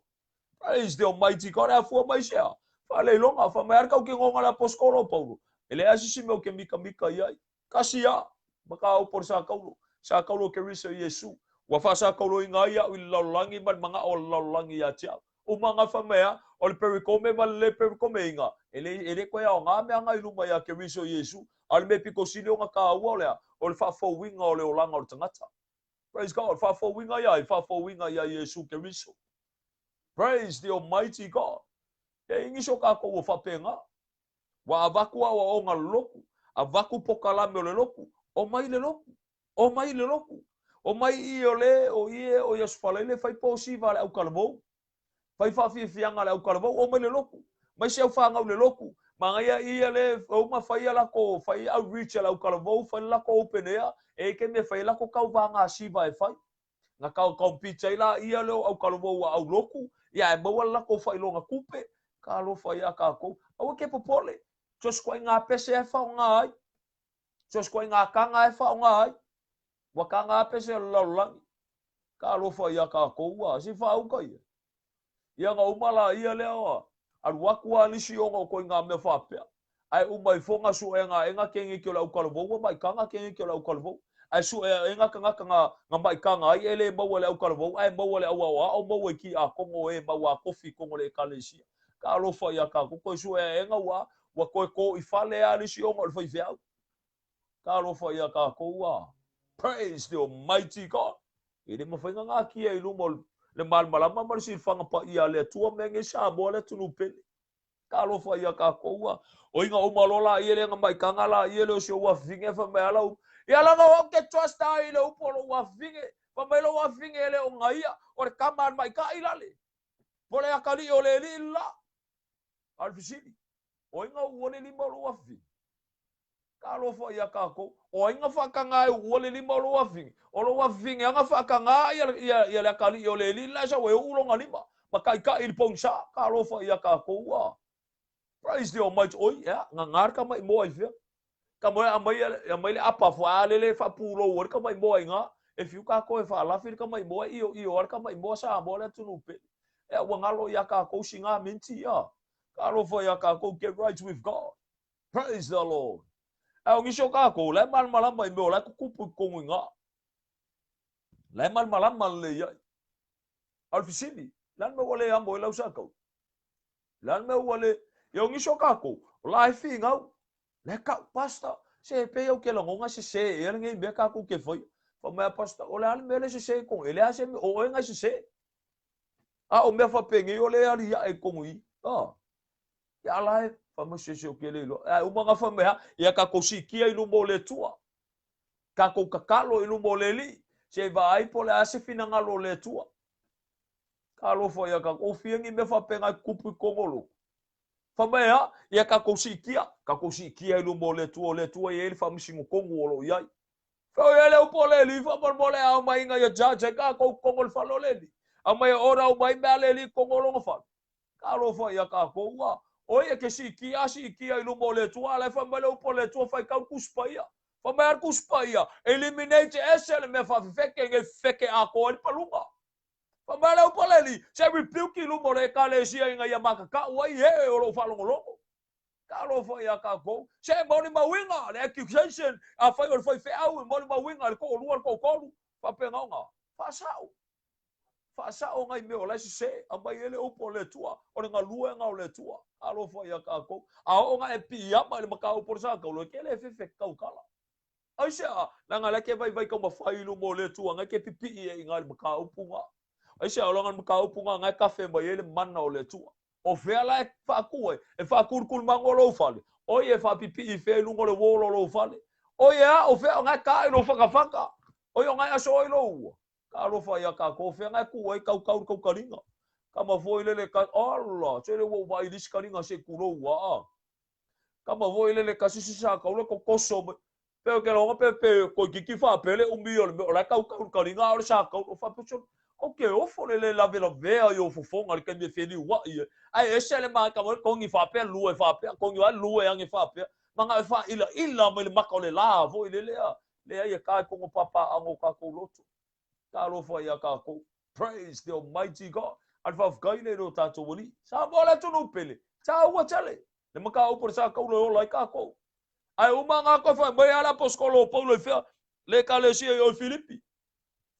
Praise the Almighty God, e afua mai se a? Faaleiloga, fai mai a le tautinoga a le Aposetolo o Paulo, e leai lava se isi mea ou te mitamita i ai. Tasi a, mataupu o le sātaulo, sātaulo o Keriso Iesu, ua faasātauloina ai au i le lalolagi ma le manaʻo o le lalolagi ia te au. Uma na fai mai a, o le perikome ma le lē perikomeiga, e le, e le toe aoga mea na i luma ia Keriso Iesu, a o le mea pito sili ona tāua o le a? O le faafouina o le olaga o le tagata. Praise God, faafouina ia ai? Faafouina ia Iesu Keriso. Praise the Almighty God. E i nisi o kākou ua faapena. Ua avatu aoaoga le lotu, avatu pokalame o le lotu, omai le lotu, omai le lotu. Omai i o le, o ie, o Iasufalaile, fai posiva a le autalavou. Fai faafiafiaga a le autalavou, omai le lotu. Mai se aufāgau le lotu. Manaia ia le uma fai a lako, fai outreach a le autalavou, fai le lako open air, e i taimi e fai ai lako tauva gasiva e fai. Na tau compete ai laia lea o autalavou a aulotu, ia ae maua le latou faailoga tupe. Talofa ia tatou. Aua e te popole. So o se ituaiga pese e faaaoga ai. So o se ituaiga taga e faaaoga ai. Ua taga lava pese o le lalolagi. Talofa ia tatou a, se i faauka ia. Ia na uma laia lea oa, alu atu a nisi ona o ituaiga mea faapea. Ae uma ifo na sueaga aʻe keneki o le autalavou ua maitaga keneki o le autalavou. Ae sue aʻe tagata na na maitaga ai e le maua i le autalavou ae maua i le auaoao maua i kiakono o e mau atofi i totonu o le ekalesia. Talofa ia tatou toe sue aʻe ua ua toe to i fale a nisi ona o le faifeau. Talofa ia tatou a. Praise the Almighty God. E le mafai ona natia i luma o le malamalama ma le silafaga paia a le Atua mea nei Samoa le atunuu pele. Talofa ia tatou a. O ina uma loa laia lea na maitaga laia lea o si ou afafine fai mai a lau ia leaga o au ke trust ai i le upu o lou afafine. Fai mai lou afafine e le o gaia o le tama a le maitai lale. Po o le atalii o le alii le la. A o le fesili, o ai na uua le lima o lou afafine? Talofa ia tatou. O ai na faataga e uua le lima o lou afafine? O lou afafine lava na faataga ia le atalii o le alii le la e sau e uu lona lima ma taitai i le pogisa. Talofa ia tatou a. Praise the Almighty. Oi, ea, gaga le tamaimoa i fea? Tama e aumai, aumai le apa foi a lele e faapulou ai le tamaimoa i ina. E fiu tatou e faalafi le tamaimoa, e ioio lava le tamaimoa Samoa le atunuu pele. Ea, ua galo ia tatou sina minti, a. Talofa ia tatou, get right with God. Praise the Lord. Ae o nisi o tatou, la e malamalama i mea o la e tutupu i totonu i ina. La e malamalama lelei ai. A o le fesili, le a le mea ua le amo ai lau sakau? Le a le mea ua le... Ia o nisi o tatou, o la e finau, la e tau, Pastor, se pei au ke lagona sese ea lenei mea tatou ke faia. Fai mai a Pastor, o le a le mea le sese i totonu? E leai se mea, o oe na e sese. A o mea faapenei o le aliae i totonu i i. Ah. Ia ala e, fai mai se isi o ke le iloa. Ae uma na fai mai ha, ia tatou siitia i luma o le Atua. Tatou tatalo i luma o le Alii, se i vaai po o le a se finagalo o le Atua. Talofa ia tatou, o fia ni mea faapena e tutupu i totonu o lotu. Fai mai ha, ia tatou siitia, tatou siitia i luma o le Atua, o le Atua e i ai le faamasino tonu o lo o i ai. Fai o i ai le upu o le Alii, faamolemole a aumai ina ia judge ai tatou i totonu o le fale o le Alii. Aumai e order uma ai mea a le Alii i totonu o lona fale. Talofa ia tatou a. Oi e ke siitia a siitia i luma o le Atua, a la e fai mai le upu a le Atua, faitau le Tusi Paia. Fai mai a le Tusi Paia, eliminate ese le mea faafefeke nei fefeke atoa ai le paluga. Fai mai le upu a le Alii, se rebuke i luma o le Ekalesia ina ia matatau ai ee o lo o faalogologo. Talofa ia tatou. Se molimauina le accusation, afai o le faifeau e molimauina le toalua le toatolu, faapena ona faasao. Faasao nai mea o la e sese, aumai ai le upu a le Atua, o le galuega o le Atua. Alofa ia tatou. A oo na e piiama i le mataupu o le Sataula, e tele e fefe tautala. Aisea? Leaga la e ke vaivai taumafai i luma o le Atua, na e ke pipii ai i ina i le mataupu na. Aisea? Leaga o le mataupu na, na e kafe mai ai le mana o le Atua. O fea la e faatu ai? E faakulukulumaga o lou fale? Oi, e faapipii i fea i luga o le wall o lou fale? Oi, e a, o fea o na e ka i lou fatafata? Oi, o na e aso ai lou ua? Talofa ia tatou, fea na e tu ai kaukau le kaukaliga. Kama foi lele ka, ala, se le ua ou vaai i le isi kaliga se i tulou ua a. Kama foi lele kasi se sa kau le kokoso mai. Pe ke longa pe pe toeitiiti faapea le umi o le mea o la e kaukau le kaliga a o le sa kau. O faapea sole, o ke ofo le le lavelavea i ou fofoga i le taimi e feliuai ai. Ae ese le maika foi togi faapea lue faapea, togi ai lue age faapea. Manao e faailaila mai le maka o le la foi lele a. Leai, e ka e kogo papaaga o tatou loto. Talofa ia tatou. Praise the Almighty God. A le faafetai lea i lo tatou Alii. Samoa le atunuu pele. Taua tele. Le mataupu o le sa taula e ola ai tatou. Ae uma nga koe fai mai a le aposetolo o Paulo i fea le ekalesia i o i Filipi.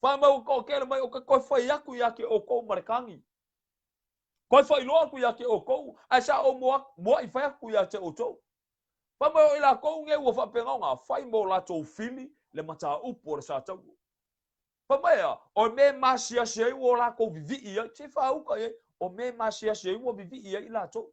Fai mai ua toatele mai o ke koe fai atu ia te outou ma le tagi. Koe faailoa atu ia te outou, ae sa ou mua'i fai atu ia te outou. Fai mai o i latou nei ua faapena ona fai mo latou fili le mataupu o le Satauro. Fai mai a, o mea e masiasi ai ua latou vivii ai, se faauka i ai, o mea e masiasi ai ua vivii ai i latou.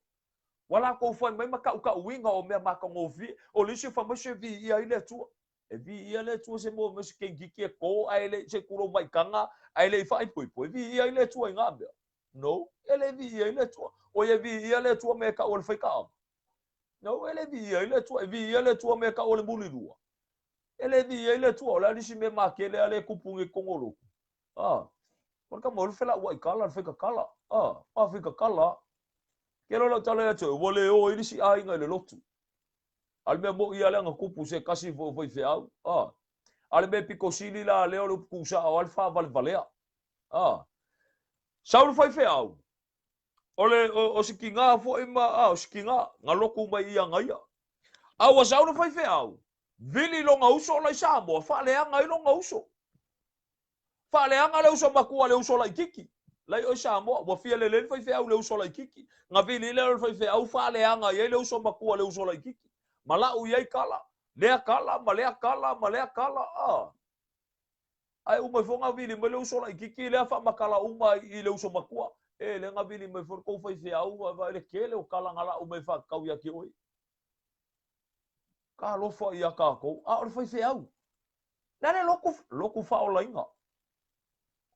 Ua latou fai mai ma taʻutaʻuina o mea matagofie, o le isi fai mai se viia ai le Atua. E viia le Atua se mo se keikiki e kō ae le se tulou maitaga ae le i faaipoipo, e viia ai le Atua i ngā mea. No, e le viia ai le Atua. Oi e viia le Atua me e kau o le faikaaga. No, e le viia ai le Atua. E viia le Atua me e kau o le mulilua. E le viia ai le Atua. O le a le isi mea makele a le kupu nge totonu o lotu. Ah. O le kama o le felauai kala, le faikakala. Ah, pa faikakala. Ke lo lau tala ia te oe, ua le o ai le isi aiga i le lotu. A o le mea moni lava lea na tupu se tasi foi o faifeau. A. A o le mea pito sili la lea o le upu tuusao a le faavalevalea. A. Sau le faifeau, o le, o, o si tiga foi ma, a, o si tiga, na lotu mai i ana ia. A ua sau le faifeau, vili lona uso la i Samoa, faaleaga ai lona uso. Faaleaga le uso matua le uso laititi. Lai oi Samoa, ua fia lelei le faifeau le uso laititi. Na vili lea o le faifeau faaleaga i ai le uso matua le uso laititi. Ma lau i ai kala, lea kala, ma lea kala, ma lea kala, a. Ae uma ifo na vili mai le uso laititi lea faamatala uma i le uso matua. E, lea na vili mai foi le tou faifeau, vaai le tele o kala na lau mai faatatau ia te oe. Talofa ia tatou, a o le faifeau. Le a le lotu, lotu faaolaina.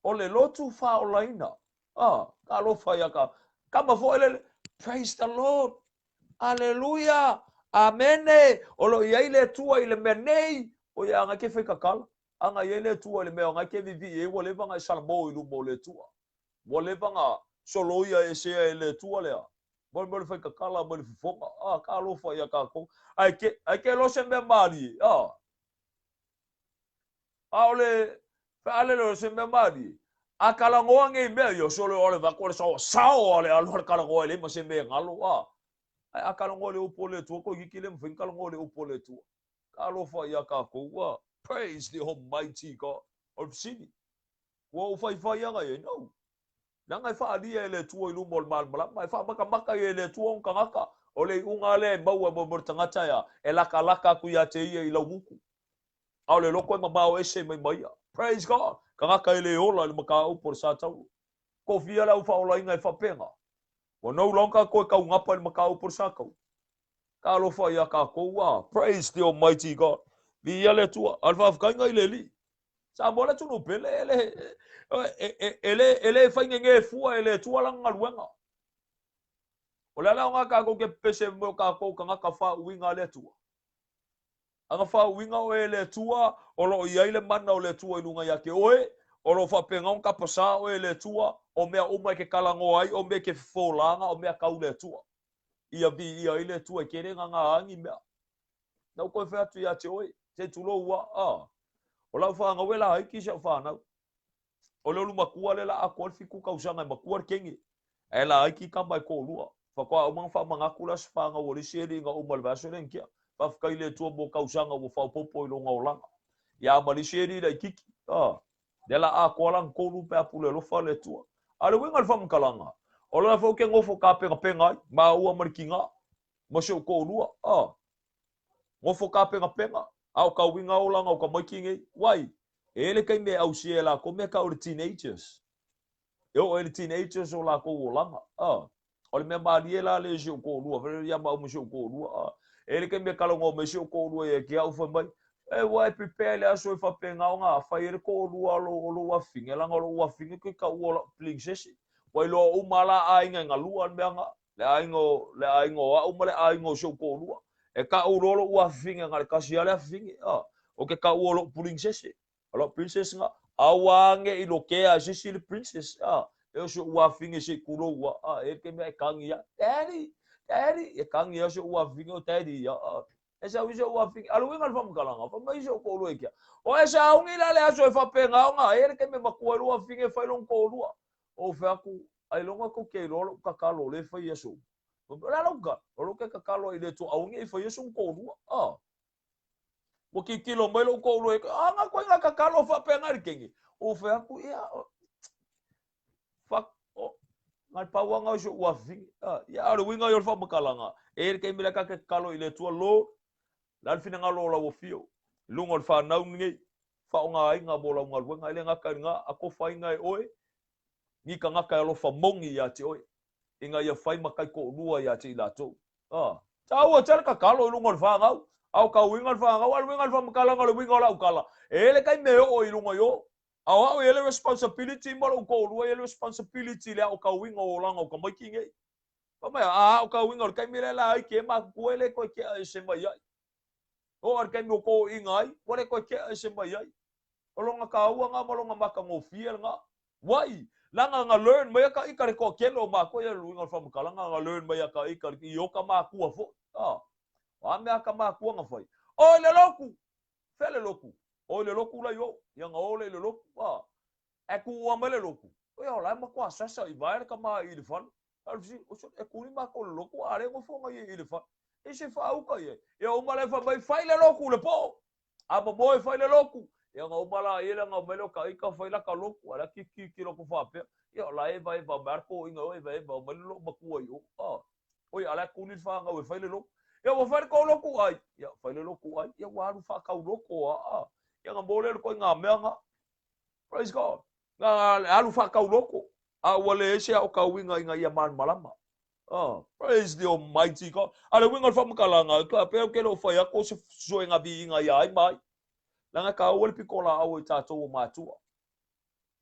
O le lotu faaolaina. Ah, talofa ia ka. Kama foi le, praise the Lord. Aleluia. Amene. O lo i ai le Atua i le mea nei. O ia anga ke whai kakala. Anga i ai le Atua i le mea o ngai ke vivi e ua leva ngai salamo i luma o le Atua. Ua leva nga soloia e sea e le Atua lea. Mo le whai kakala mo le fofoga. Ah, talofa ia kākou. Ai ke, ai ke lo se mea mālie. Ah, A o le fealele o se mea malie, a kalagoa nei mea ia, sole o le vaku o le sao, sao a le alo le kalagoa e leai ma se mea e galo, a. Ae a kalagoa le upu o le Atua, toeitiiti le mafai ona kalagoa le upu o le Atua. Talofa ia kākou, a. Praise the Almighty God. O le fesili, ua ou faifai aga i ai? No. Leaga e faaalia e le Atua i luma o le malamalama, e faamatamata ia e le Atua ona tagata. O le iuga lea e maua mo le tagata ea, e latalata atu ia te ia i laugutu. A o le loko e mamao ese mai ma ia. Praise God! Tagata e le ola i le mataupu o le sa taulu. Kofia le au faaolaina e faapena. Ua no longer koe kaugapa i le mataupu o le sa taulu. Talofa ia kākou, a. Praise the Almighty God. Viia le Atua. A o le faafetaiga i le Alii. Samoa le atunuu pele, e le, e, e, e le, e le faigegē fua e le Atua lana galuega. O le a le aoga kākou ke pepese mai o kākou tagata faauiga a le Atua. Aga faauiga oe e le Atua, o lo o i ai le mana o le Atua i luga ia te oe, o lo o faapena ona tapasā oe e le Atua, o mea uma e ke talanoa ai, o mea e ke fefolaga, o mea kau le Atua. Ia viia ai le Atua e kele ngā agi mea. Na ou toe fai atu ia te oe, se tulou a, a. O lau fanau e laiti si au fanau. O le olu matua le la atoa le 7 tausaga e matua le kenge. Ae laiti tama e toalua. Faatoa uma ona faamanatu le aso fanau o le isi alii na uma i le vaiaso lea na tea. Faafetai i le Atua mo tausaga ua faaopoopo i lona olaga. Ia ma le isi alii laititi. A. Lea la atoa lana tolu pe a pule alofa le Atua. A o le uiga o le faamatalaga, o lea foi ou te nofo tapenapena ai, maua ma le tiga, ma si ou toalua. A. Nofo tapenapena, a o ka uiga olaga o tamaiti nei, wai, e i ai le taimi e ausia e latou mea tau o le teenagers. E oo ai le teenagers o latou olaga. A. O le mea malie la lea i si ou toalua, fai ia maua ma si ou toalua. A. E i ai le taimi e talanoa mai si ou toalua ia te au, fai mai, E ua e prepare i le aso e faapena ona fai ai le toalua o lou afafine, leaga o lou afafine ke taua o lau princess. Ua iloa uma lava la aiga e galua le mea na, le aiga o, le aiga o au ma le aiga o si ou toalua. E tau loa lou afafine na o le tasi lava le afafine, a, o ke taua o lou princess. O lau princess na, aua ne i lokea e se isi le princess, a, e o si ou afafine se i tulou a, a, e ke mea e kagi a, daddy, daddy, e kagi a si ou afafine o daddy ia, a, e sau i si ou afafine, a o le uiga o le faamatalaga, fai mai si ou toalua i kia, o e sauni la le aso e faapena ona, e le taimi e matua ai lou afafine e fai lona toalua. Ou fai atu, ailoga tou te iloa lou tatalo o lea e fai i aso uma. O le a lau tatalo? O lou ke tatalo ai i le Atua aua ne i faia sona toalua, a. Ua tilotilo mai lou toalua ia, a na koe na tatalo faapena i le kenge. Ou fai atu, ia, fuck, oh, na le pau anga o si ou afafine. Ah, ia, a o le uiga ia o le faamatalaga, e i ai le taimi la ta te tatalo i le Atua, Lord, le a le finagalo o lau afio, i luga o le fanau lenei, faaaogaina mo lau galuega, e le gata i lena, atofaina e oe, ni tagata e alofa moni ia te oe, ina ia fai ma taitoalua ia te i latou. A. Taua tele tatalo i luga o le fanau, a o ka uiga o le fanau, a o le uiga o le faamatalaga o le uiga o lau tala, e i ai le taimi e oo i luga i o, A o a'u e i ai le responsibility ma lo'u to'alua e i ai le responsibility i le aotauina o olaga o tamaiti nei. Fai mai, a aotauina o le taimi lea la ai ke matutua e le toe tea ese mai ai. Oo lava i le taimi ua toina ai, ua le toe tea ese mai ai. O lona taua lena ma lona matagofie lena. Wai, leaga na learn mai ata ita le toatele o matou ia le uiga o le faamatalaga na learn mai ata ita i ota matua foi. A, o a mea ata matua na fai? O i le lotu! Fea le lotu? O i le lotu la i o. Ia na o lea i le lotu. A, ae tuua mai le lotu. Ia o la e matua sasa i vae le tama i le fale. A o le fesili, o e kuli matou i le lotu a o lea e nofo ana ia i le fale. E se faauka i ai. Ia uma lea fai mai, fai le lotu i le po. A momoe fai le lotu. Ia ona uma laia lea ona omai lea o ta ita fai lata lotu. A o la e tilotilo atu faapea, ia o la e evaeva mai lava le toeaina o evaeva mai le loo matua i o. A, oi a o la e tuli le fanau e fai le lotu. Ia ua fai le tou lotu ai. Ia fai le lotu ai. Ia ua alu faatauloto lava. Ia ona maua lea o le ituaiga mea lena. Praise God. Na alu faatauloto, a ua leai se aotauina ina ia malamalama. Oh, praise the Almighty God. A le uiga o le faamatalaga, e pei ou te le o fai atu o se suega viiga ia ai ma ai. Leaga e taua le pitolaau a i tatou o matua.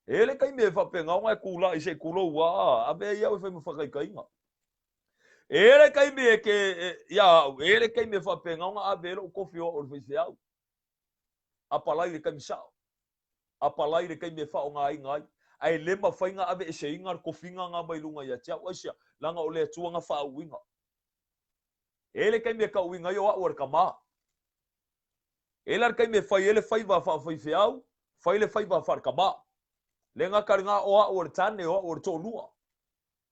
E le taimi e faapena ona e tulai se i tulou a, avea ia au e fai ma faataitaiga. E le taimi e ke, e, ia au, e le taimi e faapena ona ave ai lou tofi o au o le faifeau. Apalai le taimi sao. Apalai le taimi e faaaogaina ai, ae le mafai na aveeseina le tofiga na mai luga ia te au. Aisea? Leaga o le Atua na faauuina. E i ai le taimi e tauina ai o au o le tama. E i ai la le taimi e fai ai le faiva faafaifeau, fai le faiva faaletama. Le gata i lena o au o le tane, o au o le toalua.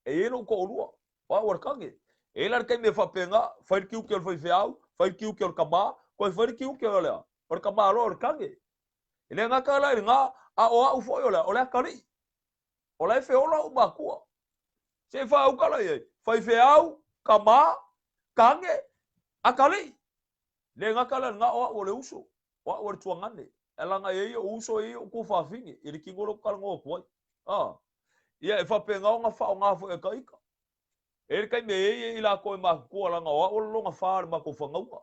E i ai lou toalua, o au o le tane. E i ai la le taimi e faapena, fai le tiute o le faifeau, fai le tiute o le tama, toe fai le tiute o le a? O le tamaloa o le tane. E le gata la i lena, a o au foi o le a? O le atalii. O la e feola ou matua. Se i faauka la i ai, faifeau, tama, tane, atalii. Le gata la i lena, o au o le uso, o au o le tuagane. E leaga e i ai ou uso, e i ai ou tuafafine, i le tino lea ou te talanoa atu ai. A, ia, e faapena ona faaaoga foi e ka ita. E i ai le taimi e i ai i latou e matutua, leaga o au o le lona fa o le matou fanauga.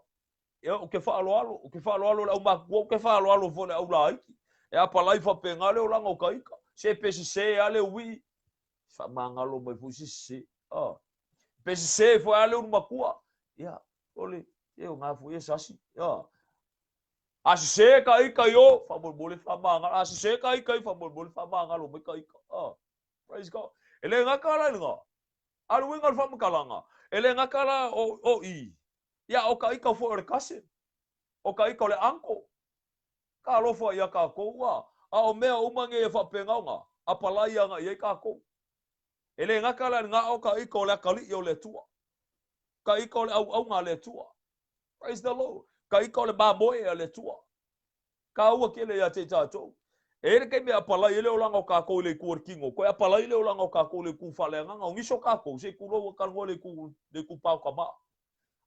Ia, ou te faaaloalo, ou te faaaloalo i le aumatutua, ou te faaaloalo foi i le aulaiti. E apalai faapena le olaga o ka ita. Se pe sese lava le uii, faamagalo mai foi se sese. A, pe sese foi lava le ulumatua, ia, ole, e o ngā foi e sasi. A, a sese ka ita i o, faamolemole faamagalo. A sese ka ita i, faamolemole faamagalo mai ka ita. A, praise God. E le gata la i lena. A le uiga o le faamatalaga, e le gata la o, o i, ia o ka ita foi o le cousin, o ka ita o le uncle. Ka alofa ia kākou, a, a o mea uma nei e faapena ona apalai agai i ai kākou. E le gata la i lena, a o ka ita o le atalii o le Atua. Ka ita o le auauna a le Atua. Praise the Lord. Ka ita o le mamoe a le Atua. Kāua tele ia te i tātou. E i ai le taimi e apalai ai le olaga o kākou i le itu o le kino, toe apalai le olaga o kākou i le itu faaleagaga. O nisi o kākou, se i tulou a talanoa i le itu, le itu paotamaa.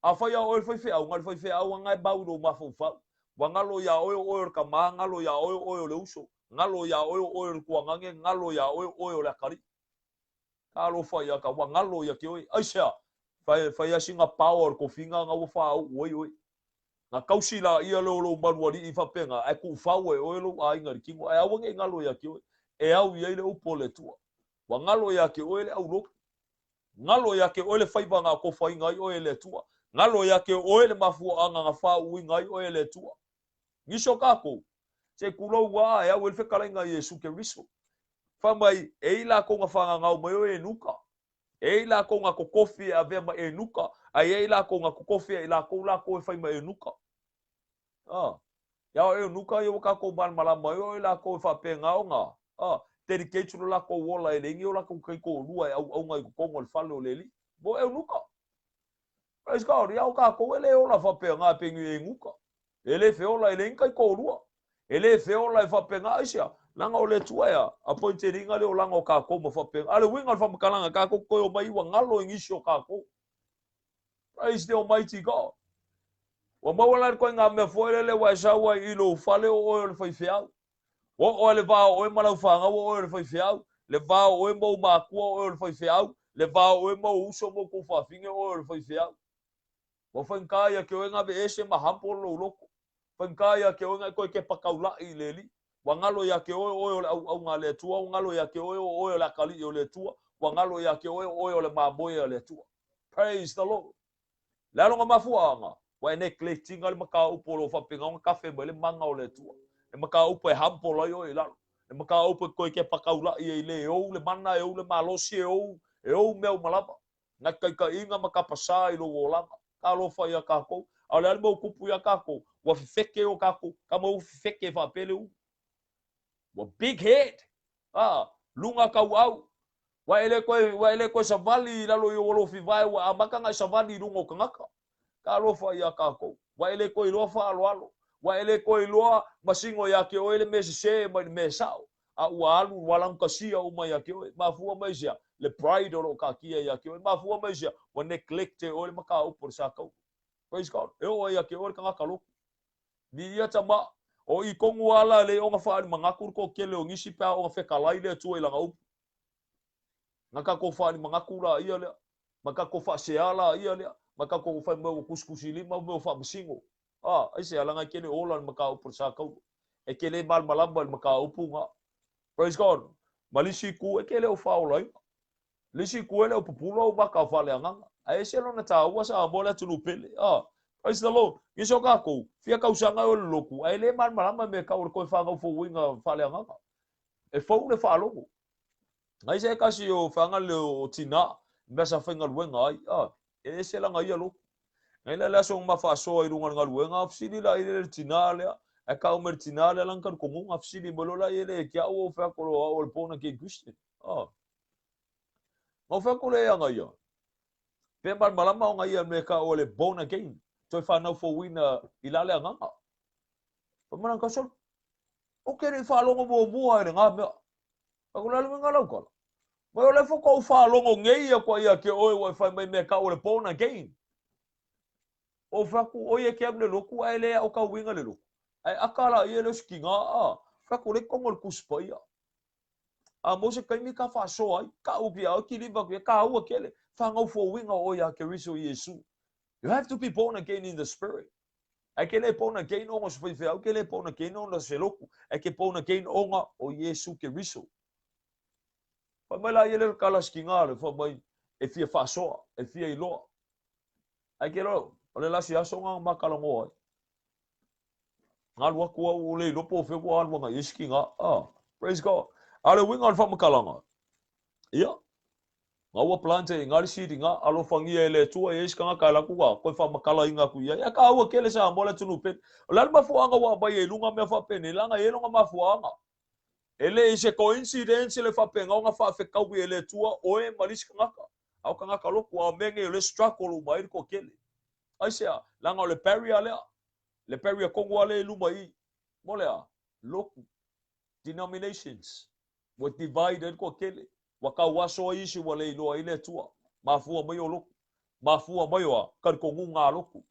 Afai a oe le faifeau, na le faifeau lava e mau i lou mafaufau. Ua galo iā oe o oe o le tama, galo iā oe o oe o le uso, galo iā oe o oe o le tuagane, galo iā oe o oe o le atalii. Talofa ia ka, ua galo ia te oe. Aisea? Fai, fai lava sina paoa o le tofiga na ua faauu ai oe. Na tausi laia lea o lou malualii faapena, ae tuufau e oe lou aiga i le tino, ae aua ne i galo ia te oe. E au i ai le upu a le Atua. Ua galo ia te oe le aulotu. Galo ia te oe le faiva na atofaina ai oe e le Atua. Galo ia te oe le mafuaaga na faauuina ai oe e le Atua. Nisi o kākou, se kulou a e au ai le fetalaiga a Iesu Keriso. Fai mai, e i lakou na fagagau mai oe e nuka. E i lakou na kokofi e avea ma eunuka, a e i lakou na kokofi e i lakou lakou e fai ma eunuka. A, ia o eunuka ia ua kakou malamalama ai o i lakou e faapena ona, a, dedicate lo lakou ola e leai ni o lakou kaikoolua e auauna i totonu o le fale o le Alii. Mo eunuka. Praise God, ia o kakou e le ola faapena e pei ni eunuka. E le feola e leai ni kaikoolua. E le feola e faapena, aisea? Leaga o le Atua e a, appointed ina le olaga o kakou ma faapena. A o le uiga o le faamatalaga, kakou toe omai ua galo i nisi o kakou. Praise the Almighty God. Ua maua la le ituaiga mea foi lele ua e sau ai i lou fale o oe o le faifeau. Ua oo lava i le va o oe ma lau fanau o oe o le faifeau, le va o oe ma ou matua o oe o le faifeau, le va o oe ma ou uso ma ou tuafafine o oe o le faifeau. Ua faigata ia te oe na aveese ma humble lou loto. Faigata ia te oe na e toe kepa taula'i i le Alii. Ua galo ia te oe, o oe o le auauna a le Atua, ua galo ia te oe, o oe o le atalii o le Atua, ua galo ia te oe, o oe o le mamoe a le Atua. Praise the Lord. Le a lona mafuaaga? Ua e neglect ina le mataupu o lo o faapena ona tafe mai le mana o le Atua. Le mataupu e humble ai oe i lalo. Le mataupu e toe kepa taulai ai le ou le mana, e ou le malosi, e ou mea uma lava. Na taitaiga ma tapasā i lou olaga. Talofa ia tatou. A o le a le mea ua tupu ia tatou? Ua fefete o tatou tama ua fefete faapea le ulu. Ua big head. A, luga tauau. Ua e le toe savali i lalo i ou alofi vae, ua amata ona e savali i luga o tagata. Talofa ia tatou. Ua e le toe iloa faaaloalo. Ua e le toe iloa masino ia te oe le mea sese mai le mea sao. A ua alu ua laugatasia uma ia te oe. Mafua mai i sea? Le pride o lo o taatia ia te oe. Mafua mai i sea? Ua neglect e oe le mataupu o le sa taua. Praise God. E oo ai ia te oe le tagata lotu. Viia tama, o i tonu ala e le ona faalimanatu le toatele o nisi pe a ona fetalai le Atua i lana upu. Na tatou faalimanatu laia lea, ma tatou faasea laia lea, ma tatou fai mai ua tusitusilima mea o faamasino. A, aisea, leaga e te le ola i le mataupu o le sa taua. E te le malamalama i le mataupu na. Praise God. Ma le isi itu, e te le o faaolaina. Le isi itu, e le o pupula ou maka o faaleagaga. Ae ese lona taua Samoa le atunuu pele. A, praise the Lord. Nisi o tatou, fia tausaga e o le lotu, ae le malamalama i mea tau o le toe faagaufouina faaleagaga. E fou le faalogo. Ngai se tasi o feaga le o tina, mea sa faigaluega ai, a, e ese lana ia lotu. Ngai la le aso na ma faasoa i luga o le galuega, fesili la i le tina lea, ae tau mai le tina lea lana talitonuga, fesili mai loa la i ele e te au o fai atu o au o le born again Christian. A. Na o fai atu le aga ia. Pe malamalama ona ia me ka o le born again, toe whanau fouina i la le agaga. Fai mai lana tau, o ke le i faalogo muamua i le ngā mea. Fai atu le uiga lau tala. Mai o le faatoa ou faalogo nei ia kua ia ke oe ua e fai mai mea tau o le born again. O fai atu, oi e ke au le lotu ae le ao tauiga le lotu. Ae aka la ia le osiki ngā a. Fai atu le tonu o le Tusi Paia. A mo se taimi ka faasoa ai, ka upu ia oe, kiliva atu ia, taua tele, faagaufouina o oe ia Keriso Iesu. You have to be born again in the spirit. Ae ke le born again ona o se faifeau, ke le born again ona o se lotu, ae ke born again ona o Iesu Keriso. Fai mai la ia le kala sikiga le fai mai e fia faasoa, e fia iloa. Ae ke loa, o le lasi aso nga makalanoa ai. Galu atu au o le iloa po o fea ua alu agai i ai sikiga. Ah, praise God. A o le uiga o le faamatalaga, ia, nga ua plante i nga le siliga, alofagia e le Atua e i ai se tagata e alu atu a toe faamatalaina atu i ai. Ae taua tele Samoa le atunuu pele. O le a le mafuaaga ua aumai ai i luga mea faapenei, leaga e i ai lona mafuaaga. E le i se coincidence le faapena ona faafetaui e le Atua oe ma le isi tagata. A o tagata lotu, a o mea nei o lea e struggle uma ai le toatele. Aisea? Leaga o le barrier lea. Le barrier tonu lava lea i luma i i. Mo le a? Lotu. Denominations. Ua divide ai le toatele. Ua tauaso ai isi ua le iloa ai le Atua. Mafua mai o lotu. Mafua mai o a? Talitonuga a lotu.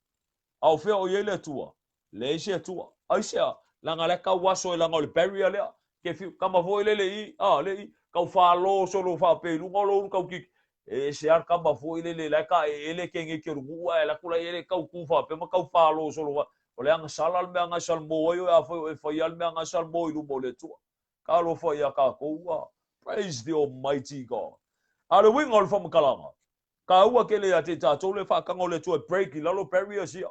A o fea o i ai le Atua? Leai se Atua. Aisea? Leaga lea tauaso ai leaga o le barrier lea. Ke fiu, tama foi lele i, a, le i, tau falo solo faapea i luga o lou ulu tau kiki. E ese lava le tama foi lele la e taeele ke nei ke o le nuu ae alu atu la i ele tau tu faapea ma tau falo solo fa. O le agasala le mea na e salamo ai oe afai o e faia le mea na e salamo i luma o le Atua. Talofa ia tatou a. Praise the Almighty God. A o le uiga o le faamatalaga, taua tele ia te tatou le faataga o le Atua e break i lalo barriers ia.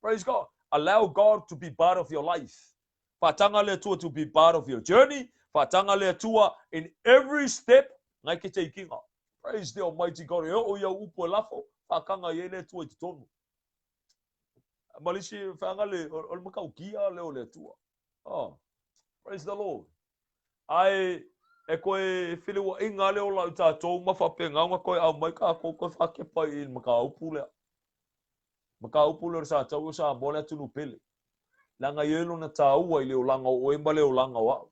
Praise God. Allow God to be part of your life. Faataga le Atua to be part of your journey. Faataga le Atua in every step ngai ke teikiga. Praise the Almighty God. E oo i au upu e lafo, faataga i ai le Atua i totonu. Ma le isi feaga le, o le matautia lea o le Atua. Oh, praise the Lord. Ae e toe feleuaiga lea o lau tatou ma faapena ona toe aumai tatou toe faakepa i le mataupu lea. Mataupu lea o le sa tau o Samoa le atunuu pele. Leaga e i ai lona taua i le olaga o oe ma le olaga o au.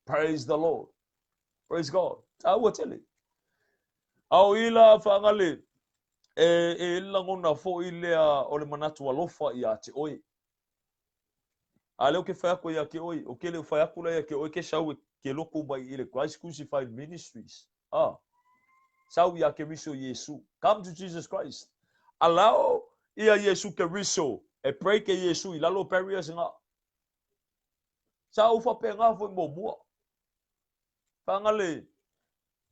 Praise the Lord. Praise God. Taua tele. A o i la faagale, e i ai le lagona foi lea o le manatu alofa ia te oe. A lea ou te fai atu ia te oe, o ke le fai atu la ia te oe ke sau e ke lotu mai i le Christ Crucified Ministries. Ah, sau ia Keriso Iesu. Come to Jesus Christ. Allow ia Iesu Keriso e break e Iesu i lalo barriers nga. Sa ou faapena foi muamua. Faagale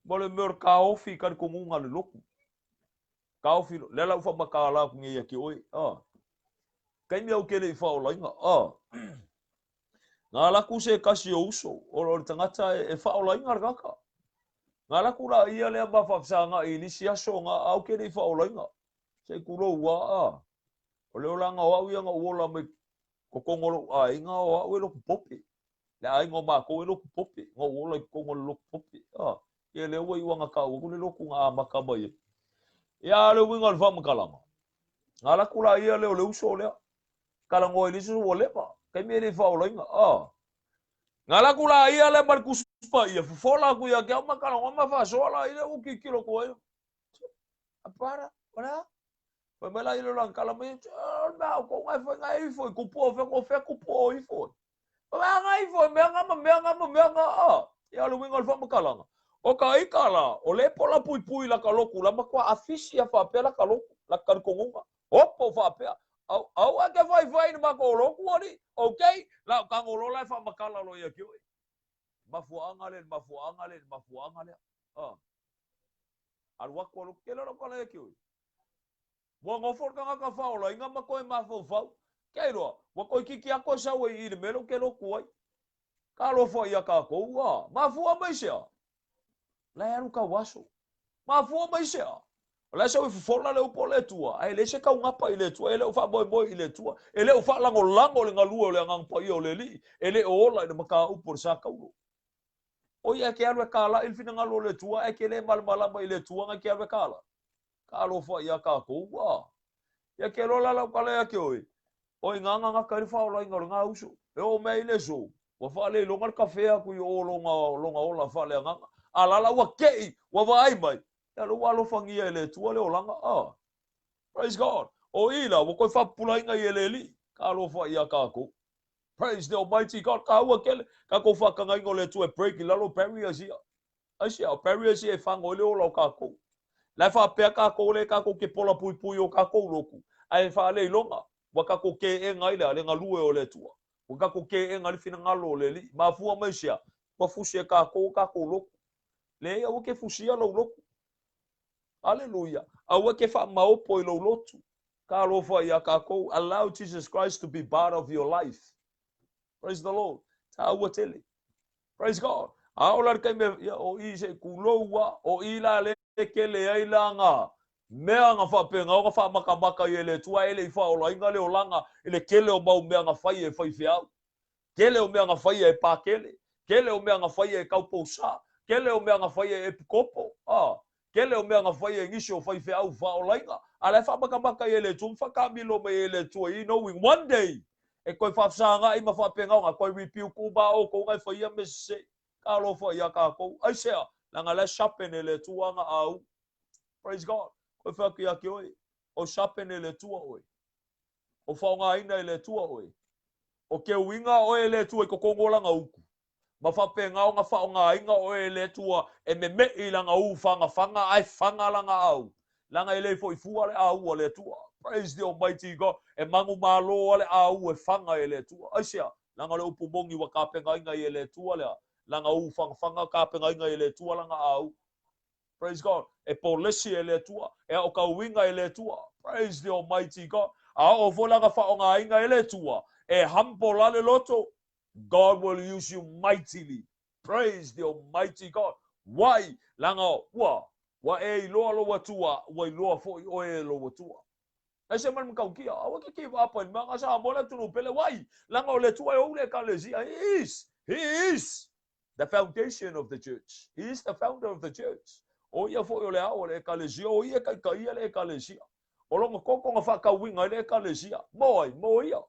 mo le mea o le taofi i talitonuga a le lotu. Taofi, lea la ua faamatala atu nei ia te oe. Ah. Taimi au ke le i faaolaina. Ah. Na alu atu se tasi o uso, o le tagata e faaolaina le tagata. Na alu atu la ia lea ma faafesagai i le isi aso na au ke le i faaolaina. Se i tulou a, ah. O le olaga o au ia na ou ola mai totonu o lou aiga o au e lotu pope. Le aiga o matou e lotu pope. Na ou ola i totonu o le lotu pope. Ah. Ia lea ua iu ana tau atu le lotu na amata mai ai. Ia a o le uiga o le faamatalaga. Na alu atu la ia lea o le uso lea. Talanoa i le isi ua leva. Taimi e le i faaolaina. Ah. Na alu atu la ia lea ma le Tusi Paia, fofola atu ia te au ma talanoa ma faasoa la ia ua tilotilo atu ai. Apara, o le a? Fai mai la ia le lana tala mai, o le mea a outou nga e fai, nga e ifo i kupu o fea, o fea kupu o ifo ai. Fai mai, nga ifo i mea nga ma mea nga ma mea nga, ah. Ia o le uiga o le faamatalaga. O ka ika la, o le pola puipui la ka lotu la matua afisi a faapea la ka lotu, la ka talitonuga. Opo faapea, au, aua e te faifai i le matou lotu alii, okay, la o tago loa la e faamatala loa ia te oe. Mafuaaga lea, le mafuaaga lea, le mafuaaga lea. Ah. Alu atu alu atu, tele o lau tala ia te oe. Ua nofo le tagata faaolaina ma toe mafaufau. Keiloa, ua toeitiiti atu e sau ai i i le mea lea ou te lotu ai. Talofa ia tatou, a mafua mai se a? La e alu tau aso. Mafua mai se a? O la e sau e fofola le upu o le Atua, ae leai se taugapa i le Atua, e le o faamoemoe i le Atua, e le o faalagolago le galue o le Agaga Paia o le Alii, e le o ola i le mataupu o le sa taulo. O ia e te alu e kālaʻi le finagalo o le Atua, ae e te le malamalama i le Atua na e te alu e kālaʻi. Talofa ia tatou, a. Ia ke loa la lau tala ia te oe, o i nga gata i le faaolaina o le ga uso. E oo mai ai le aso, ua faaleiloga le kafea atu i o lona, lona ola faaleagaga. A la la ua kei, ua vaai mai, ia lea ua alofagia e le Atua le olaga, a. Praise God. O i la, ua toe faapupulaina i e le Alii. Talofa ia tatou. Praise the Almighty God. Taua tele, tatou faatagaina o le Atua e break i lalo barriers ia. Aisea, o barriers ia e fago ai le ola o tatou. La e faapea tatou lea tatou te pola puipui o tatou lotu, ae faaleiloga, ua tatou keega ai le a? Le galue o le Atua. Ua tatou keega ai le finagalo o le Alii. Mafua mai sea? Ua fusi e tatou o tatou lotu. Leai, aua ke fusia lou lotu. Aleluia. Aua ke faamaopo i lou lotu. Talofa ia tatou. Allow Jesus Christ to be part of your life. Praise the Lord. Taua tele. Praise God. A o la le taimi, ia, o i se i kulou a, o i la le kele ai la nga mea nga faapena o nga faamakamaka i e le Atua e le i faaolaina le olaga i le kele o mau mea nga faia e faifeau. Kele o mea nga faia e pakele. Kele o mea nga faia e kaupousa. Kele o mea nga faia e epikopo. A, Tele o mea na faia e nisi o faifeau faaolaina, a la e faamakamaka i e le Atua ma faataamilo mai e le Atua i knowing one day e toe faafesagai ma faapena ona toe rebuke uma a outou na e faia mea sese. Talofa ia tatou. Aisea? Leaga la e sharpen e le Atua ana au. Praise God. Toe fai atu ia te oe, o sharpen e le Atua oe. O faaaogaina e le Atua oe. O keuiga oe e le Atua i totonu o lana utu. Ma faapena ona faaaogaina oe e le Atua e memeʻi i lana u fagafaga ae faga lana au, leaga e le foi fua le au a le Atua. Praise the Almighty God. E manumalo a le au e faga e le Atua. Aisea? Leaga o le upu moni ua tapenaina ai e le Atua lea, lana u fagafaga tapenaina ai e le Atua lana au. Praise God. E polesi e le Atua, e aokauina e le Atua. Praise the Almighty God. A oo foi lana faaaogaina e le Atua, e humble a le loto, God will use you mightily. Praise the Almighty God. Why? Leaga ua, ua e iloa lou Atua, ua iloa foi oe e lou Atua. Ese mai le matautia, aua ke give up i le mea nga Samoa le atunuu pele. Why? Leaga o le Atua e ou le Ekalesia. He is. He is the foundation of the church. He is the founder of the church. O ia foi o le ao o le Ekalesia, o ia e taitaia le Ekalesia. O lona toto na faatauina ai le Ekalesia. Mo ai? Mo ia.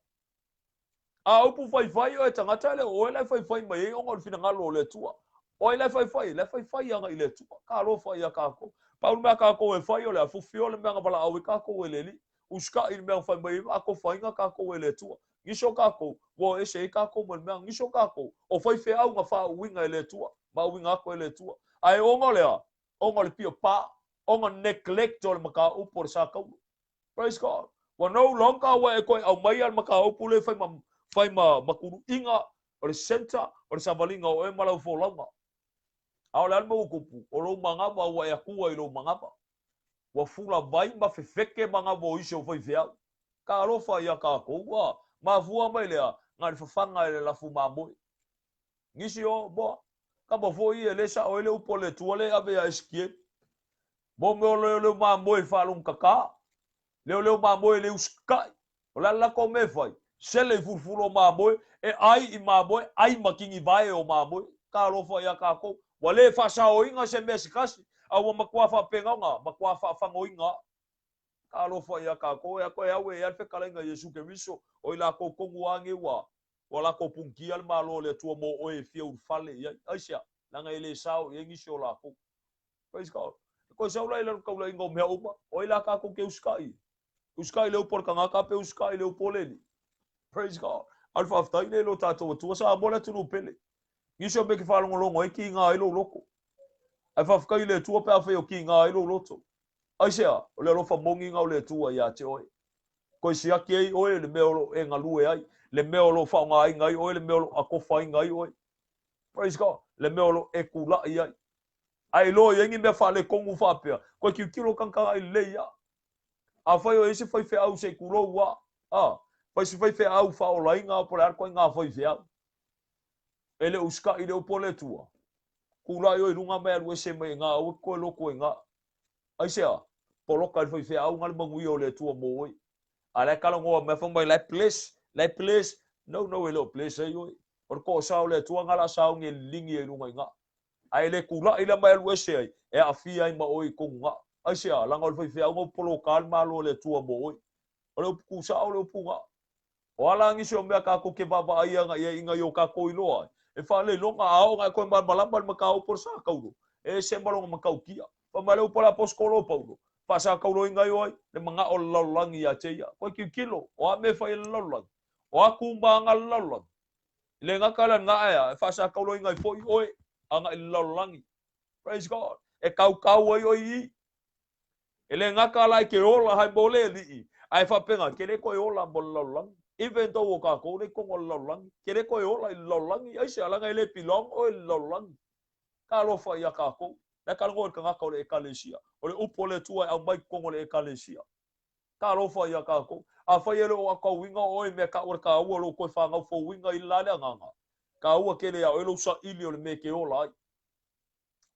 A upu faifai oe tagata e le o oe la e faifai mai ai ona o le finagalo o le Atua. O ai la e faifai? La e faifai agai i le Atua. Talofa ia tatou. Pau le mea a tatou e fai o le a fufio le mea na valaau ai tatou e le Alii. Usitai i le mea na fai mai ai ma atofaina tatou e le Atua. Nisi o tatou, ua o ese ai tatou ma le mea. Nisi o tatou, o faifeau na faauuina e le Atua ma auina atu e le Atua. Ae ona o le a? Ona o le pio pa, ona neglect o le mataupu o le sa taulu. Praise God. Ua no longer ua e toe aumaia le mataupu lea e fai ma, fai ma, ma tuluiga. O le centre o le savaliga o oe ma lau folauga. A o le a le mea ua tupu? O lou manava ua e atua i lou manava. Ua fula vai ma fefeke manava o isi o faifeau. Talofa ia tatou, ua mafua mai lea na o le fafaga e le lafu mamoe. Nisi o moa, kama foi e le sao ai le upu a le Atua lea e ave ia Esekieli. Mo mea o leoleo mamoe faalogotatā, leoleo mamoe le usitai. O le a le latou mea e fai? Sele i fulufulu o mamoe, e ai i mamoe, ai ma tinivae o mamoe. Talofa ia tatou, ua le faasaoina se mea se tasi, a ua matua faapena ona matua faafagoina. Talofa ia tatou, e a toe au e i ai le fetalaiga a Iesu Keriso, o i latou tonu lava nei ua ua latou punitia le Malo o le Atua mo oe e fia ulufale i ai. Aisea? Leaga e le sao i ai nisi o latou. Praise God. E toe sau la i lalo taulaiga o mea uma, o ai la tatou te usitai? Usitai i le upu a le tagata pe usitai i le upu a le Alii? Praise God. A o le faafetai lea i lo tatou Atua, Samoa le atunuu pele. Nisi o mea e te faalogologo ai, kiga ai lou loto. Ae faafetai i le Atua pe afai o kiga ai lou loto. Aisea? O le alofa moni na o le Atua ia te oe. Toe siaki ai oe le mea o lo o e galue ai, le mea o lo o faaaogaina ai oe, le mea o lo o atofaina ai oe. Praise God. Le mea o lo o e tulai ai. A e iloa i ai ni mea faaletonu faapea, toe tilotilo tagatagai lelei lava. Afai o i ai se faifeau se i tulou lava, a, fai se faifeau faaolaina po o le a le ituaiga faifeau. E le o usitai i le upu a le Atua. Tulai oe i luga ma e alu ese mai i ina, aua e te toe lotu ai i ina. Aisea? Poloka i le faifeau na le manuia o le Atua mo oe. A la e talanoa mai fai mai la e bless, la e bless. No, no, e le o bless ai oe. O le toasa o le Atua na la sauni e liligi ai i luga i ina. A e le tulai la ma e alu ese ai, e aafia ai ma oe i tonu na. Aisea? Leaga o le faifeau na ua poloka le Malo o le Atua mo oe. O le upu tusao le upu na. O a la nisi o mea tatou te vaavaai ana i ai ina ia o tatou iloa ai, e faaleiloga a oo ina e toe malamalama i le mataupu o le sātaulo, e ese ma lona matautia. Fai mai le upu a le Aposetolo o Paulo, Faasātauloina ai o ai le manaʻo o le lalolagi iā te ia. Koe tilotilo, o a mea e fai e le lalolagi? O a kūmāga a le lalolagi? E le gata la na ae a, e faasātauloina ai foʻi oe agaʻi le lalolagi. Praise God. E kaukau ai oe i i. E le gata la i ke ola hai mo le alii, ae faapena, ke le toe ola mo le lalolagi. Even though o tatou lea i totonu o le lalolagi, ke le toe ola i le lalolagi, aisea, leaga e le belong oe i le lalolagi. Talofa ia tatou. La e talanoa i le tagata o le Ekalesia. O le upu a le Atua e aumai i totonu o le Ekalesia. Talofa ia tatou. Afai e le o aotauina oe i mea taua le taua o lou toe fanau fouina i le la le agaga, taua tele ia oe lou saili o le mea e te ola ai.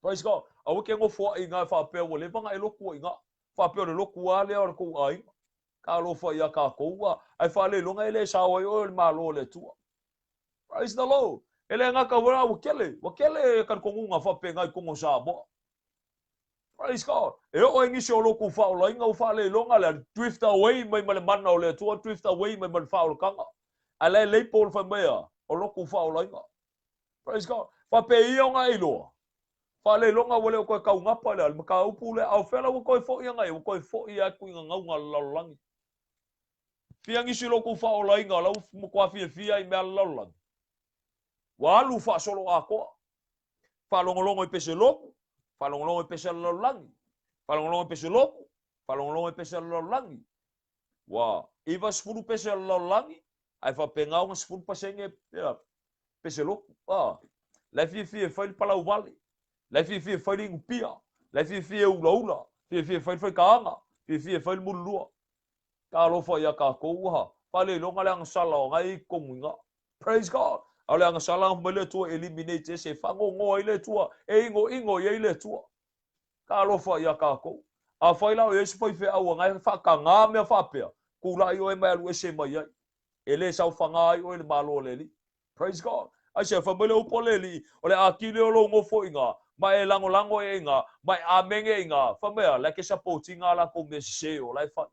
Praise God. Aua ke nofo aʻe iina e faapea ua leva ona e lotu ai iina. Faapea o le lotu a lea o le tou aiga. Talofa ia tatou a, ae faaleiloga e le sao ai oe o le Malo o le Atua. Praise the Lord. E le gata ua ua tele, ua tele talitonuga faapena i totonu o Samoa. Praise God. E oo ai nisi o lotu faaolaina ua faaleiloga lea, drift away mai ma le mana o le Atua, drift away mai ma le faaolataga. Ae la e label fai mai a, o lotu faaolaina. Praise God. Faapea ia ona e iloa. Faaleiloga ua le o toe kaugapa le mataupu lea, a o fea la ua toe foi ana i ai? Ua toe foi atu i gagauga a le lalolagi. Fia nisi lotu faaolaina o la ua matua fiafia i mea a le lalolagi. Ua alu faasolo atoa. Faalogologo i pese lotu, faalogologo i pese a le lalolagi, faalogologo i pese lotu, faalogologo i pese a le lalolagi. Ua 90 pese o le lalolagi, ae faapena ona 10% pese lotu. A, la e fiafia e fai le palau vale, la e fiafia e fai le inupia, la e fiafia e ulaula, fiafia e fai le faitaaga, fiafia e fai le mululua. Talofa ia tatou, ha, faaleiloga le agasala o na e i totonu i na. Praise God! A o le agasala na fai mai le Atua e eliminate ese, e faanoanoa ai le Atua, e inoino i ai le Atua. Talofa ia tatou. Afai la o i ai se faifeau ana e faatagā mea faapea, tulai oe ma e alu ese mai ai. E le saofagā ai oe i le Malo o le Alii. Praise God. Aisea, fai mai le upu a le Alii, o le atili o lou nofo i ina, ma e lagolago e ina, ma e amene e ina, fai mai a, la e ke support ina a latou mea sese o la e fai.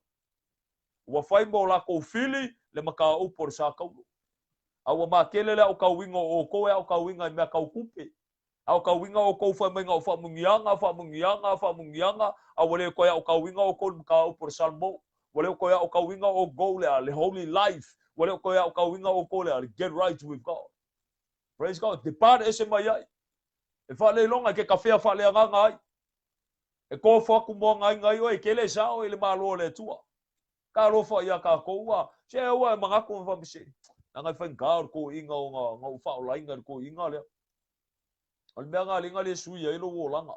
Ua fai mo latou fili le mataupu o le sātaulo. A ua makele le aotauina o outou e aotauina i mea tau tupe. Aotauina outou fai mai na o faamuniaga, faamuniaga, faamuniaga, a ua le toe aotauina outou i le mataupu o le Salmo. Ua le toe aotauina outou le a, le holy life. Ua le toe aotauina outou le a, le get right with God. Praise God. Depart ese mai ai. E faaleiloga e ke kafea faaleagaga ai. E kofo aku mo againa ai oe, ke le sao i le Malo o le Atua. Talofa ia tatou, a, se aua e manatu ma faapea, se, Leaga e faigata o le toeaina ona ou faaolaina i le toeaina lea. O le mea lena lea na le sui ai lou olaga.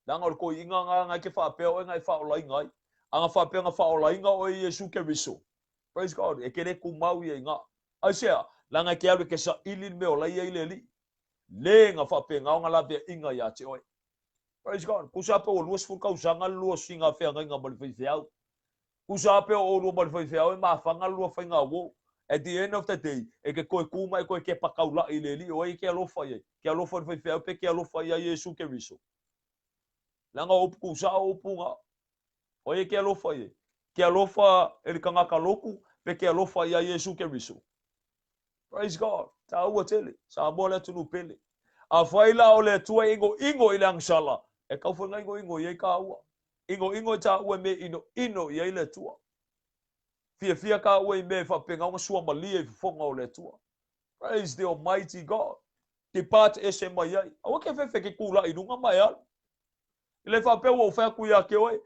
Leaga o le toeaina lena na e te faapea oe na e faaolaina ai. A na faapea na faaolaina oe e Iesu Keriso, praise God, e te le tumau ia i ina. Aisea? Leaga e te alu e te saili le mea o la e i ai le Alii. Le na faapena ona laveaiga ia te oe. Praise God. Tusa pe ua 20 tausaga le lua siga feagaiga ma le faifeau. Tusa pe o oulua ma le faifeau e mafaga le lua faiga uo. At the end of the day, e te toe tu ma e toe kepa taula'i i le Alii, o ai e te alofa i ai? Ke alofa i le faifeau pe ke alofa ia Iesu Keriso? Leaga o upu tuusao o upu na. O ai e te alofa i ai? Ke alofa e le tagata lotu pe ke alofa ia Iesu Keriso? Praise God. Taua tele. Samoa le atunuu pele. Afai la o le Atua e inoino i le agasala, e tau foi na inoino i ai kāua. Inoino e tāua i mea e inoino i ai le Atua. Fiafia kāua i mea e faapena ona suamalie i fofoga o le Atua. Praise the Almighty God. Depart ese mai ai. Aua ke fefe ke kula'i i luga ma e alu. E le faapea ua ou fai atu ia te oe,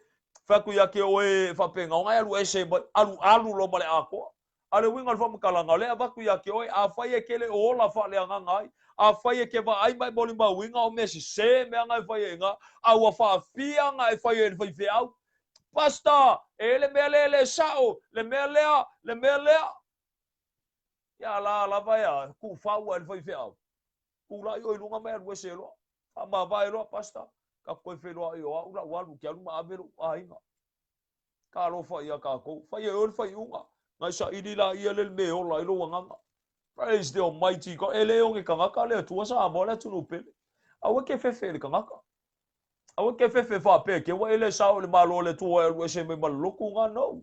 fai atu ia te oe e faapena ona e alu ese mai, alu alu loa ma le atoa. A o le uiga o le faamatalaga, o lea e avatu ia te oe, afai e te le o ola faaleagaga ai, afai e te vaai ma e molimauina o mea sese mea na e fai ai ina, a ua faafia na e fai ai e le faifeau. Pastor, e le mea lea e le sao, le mea lea, le mea lea. Ia la lava ea, tuufau ai le faifeau. Tulai oe i luga ma e alu ese loa. Faamavae loa, Pastor, tatou toe feiloai o au lau alu, ou te alu ma ave lou aiga. Talofa ia tatou. Fai e oe le faaiuga. Na e saili laia lea le mea e ola ai lou agaga. Praise the Almighty God. E le oge tagata le Atua Samoa le atunuu pele. Aua e te fefe i le tagata. Aua e te fefe faapea ke ua e le sao i le Malo o le Atua e alu ese mai ma le lotu nga. No.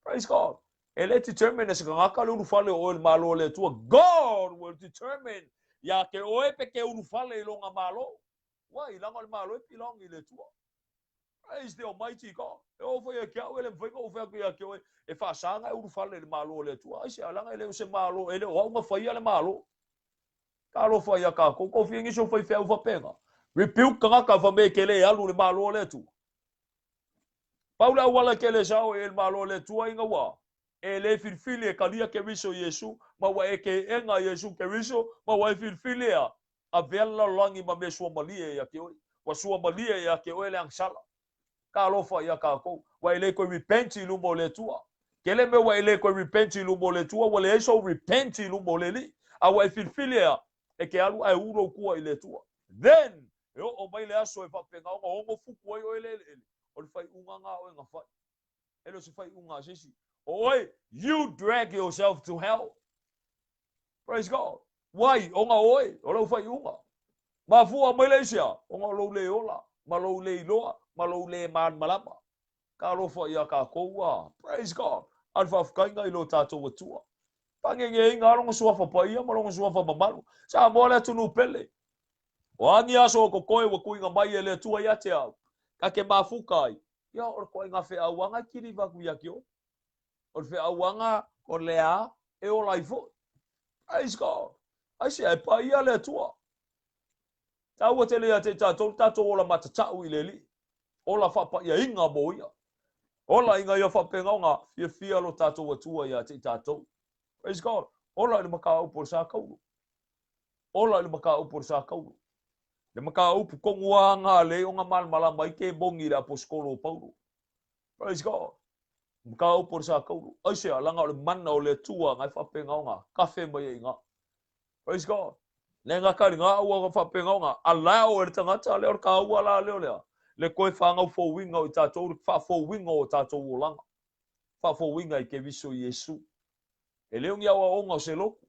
Praise God. E le determine e se tagata le ulufale o oe i le Malo o le Atua. God will determine ia te oe pe ke ulufale i lona Malo. Why? Leaga o le Malo e belong i le Atua. Praise the Almighty God. E oo foi ia te au, e le mafai ona ou fai atu ia te oe, e faasa ona e ulufale i le Malo o le Atua. Aisea? Leaga e le o se Malo, e le o au na faia le Malo. Talofa ia tatou, tou fia nisi o faifeau faapena. Rebuke tagata fai mai e te le alu i le Malo o le Atua. Pau le auala e te le sao i le Malo o le Atua ina ua e le filifili e talia Keriso Iesu, ma ua e keena Iesu Keriso, ma ua e filifili e avea le lalolagi ma mea suamalie ia te oe. Ua suamalie ia te oe le agasala. Talofa ia tatou, ua e le toe repent i luma o le Atua. Tele mea ua e le toe repent i luma o le Atua, ua leai sou repent i luma o le Alii, a ua e filifili e e te alu ae u lou tua i le Atua. Then, e oo mai le aso e faapena ona ono fuku ai oe i le eleele, o le faaiuga na a oe na fai. E le o se faaiuga a se isi. O oe, you drag yourself to hell. Praise God. Why? Ona o oe, o lau faaiuga. Mafua mai le aisea? Ona o lou le ola, ma lou le iloa, ma lou le malamalama. Talofa ia tatou a. Praise God. A le faafetaiga i lo tatou Atua. Fagegeina lona suafa paia ma lona suafa mamalu. Samoa le atunuu pele. O a ni aso o totoe ua tuuina mai e le Atua ia te au, ta te mafuta ai, ia o le toaiga feauaga e kiliva atu ia te oe. O le feauaga o le a e ola ai foi. Praise God. Aisea, e paia le Atua. Taua tele ia te i tatou le tatou ola matatau i le Alii. Ola faapaiaina mo ia. Ola ina ia faapena ona fiafia lo tatou Atua ia te i tatou. Praise God. Ola i le mataupu o le sa taulu. Ola i le mataupu o le sa taulu. Le mataupu tonu lava na lea ona malamalama ai ke moni i le aposetolo o Paulo. Praise God. Mataupu o le sa taulu. Aisea, leaga o le mana o le Atua na e faapena ona kafe mai ai i ina. Praise God. Le gata i lena ua faapena ona allow e le tagata lea o le taua la lea o lea le toe fanau fouina o i tatou, le faafouina o tatou olaga. Faafouina i Keriso Iesu. E le o ni aoaoga o se lotu.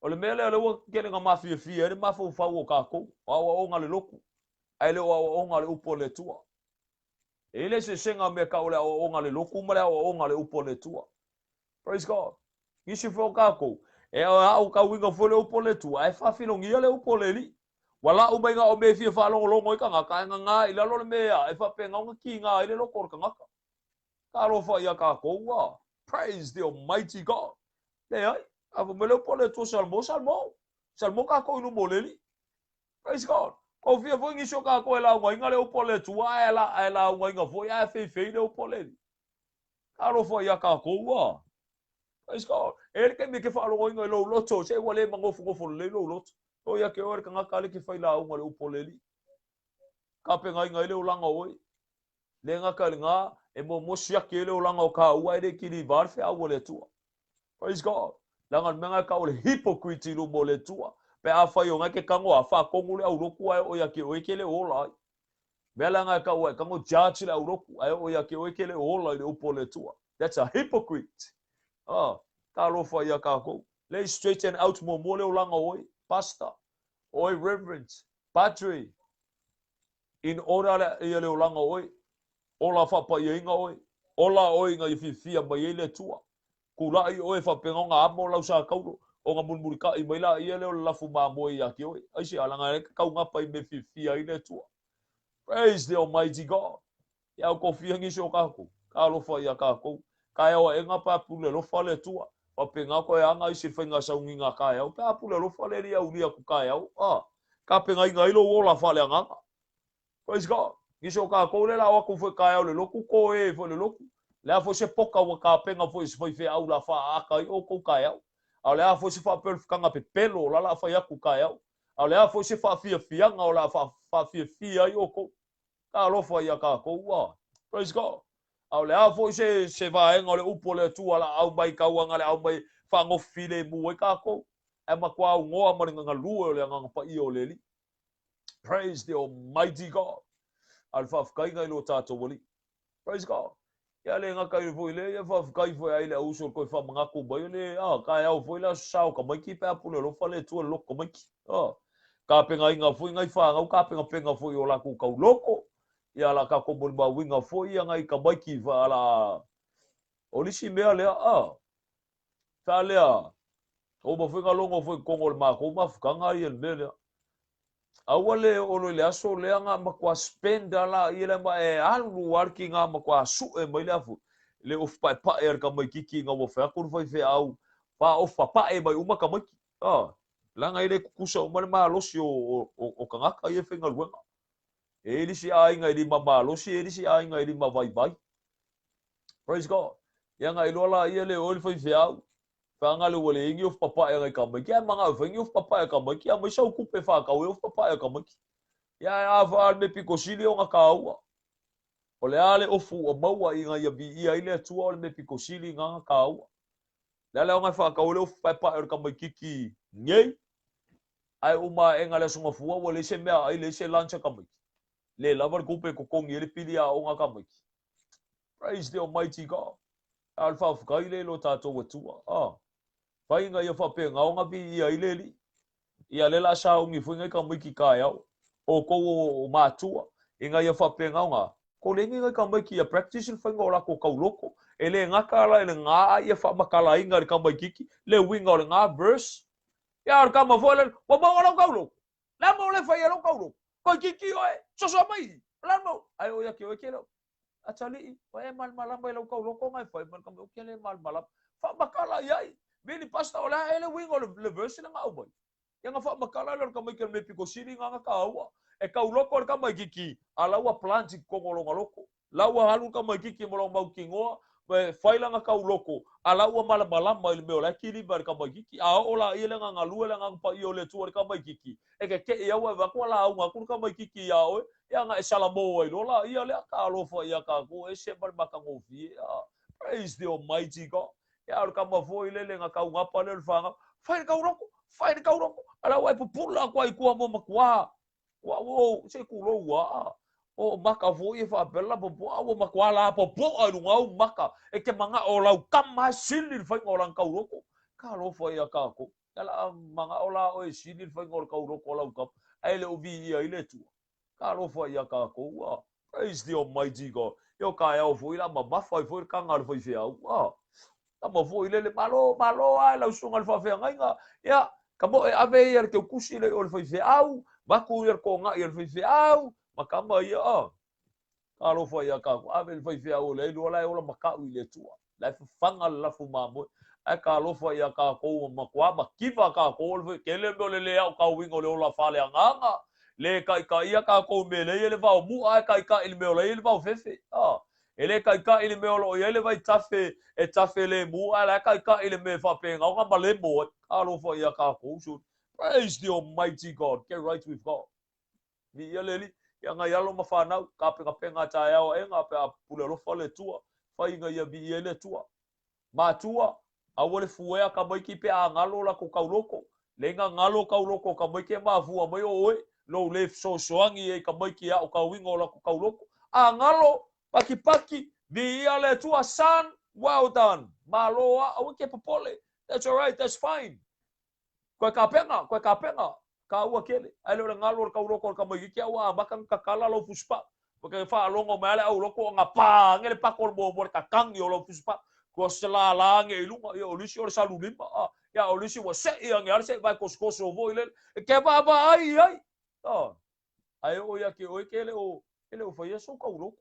O le mea lea o lea ua tele na mafiafia ai le mafaufau o tatou, o aoaoga a le lotu, ae le o aoaoga a le upu a le Atua. E i ai le eseesega o mea tau o le aoaoga a le lotu ma le aoaoga a le upu a le Atua. Praise God. Nisi foi o tatou, e aotauina foi le upu a le Atua, ae faafilogia le upu a le Alii. Ua lau mai na o mea e fia faalogologo ai tagata, ae gaga i lalo le mea e faapena ona kiga ai le loto o le tagata. Talofa ia tatou a. Praise the Almighty God. Leai, a fai mai le upu a le Atua, Salmo, Salmo. Salmo tatou i luma o le Alii. Praise God. Kou fia foi nisi o tatou e laugaina le upu a le Atua, ae laugaina foi ae feifei le upu a le Alii. Talofa ia tatou a. Praise God. E i ai le taimi e te faalogoina i lou loto, se ua le magofogofogo lelei lou loto. O ia te oe le tagata ale ke fai lauga i le upu a le Alii. Tapenaina ai le olaga o oe. Le gata i lena, e muamua siaki ai le olaga o tāua e le kiliva le feau a le Atua. Praise God. Leaga o le mea lena e tau o le hypocrite i luma o le Atua. Pe afai o na e te tago a faatonu le aulotu ae oo ia te oe e te le ola ai. Mea la na e tau e tago judge le aulotu ae oo ia te oe e te le ola i le upu a le Atua. That's a hypocrite. Ah, talofa ia kākou. Le straighten out muamua le olaga o oe, pastor, oe reverend, padre, in order le, ia le olaga o oe, ola faapaiaina oe, ola oe ina ia fiafia mai ai le Atua. Tulai oe faapena ona amo lau sa taulo, ona mulimulita'i mai laia lea o le lafu mamoe ia te oe. Aisea? Leaga e taugapa i mea fiafia ai le Atua. Praise the Almighty God. Ia au kofia nisi o kākou. Talofa ia kākou. Kaeao aʻega pe a pule alofa le Atua. Faapena koe aga i se faiga sauniga kaeao pe a pule alofa le Alii aulia aku kaeao. A, tapenaina ai lou ola faaleagaga. Praise God. Nisi o kākou le la o aku foi kaeao le lotu, ko e foi le lotu. Le a foi se poka ua tapena foi e se faifeau la faaata ai oukou kaeao. A o le a foi se faapelofikaga pepelo o la la fai aku kaeao. A o le a foi se faafiafiaga o la faafiafia ai oukou. Talofa ia kākou, a. Praise God. A o le a foi se, se vaega o le upu o le Atua la au mai kauaga le au mai faagofo filemu ai kākou. Ae matua aunoa ma le galue o le Agaga Paia o le Alii. Praise the Almighty God. A o le faafetaiga i lo tātou Alii. Praise God. Ia le gata i foi lea, ia faafetai foi ai le auuso le toe faamanatu mai o le, a, taeao foi le aso sa o tamaiti pe a pule alofa le Atua i le loto tamaiti. A, tapenaina foi nai fanau tapenapena foi o latou tauloko, ia la tatou molimauina foi ia nai tamaiti fa la o le isi mea lea, a, sa lea, uma foi na logo foi i totonu o le matou mafutaga ia le mea lea. Aua le oo loa i le aso lea na matua spend a laia lea ma e alu a le tiga matua sue mai le afu le ofu paepae a le tamaititi ina ua fai atu le faifeau faaofu papae mai uma tamaiti. A, leaga e le tutusa uma le malosi o tagata ia e faigaluega. E i ai le isi aiga e lima malosi, e i ai le isi aiga e lima vaivai. Praise God. Ia na iloa laia le oe le faifeau. Faagale ua leai ni ofu papae a nai tamaiti, ae manao e fai ni ofu papae a tamaiti, aumai sau tupe e faatau ai ofu papae a tamaiti. Ia ae a fa le mea pito sili ona taua. O le a le ofu ua maua ina ia viia ai le Atua o le mea pito sili ina na taua. Le a le aoga e faatau ai le ofu paepae o le tamaititi nei, ae uma aʻega le Aso Gafua ua leai se meaai, leai se lunch a tamaiti. Le lava le tupe e totogi ai le pili aoga a tamaiti. Praise the Almighty God. A o le faafetai lea i lo tatou Atua. A, fai ina ia faapena ona viia ai le Alii. Ia lea o le a sauni foi nai tamaiti taeao, outou o matua, ina ia faapena ona koleni nai tamaiti ia practice le faiga o latou tauloko. E le gata la i lena a ia faamatalaina e le tamaititi le uiga o lena verse. Ia a o le tama foi lea, ua maua lau tauloko? Le a mo le fai e lou tauloko? Toeititi oe, sosoa mai! O le a le mau? Ae oo ia te oe ke leo. Atalii, ua e malamalama i lau tauloko na e fai mai le tama, ou te le malamalama. Faamatala i ai, Vili Pastor, o le a ea le uiga o le verse lea na aumai? Ia na faamatala lea o le tamaiti o le mea pito sili na na taua. E tauloko le tamaititi, a la ua plant i totonu o lona loto. La ua alu le tamaititi ma lona mautinoa, e fai lana tauloko, a la ua malamalama i le mea o la e kiliva e le tamaititi. A oo laia lea na galue le Agaga Paia o le Atua i le tamaititi, e kekeʻi au ae vaai atu ua lauga atu le tamaititi iā oe, ia na e salamo ai loa laia lea, talofa ia kākou, ese ma le matagofie, a, praise the Almighty God. Ia, o le tama foi lele na taugapa lea o le fanau, fai le tauloko, fai le tauloko, a la ua e pupula atu ai i tua mo matua, ua, ua, se kulou a, o maka foi e faapea la popoa, ua matua la popoa i luga au maka, e te manao o lau tama e sili le faiga o lana tauloko. Talofa ia kākou. Ia la manao la oe e sili le faiga o le tauloko a lau tama, ae le o viia ai le Atua. Talofa ia kākou, a. Praise the Almighty God. Ia o taeao foi la mamafa ai foi le taga a le faifeau, a. Tama foi lele, malo, malo a e lau susuga i le faafeagaiga. Ia, ka moe ave ia le teukusi lea i o le faifeau, vaku ia le togai a le faifeau, ma tama ia, a. Talofa ia kākou, ave le faifeau o le ai loa la e ola makaʻu i le Atua. La e fafaga le lafu mamoe. Ae talofa ia kākou ua matua makiva kākou o le fai, tele mea o le le aokaoina o le ola faaleagaga. Le taitaia kākou i mea e leai ai le vao muʻa ae taitai i le mea o la e i ai le vao fefe. A. E le kaikaʻi le mea o lo o i ai le vaitafe e tafe lemu, ae la e kaikaʻi le mea e faapena ona malemo ai. Talofa ia kākou, suli. Praise the Almighty God. Get right with God. Viia le Alii, ia ngai alo ma fanau, kapengapenga a taeao aʻega pe a pule alofa le Atua, fai ina ia viia ai le Atua. Matua, aua le fuea tamaiti pe a galo latou tauloko, leai na galo tauloko o tamaiti e mafua mai o oe, lou le fesoasoani ai i tamaiti e aotauina o latou tauloko. A galo, patipati, viia le Atua, son, well done, malo a, aua e te popole, that's alright, that's fine. Koe kapena, koe kapena, kāua kele, ae le o le galo o le tauloko o le tamaititi a ua amata ona tatala lou fusipaa. Ua ke faalogo mai a le auloko ona pā ane le pako o le muamua le tatagi o lau fusipaa. Ua se lālā ane i luga, ia o le isi o le salu lima, a, ia o le isi ua seʻi ane a le seʻi vaekosokoso foi lele. E ke vaavaai i ai. A, ae oo ia te oe ke le o, e le o faia sou tauloko.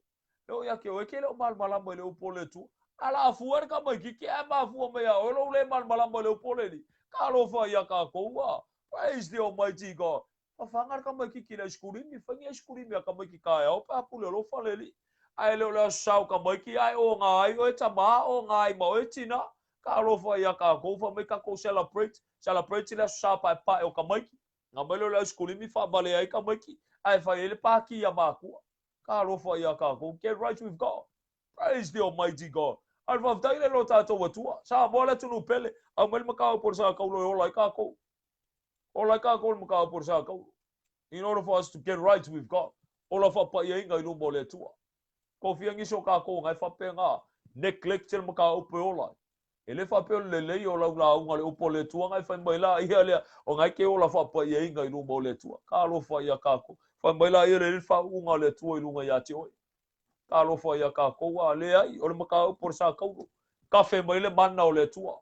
E oo ia te oe ke le o malamalama i le upu o le Atua. A la afua le tamaititi ae mafua mai ia oe lou le malamalama i le upu o le Alii. Talofa ia kākou, a. Praise the Almighty God. Fafaga le tamaititi i le aisikulimi, fai ni aisikulimi a tamaiti taeao pe a pule alofa le Alii. Ae le o le aso sa o tamaiti ae oga ai oe tamā, oga ai ma oe tinā. Talofa ia kākou, fai mai tatou celebrate, celebrate le aso sa paepae o tamaiti. Na mai lea o le aisikulimi faavalea ai tamaiti ae fai ai le pākī a mākua. Talofa ia kākou, get right with God. Praise the Almighty God. A le faafetai lea i lo tātou Atua. Samoa le atunuu pele, aumai le mataupu o le sa taulo e ola ai kākou. Ola ai kākou i le mataupu o le sa taulo. In order for us to get right with God. Ola faapaiaina i luma o le Atua. Kofia nisi o kākou na e faapena neglect le mataupu e ola ai. E le faapea o le lelei o lau lauga i le upu a le Atua na e fai mai la ia lea, o na e ke ola faapaiaina i luma o le Atua. Talofa ia kākou. Fai mai la ia lea le faauuga a le Atua i luga ia te oe. Talofa ia kākou, a leai, o le mataupu o le sa taulo. Kafe mai le mana o le Atua.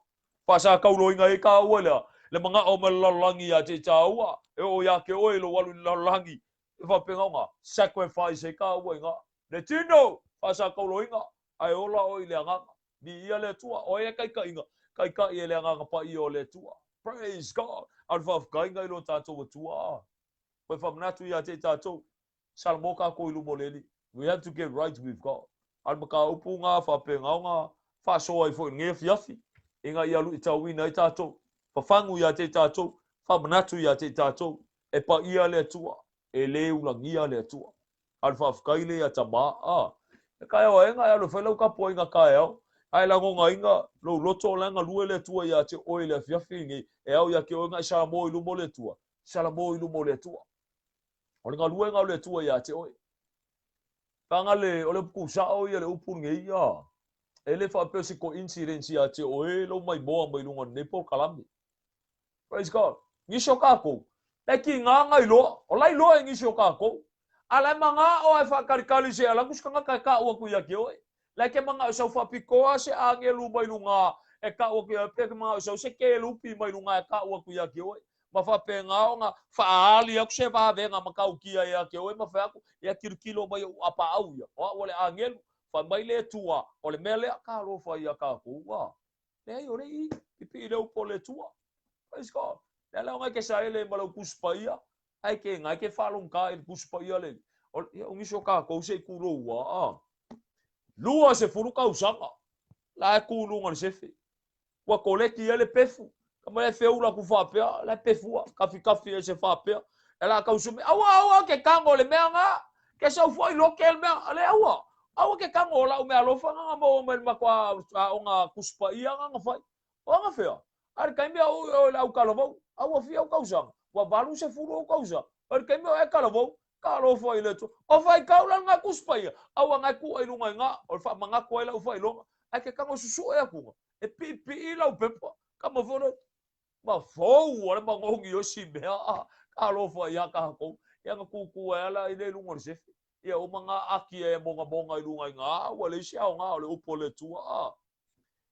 Faasakauloina ai kāua lea, le manaʻo mai le lalolagi iā te tāua, e oo iā ke oe i lou alu i le lalolagi, e faapena ona sacrifice ai kāua i ngā le tino, faasakauloina, ae ola oe i le agaga. Viia le Atua, o ai e kaikaʻiga, kaikaʻi e le Agaga Paia o le Atua. Praise God! A o le faafekaiga i lo tātou Atua, koe faamanatu iā te tātou, Salamo kākou i luma o le Alii. We have to get right with God. A o le mataupu ngā faapena o ngā faasoa ai foi i lenei afiafi, ina ia luitauina ai tātou, fafagu ia te tātou, faamanatu ia te tātou, e paia le Atua, e le ulagia le Atua. A o le faafetai lea ia tamā, a, e kaeo aega e alu e fai lau tapuaiga taeao, ae lagonaina lou loto o la e galue le Atua ia te oe i le afiafi lenei, e ao ia te oe na e Salamo i luma o le Atua, Salamo i luma o le Atua. O le galuega o le Atua ia te oe. Taga le, o le upu sao ia le upu lenei ia. E le faapea o se coincidence ia te oe lou maimoa mai luga o lenei polokalame. Praise God. Nisi o kākou, e ki ngā iloa, o la iloa e nisi o kākou. A la e manaʻo e faakalikali se ala kusi kangaka e kaʻu aku ia ke oe. La ke manaʻo sau faapitoa se agelu mai luga e kaʻu aku ia pe ke manaʻo sau se kelupi mai luga e kaʻu aku ia ke oe. Ma faapena ona faaali atu se vavega matautia ia te oe ma fai atu, Ia tilotilo mai oʻu apaau ia, o aʻu o le agelu, fai mai le Atua, o le mea lea, talofa ia kākou, a leai o le i, pipii le upu o le Atua. Praise God. Lea la ona e ke saele ma lau Tusi Paia, ae ke na e ke faalogotā i le Tusi Paia le, o, ia, o nisi o kākou se i kūlou a, a. 20 tausaga, la e kū luga o le sefe. Ua koleki ai le pefu. Ka mai e feula aku faapea, la e pefua, kafikafi ai se faapea. E la kausumi, aua, aua, ke kago le mea ngā. Ke sau foi loke le mea, ale aua. Aua ke kago o lau mea alofa ngā ngā maua mai le matua aoga Tusi Paia ngā ngā whai. O anga whea? A le taimi au o le au kalavou, aua fia au kausaga. Ua 80 au kausaga. O le taimi o e kalavou, ka alofa i le Atua. O faitau la ngā Tusi Paia, aua ngā kua i lunga i ngā, o le whaamangaku ai lau whailonga. Ai ke kago susuʻe aku ngā. E piʻipiʻi lau pepa, ka mafona, ma fou a le magogi o si mea a, ka alofa iā kākou. Ia nga kūkū ai ala i le lunga o le sefe. Ia uma ngā aki e mongamonga i lunga i ngā, ua leai se aoga o le upu o le Atua a.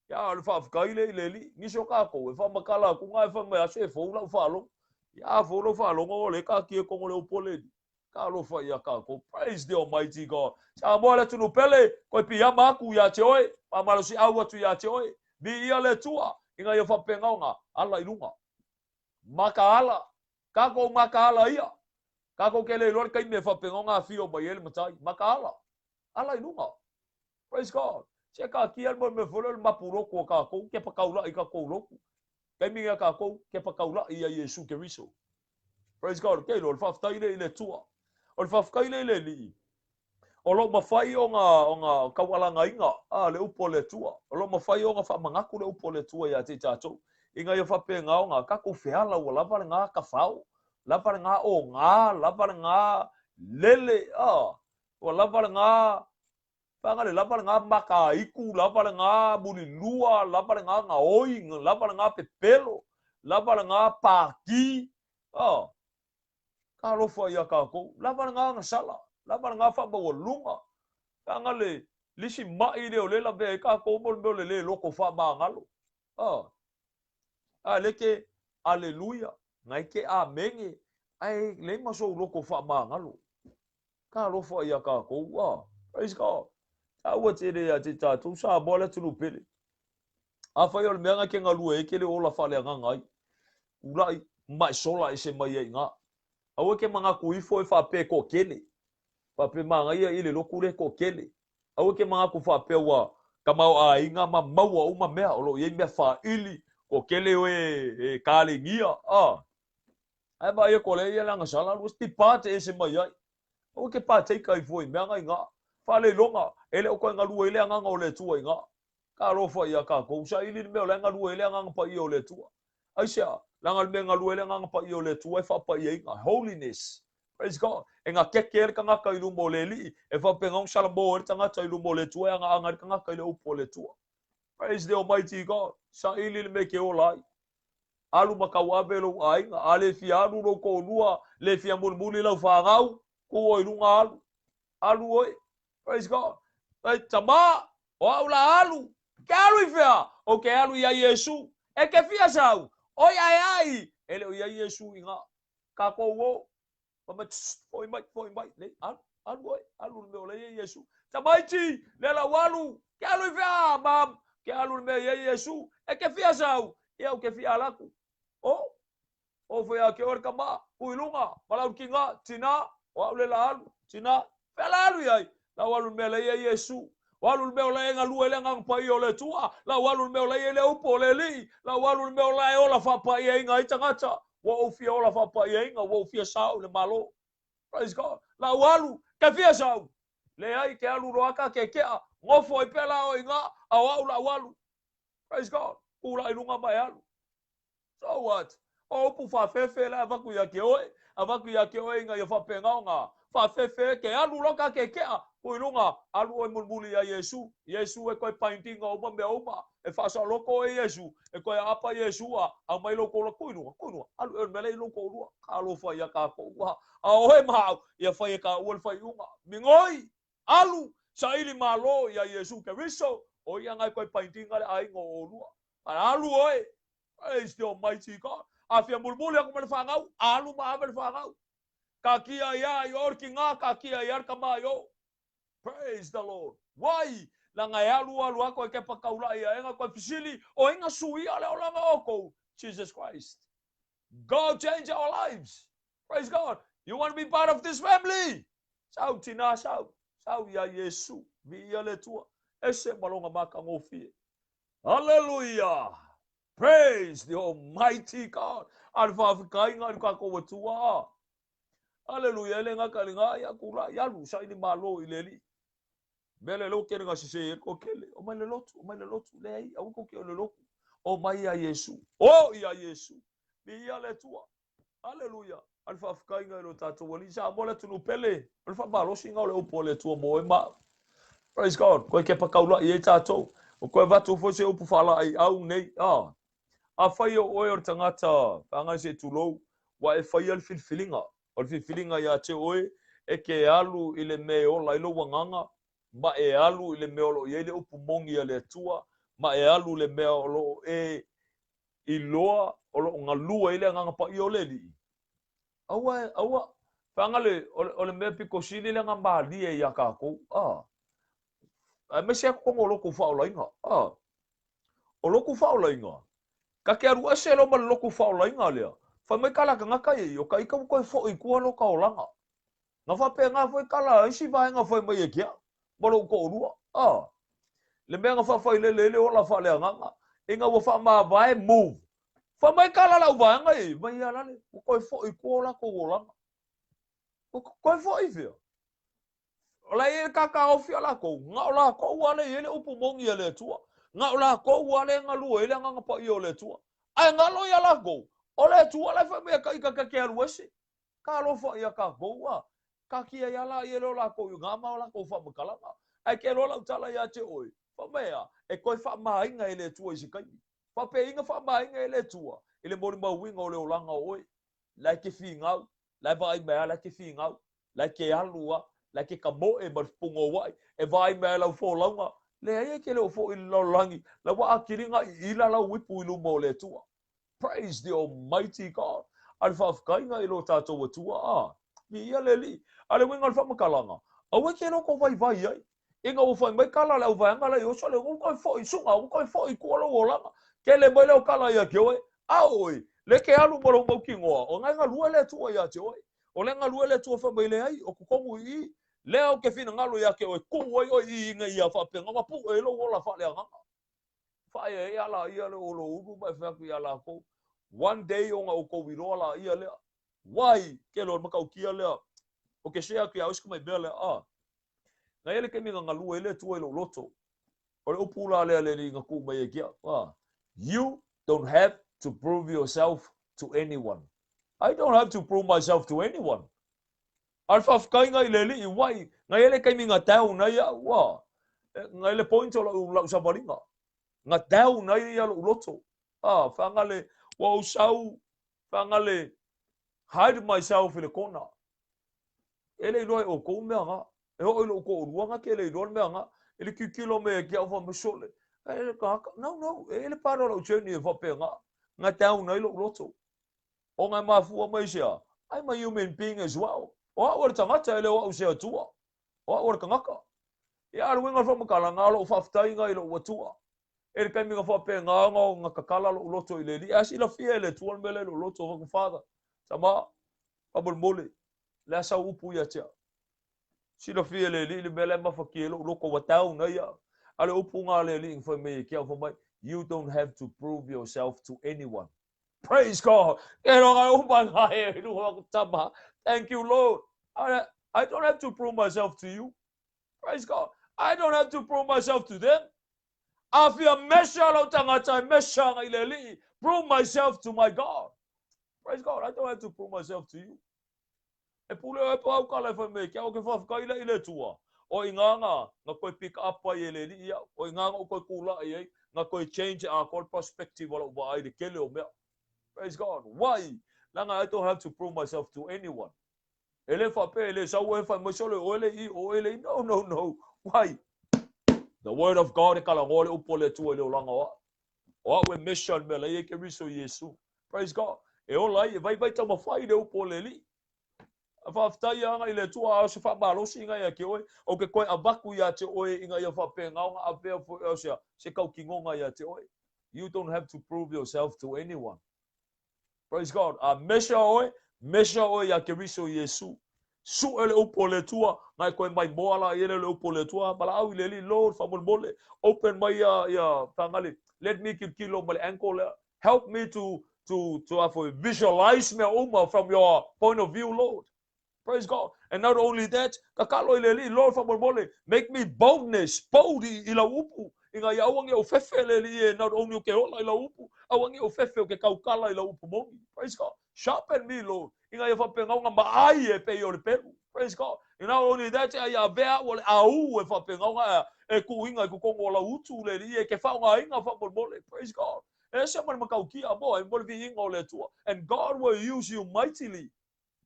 Ia o le faafetai lea i le Alii. Nisi o kākou e faamatala atu ngā e fai mai aso e fou lau faalogo. Ia a fou lau faalogo o le taatia tonu o le upu o le Alii. Talofa ia kākou. Praise the Almighty God. Samoa le atunuu pele, koe piama aku ia te oe, faamalosiau atu ia te oe. Viia le Atua ina ia faapena ona ala i luga. Makaala, kākou makaala ia. Kākou ke le iloa le taimi e faapena ona afio mai ai le matai. Makaala, ala i luga. Praise God. Se taatia le mea foi lea o le mapu lotu a tatou, kepa taulai i tatou lotu. Taimi nei a tatou, kepa taulai ia Iesu Keriso. Praise God. Ke iloa, o le faafetai lea i le Atua. O le faafetai lea i le Alii, o lo o mafai ona, ona taualagaina a, le upu a le Atua. O lo o mafai ona faamanatu le upu a le Atua ia te i tatou, ina ia faapena ona tatou feala ua lava lena tafao, lava lena oga, lava lena lele, a, ua lava lena Faga le lava lena makaiku, lava lena mulilua, lava lena gaoi, lava lena pepelo, lava lena pākī. Oh, talofa iā kākou. Lava lena agasala, lava lena faamaualuga. Faga le lisi maʻi lea o lea e lavea ai kākou mo le mea o le lē loto faamagalo. Oh, a le ke aleluia, ngai ke amene, ae leai ma sou loto faamagalo. Talofa ia kākou, a. Praise God. Taua tele ia te tātou, Samoa le atunuu pele. Afai o le mea nga ke galue ai ke le ola faaleagaga ai. Ulaʻi maʻi sola ese mai ai iga. Aua ke manatu ifo e faapea e toatele. Faapea manaia i le lotu lea e toatele. Aua ke manatu faapea ua tamaoaiga ma maua uma mea o lo o i ai mea faili, toatele oe e kalenia, a. Ae vaai atu lea ia le agasala alu ese pa te ese mai ai. Aua ke partake ifo i mea nga iga. Faaleiloga, e le o toe galue ai le agaga o le Atua iga. Talofa ia tatou, saili le mea o la e galue ai le agaga paia o le Atua. Aisea? Leaga le mea e galue ai le agaga paia o le Atua e faapaiaina, holiness. Praise God. E gakeke ai le tagata i luma o le Alii, e faapena ona salamo ai le tagata i luma o le Atua e agaaga ai le tagata i le upu a le Atua. Praise the Almighty God. Saili le mea e ke ola ai. Alu ma tauave lou aiga, a le fia alu lou toalua, le fia mulimuli lau fanau, tu oe i luga alu. Alu oe. Praise God. Ei, tama, o au la alu. Ke alu i fea? Ou ke alu ia Iesu. E ke fia sau? Oi ae ai. E le o ia Iesu i nga. Kakou o. Fai mai, Tss, foi mai, foi mai. Nei, alu, alu oe, alu le mea o la e i ai Iesu. Tamaiti, lea la ua alu. Ke alu i fea, mam? Ke alu le mea i ai Iesu. E ke fia sau? Ia, ou ke fia ala atu. O, o foi ia ke oe le tama, ku i luga, valaau le tiga, tina, o au le la alu, tina, fea la alu i ai? La ua alu le mea la i ai Iesu. Ua alu le mea o la e galue ai le agaga paia o le Atua. La ua alu le mea o la e i ai le upu o le Alii. La ua alu le mea o la e ola faapaiaina ai tagata. Ua ou fia ola faapaiaina, ua ou fia sao i le Malo. Praise God. La ua alu, ke fia sau? Leai, ke alu loa ka kekea. Nofo ai pea la oe i ina, a o au la ua alu. Praise God. Ku la i luga ma e alu. So what? O upu faafefe la e avatu ia te oe, avatu ia te oe ina ia faapena ona faafefe ke alu loa ka kekea, ku i luga, alu oe mulimuli ia Iesu, Iesu e toe paintinga uma mea uma, e faasaoloto oe Iesu, e toe aapa Iesu a aumai lou toalua, ku i luga, ku i luga, alu e mea la i lou toalua, talofa ia tatou, a oe ma au, ia fai e taua le faaiuga, migoi, alu, saili malo ia Iesu Keriso, o ia na e toe paintinga le aiga o olua, alu oe, Praise the Almighty God. A fia mulimuli aku ma le fanau, alu ma ave le fanau. Kakia ia i o le tiga, kakia ia le tama i o. Praise the Lord. Why? Leaga e alu alu a koe kepa taulaʻi aʻe ga koe fesili, o ai ga suia le olaga o kou? Jesus Christ. God change our lives. Praise God. You want to be part of this family? Sau tina sau. Sau ia Iesu. Viia le Atua. Ese ma lona matagofie. Hallelujah! Praise the Almighty God! A le faafetaiga i le tatou Atua. Hallelujah! E le gata i lena, ia tulai alu saili malo i le Alii. Mea lea lea ua tele na sese ai le toatele. Omai le lotu, omai le lotu. Leai, aua tou te o i le lotu. Omai ia Iesu. O ia Iesu. Viia le Atua. Aleluia! A le faafetaiga i lo tatou Alii. Samoa le atunuu pele. O le faamalosiga o le upu a le Atua mo oe ma au. Praise God. Koe kepa taulaʻi ai tatou. O koe avatu foi se upu faalaeiau nei. Ah. Afai o oe o le tagata feagai se tulou, ua e faia le filifiliga. O le filifiliga ia te oe, e ke alu i le mea e ola ai lou agaga, ma e alu i le mea o lo o i ai le upu moni a le Atua, ma e alu i le mea o lo o e iloa o lo o galue ai le Agaga Paia o le Alii, aua, aua, feaga le, o le, o le mea pito sili lea na malie iā kākou, a, aemaise lava totonu o lotu faaolaina, a, o lotu faaolaina, ta te alu ese loa ma le lotu faaolaina lea, fai mai tala a tagata ia, o ta ita ua toe foi i tua lota olaga. Na faapena foi tala a isi vaega fai mai e ke au, ma lou toalua, a. Le mea na faafailele ai le ola faaleagaga, ina ua faamavae move. Fai mai kala lau vaega i, mai ia lale, ua toe foi i tua o latou olaga. Ua toe foi fea? O la e i ai le kakaofi a latou, na o latou lava lea e i ai le upu moni a le Atua. Na o latou lava lea e galue ai le Agaga Paia o le Atua. Ae galo ia latou, o le Atua la e fai mai ia ita ta te alu ese. Talofa ia tatou a, taatia ai lava laia lea o latou i ina ma o latou faamatalaga. Ae te iloa lau tala ia te oe, fai mai a, e toe faamaina e le Atua i se taimi. Faapeiga faamaina e le Atua i le molimauina o le olaga o oe. La e te finau, la e vaai mai lava la e te finau, la e te alu lava, la e te tamoe ma le punouai, e vaai mai lava i lau folauga. Leai e te le o foi i le lalolagi, la ua atili na iila lau ipu i luma o le Atua. Praise the Almighty God. A le faafetaiga i lo tatou Atua, a, viia le Alii. A le uiga o le faamatalaga, aua e te loto vaivai ai, ina ua fai mai tala a le auvaega la i oso le ua toe foi suga, ua toe foi i tua lou olaga. Tele mai lea o tala ia te oe, a oe, le ke alu ma lou mautinoa, o na e galue le Atua ia te oe. O le galue le Atua fai mai leai, o totonu i i, lea ou te finagalo ia te oe, tuu ai oe i i ina ia faapena ona pue ai lou ola faaleagaga. Faaeaea laia le o lou ulu ma e fai atu ia latou, One day ona outou iloa laia lea. Why? Kelo o le matautia lea. O ke share atu ia oe si tamai mea lea, ah. Na i ai le taimi na galue ai le Atua i lou loto. O le upu la lea le Alii na tuu mai ai ki au, ah. You don't have to prove yourself to anyone. I don't have to prove myself to anyone. A o le faafetaiga i le Alii, wai, na i ai le taimi na down ai au, ua, na i le point o lau, lau savaliga, na down ai ia lou loto. Ah, faagale, ua ou sau, faagale, hide myself i le kona. E le iloa e outou mea na. E oo i lou toalua na ke le iloa le mea na. E le tilotilo mai ia te au fai mai, sole, e le tagata, no, no, e i ai le part o lau journey e faapena, na down ai lou loto. Ona e mafua mai se a? I'm a human being as well. O au o le tagata e le o au se Atua. O au o le tagata. Ia, a o le uiga o le faamatalaga, o lou faafetaiga i lou Atua. E le taimi na faapena ona na tatala lou loto i le Alii. A silafia e le Atua le mea lea i lou loto, fai atu, Father, tama, faamolemole, le a sau upu ia te au. Silafia e le Alii le mea la e mafatia ai lou loto, ua down ai au. A o le upu na a le Alii na fai mai ai ki au, fai mai, You don't have to prove yourself to anyone. Praise God. Ke roga uma nga e luga aku tama. Thank you, Lord. I don't have to prove myself to you. Praise God. I don't have to prove myself to them. A fia mesa lau tagata e mesa aga i le Alii. Prove myself to my God. Praise God. I don't have to prove myself to you. E pule oe po au kala e fai mai ke au ke whawhikai le i le tua. O i ngā ngā, ngā koe pick up ai e le alii au. O i ngā ngā koe kūla ai ai, ngā koe change a koe perspective o lau wa ai le kele o mea. Praise God. Why? Langa I don't have to prove myself to anyone. E le whape, e le sau e whai mai sole o ele i, o ele i. No, no, no. Why? The word of God e kala ngō le upo le tua i le olanga o au. O au e measure le mea la i e ke riso Iesu. Praise God. E ola ai, e vaivai taumafai le upu o le Alii. A faafetai aga i le Atua, a o se faamalosi ina ia te oe, o ke toe avatu ia te oe ina ia faapena ona avea foi o se, se tautinoga ia te oe. You don't have to prove yourself to anyone. Praise God. A measure oe, measure oe ia Keriso Iesu. Sue le upu o le Atua, na e koe mai moa la i ele le upu o le Atua, valaau i le Alii, Lord, faamolemole, open mai ia, ia, fagali, let me kilokilo ma le ankle lea. Help me to, to, to, uh, visualize mea uma from your point of view, Lord. Praise God. And not only that, tatalo i le Alii, Lord, faamolemole, make me boldness, bold i, i lau upu, ina ia aua ne i ou fefe le Alii e, not only o ke ola i lau upu, aua ne i ou fefe o ke taukala i lau upu moni. Praise God. Sharpen me, Lord, ina ia faapena ona maai e pei o le pelu. Praise God. And not only that, a ia avea au o le au e faapena ona e tuuina i totonu o lau utu le Alii e ke faaaogaina faamolemole. Praise God. E ese ma le matautia mo, e mo le viiga o le Atua. And God will use you mightily.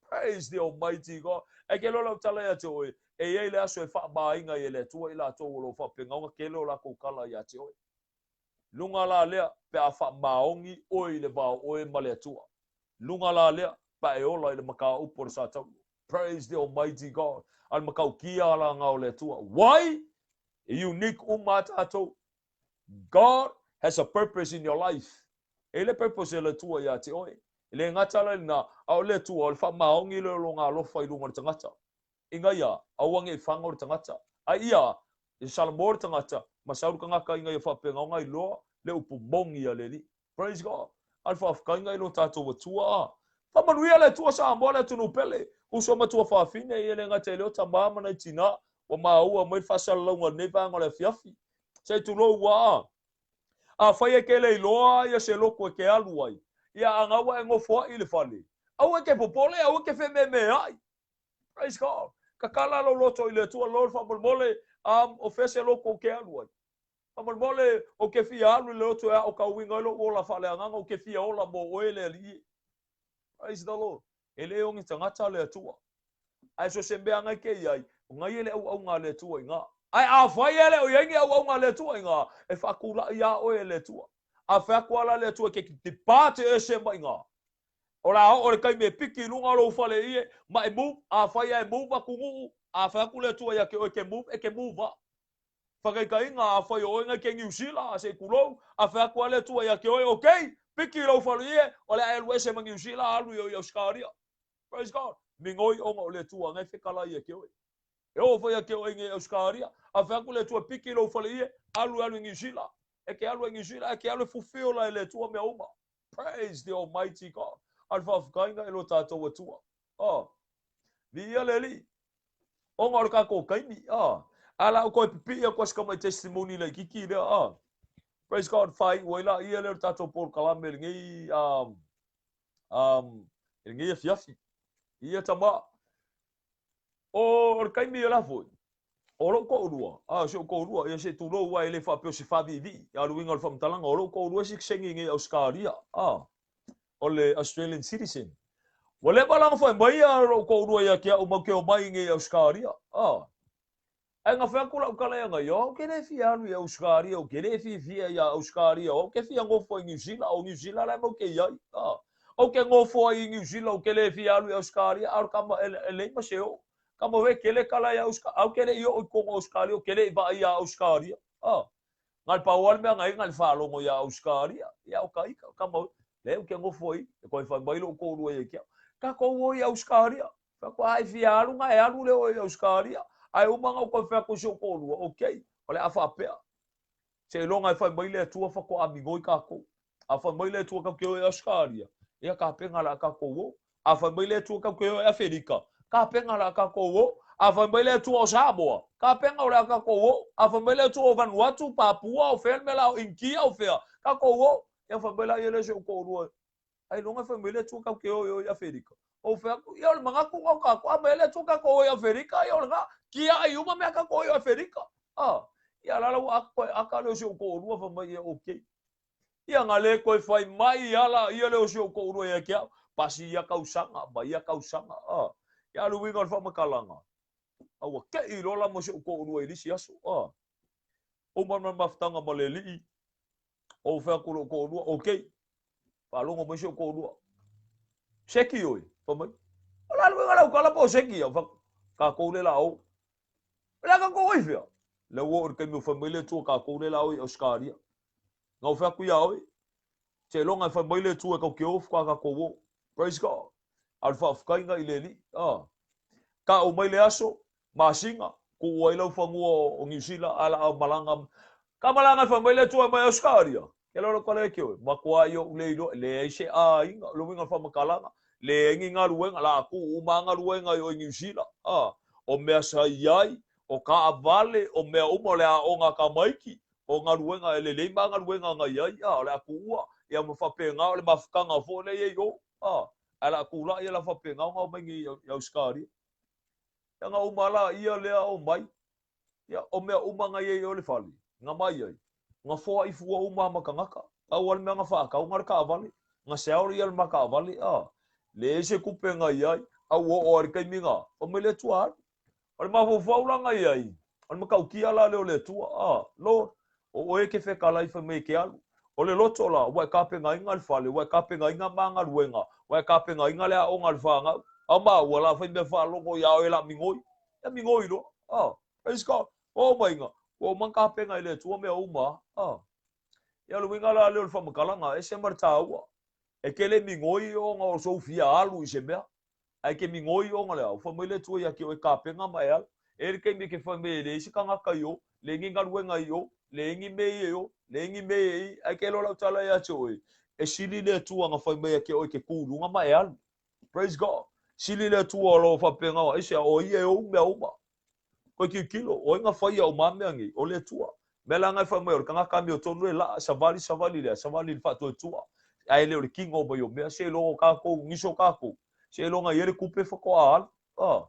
Praise the Almighty God. Ae ke iloa lau tala ia te oe, e i ai le aso e faamaina ai e le Atua i latou o lo o faapena ona kele o lakou tala ia te oe. Luga la lea pe a faamaoni oe i le va o oe ma le Atua. Luga la lea pe a e ola i le mataupu o le Satauro. Praise the Almighty God. A le matautia ala nga o le Atua. Why? E unique uma a tatou. God has a purpose in your life. E i le purpose e le Atua ia te oe. E le gata la i lena, a o le Atua, o le faamaoni lea o lona alofa i luga o le tagata. Ina ia, aua ne i faga o le tagata. A ia, I Salamo le tagata, ma sau le tagaka ina ia faapena ona iloa le upu moni a le Alii. Praise God. A le faafetaiga i lo tatou Atua a. Faamanuia le Atua Samoa le atunuu pele. Uso ma tuafafine ia le gata i leo tama ma nai tina ua maua mai le faasalalauga o lenei vaega o le afiafi. Se i tulou ua a. Afai e ke le iloa ia se lotu e ke alu ai, ia a ua e nofoaʻi i le fale, aua e ke popole, aua e ke fememeaʻi. Praise God. Tatala lou loto i le Atua, Lord, faamolemole, o fea se lotu ou te alu ai. Faamolemole, ou te fia alu i le lotu e aotauina ai lou ola faaleagaga, ou te fia ola mo oe le Alii e. Praise the Lord. E le o ni tagata le Atua. Ae so o se mea ngai ke i ai, o ngai e le auauna a le Atua iina. Ae afai e le o i ai ni auauna a le Atua iina, e faatulaʻi iā oe e le Atua. A fai atu lava la le Atua e ke depart ese mai iina. O le a oo i le taimi e piki i luga o lou fale ie, ma e move, afai lava e move atunuu, a fai atu le Atua ia te oe e ke move, e ke move lava. Faataitaiga, afai o oe ngai ke Niu Sila, se i tulou, a fai atu lava le Atua ia te oe, okay, piki i lou fale ie, o le a e alu ese ma Niu Sila, alu i o i Ausekaria. Praise God. Migoi ona o le Atua ngai fekalai ia te oe. E oo foi ia te oe nei i Ausekaria, a fai atu le Atua piki i lou fale ie, alu e alu i Niu Sila. E ke alu ai i Niu Sila, e ke alu e fulfill ai e le Atua mea uma. Praise the Almighty God. A le faafetaiga i lo tatou Atua. Oh. Viia le Alii. Ona o le tatou taimi. Ah. A la ou toe pipii atu ai si tamai testimony laitiiti lea. Ah. Praise God. Faaiu ai laia lea o le tatou polokalame i lenei i lenei afiafi. Ia tama. O le taimi o le a foi? O lou toalua, a, si ou toalua, ia se i tulou aua e le faapea o se faaviivii, a o le uiga o le faamatalaga, o lou toalua e sitiseni nei i Ausetalia, a, o le Australian citizen. Ua leva la ona fai mai a lou toalua ia te au matou te omai nei i Ausetalia, a. Ae na fai atu lau tala ia ia, ou te le fia alu i Ausetalia, ou te le fiafia ia Ausetalia, ou te fia nofo i Niu Sila, o Niu Sila la e matou te i ai, a. Ou te nofo ai i Niu Sila, ou te le fia alu i Ausetalia, a o le tama e leai ma se oo. Tama we kele kala ia Ausetalia, a ou te le i oo i totonu o Ausetalia, ou te le i vaai ia Ausetalia, a. Na le pau lava le mea na i ai, na le faalogo ia Ausetalia, ia o ka ika, tama we, leai ou te nofo ai, e toe fai mai lou toalua ia te au, tatou o i Ausetalia. Fai atu, a e fia alu na e alu lea oe i Ausetalia. Ae uma na ou toe fai atu i si ou toalua, okay, o le a faapea. Seiloga e fai mai le Atua faatoa migoi tatou. A fai mai le Atua tatou te o i Ausetalia, ia tapena o le a tatou o. A fai mai le Atua tatou te o i Afelika, tapena o le a tatou o. A fai mai le Atua o Samoa, tapena o le a tatou o. A fai mai le Atua o Vanuatu, Papua, o fea le mea la, o Initia, o fea, tatou o. Ia fai mai laia lea i si ou toalua, Ailoga e fai mai le Atua tatou te o i o i Afelika. Ou fai atu, ia o le manatu lena o tatou, a mai le Atua tatou o i Afelika, ia o lena, tiai uma mea tatou o i Afelika. A, ia la la ua aka, aka lea o si ou toalua fai mai, ia okay. Ia na le toe fai mai ala ia lea o si ou toalua ia te au, pasi ia tausaga ma ia tausaga. A, ia le uiga o le faamatalaga, a ua tei loa la ma si ou toalua i le isi aso. A, uma ma le mafutaga ma le alii, Ou fai atu i lou toalua, okay. Faalogo mai si ou toalua. Seki oe, fai mai. O le a le uiga o lau tala po o seki au? Fai atu, tatou lea o le a o. O le a tatou o i fea? Lea ua oo i le taimi ua fai mai le Atua tatou lea o le a o i Ausetalia. Na ou fai atu ia oe, seiloga e fai mai le Atua e tatou te o faatoa tatou o. Praise God. A o le faafetaiga i le Alii. Ah. Tau mai le aso, masina, tuu ai lau fanua o Niu Sila, ae la a malaga. Ka malaga e fai mai le Atua e mai Ausetalia. Ke loa lau tala e ke oe, matua i ou le iloa, leai se aiga, o le uiga o le faamatalaga, leai ni galuega, la tuu uma lava galuega i o i Niu Sila. Ah, o mea sa i ai, o taavale, o mea uma, o le aoga a tamaiti, o galuega e lelei ma galuega na i ai, ah, o le a tuua, ia ma faapena o le mafutaga foi lea i ai i o. Ah, ae la tulai la faapena ona omai nei i Ausetalia. Ia na uma la ia lea omai, ia o mea uma na i ai i o le fale, na mai ai, na foai fua uma ma tagata. Pau lava le mea na faatau na o le taavale, na sell ia le ma taavale, ah, leai se tupe na i ai, a ua oo lava i le taimi na, fai mai le Atua alu. O le mafaufau la na i ai, o le matautia la lea o le Atua, ah, Lord, o oe e ke fekalai fai mai e ke alu. O le loto la, ua e tapenaina le fale, ua e tapenaina ma galuega, ua e tapenaina le aoga a le fanau. A o maua la fai mea faalogo ia oe la migoi. Ia migoi loa. Ah, praise God. Ua uma iga, ua uma ona tapena e le Atua mea uma. Ah. Ia o le uiga la lea o le faamatalaga, ese ma le taua. E ke le migoi ona o sou fia alu i se mea. Ae ke migoi ona le ao, fai mai le Atua ia te oe tapena ma e alu. E i ai le taimi e ke fai mai e leai se tagata i o, Leai ni galuega i o, leai ni mea ia i o, leai ni mea ia i i. Ae ke iloa lau tala ia te oe, e sili le Atua na fai mai ia te oe e te tu i luga ma e alu. Praise God. Sili le Atua o lo o faapena o aisea, o ia e ou mea uma. Koe tilotilo, o ai na faia uma a mea nei? O le Atua. Mea la na e fai mai o le tagata amiotonu e laa, savali, savali lea, savali i le faatuatua. Ae le o le kino mai o mea, seiloga o tatou, nisi o tatou, seiloga e i ai le tupe faatoa alu. Ah,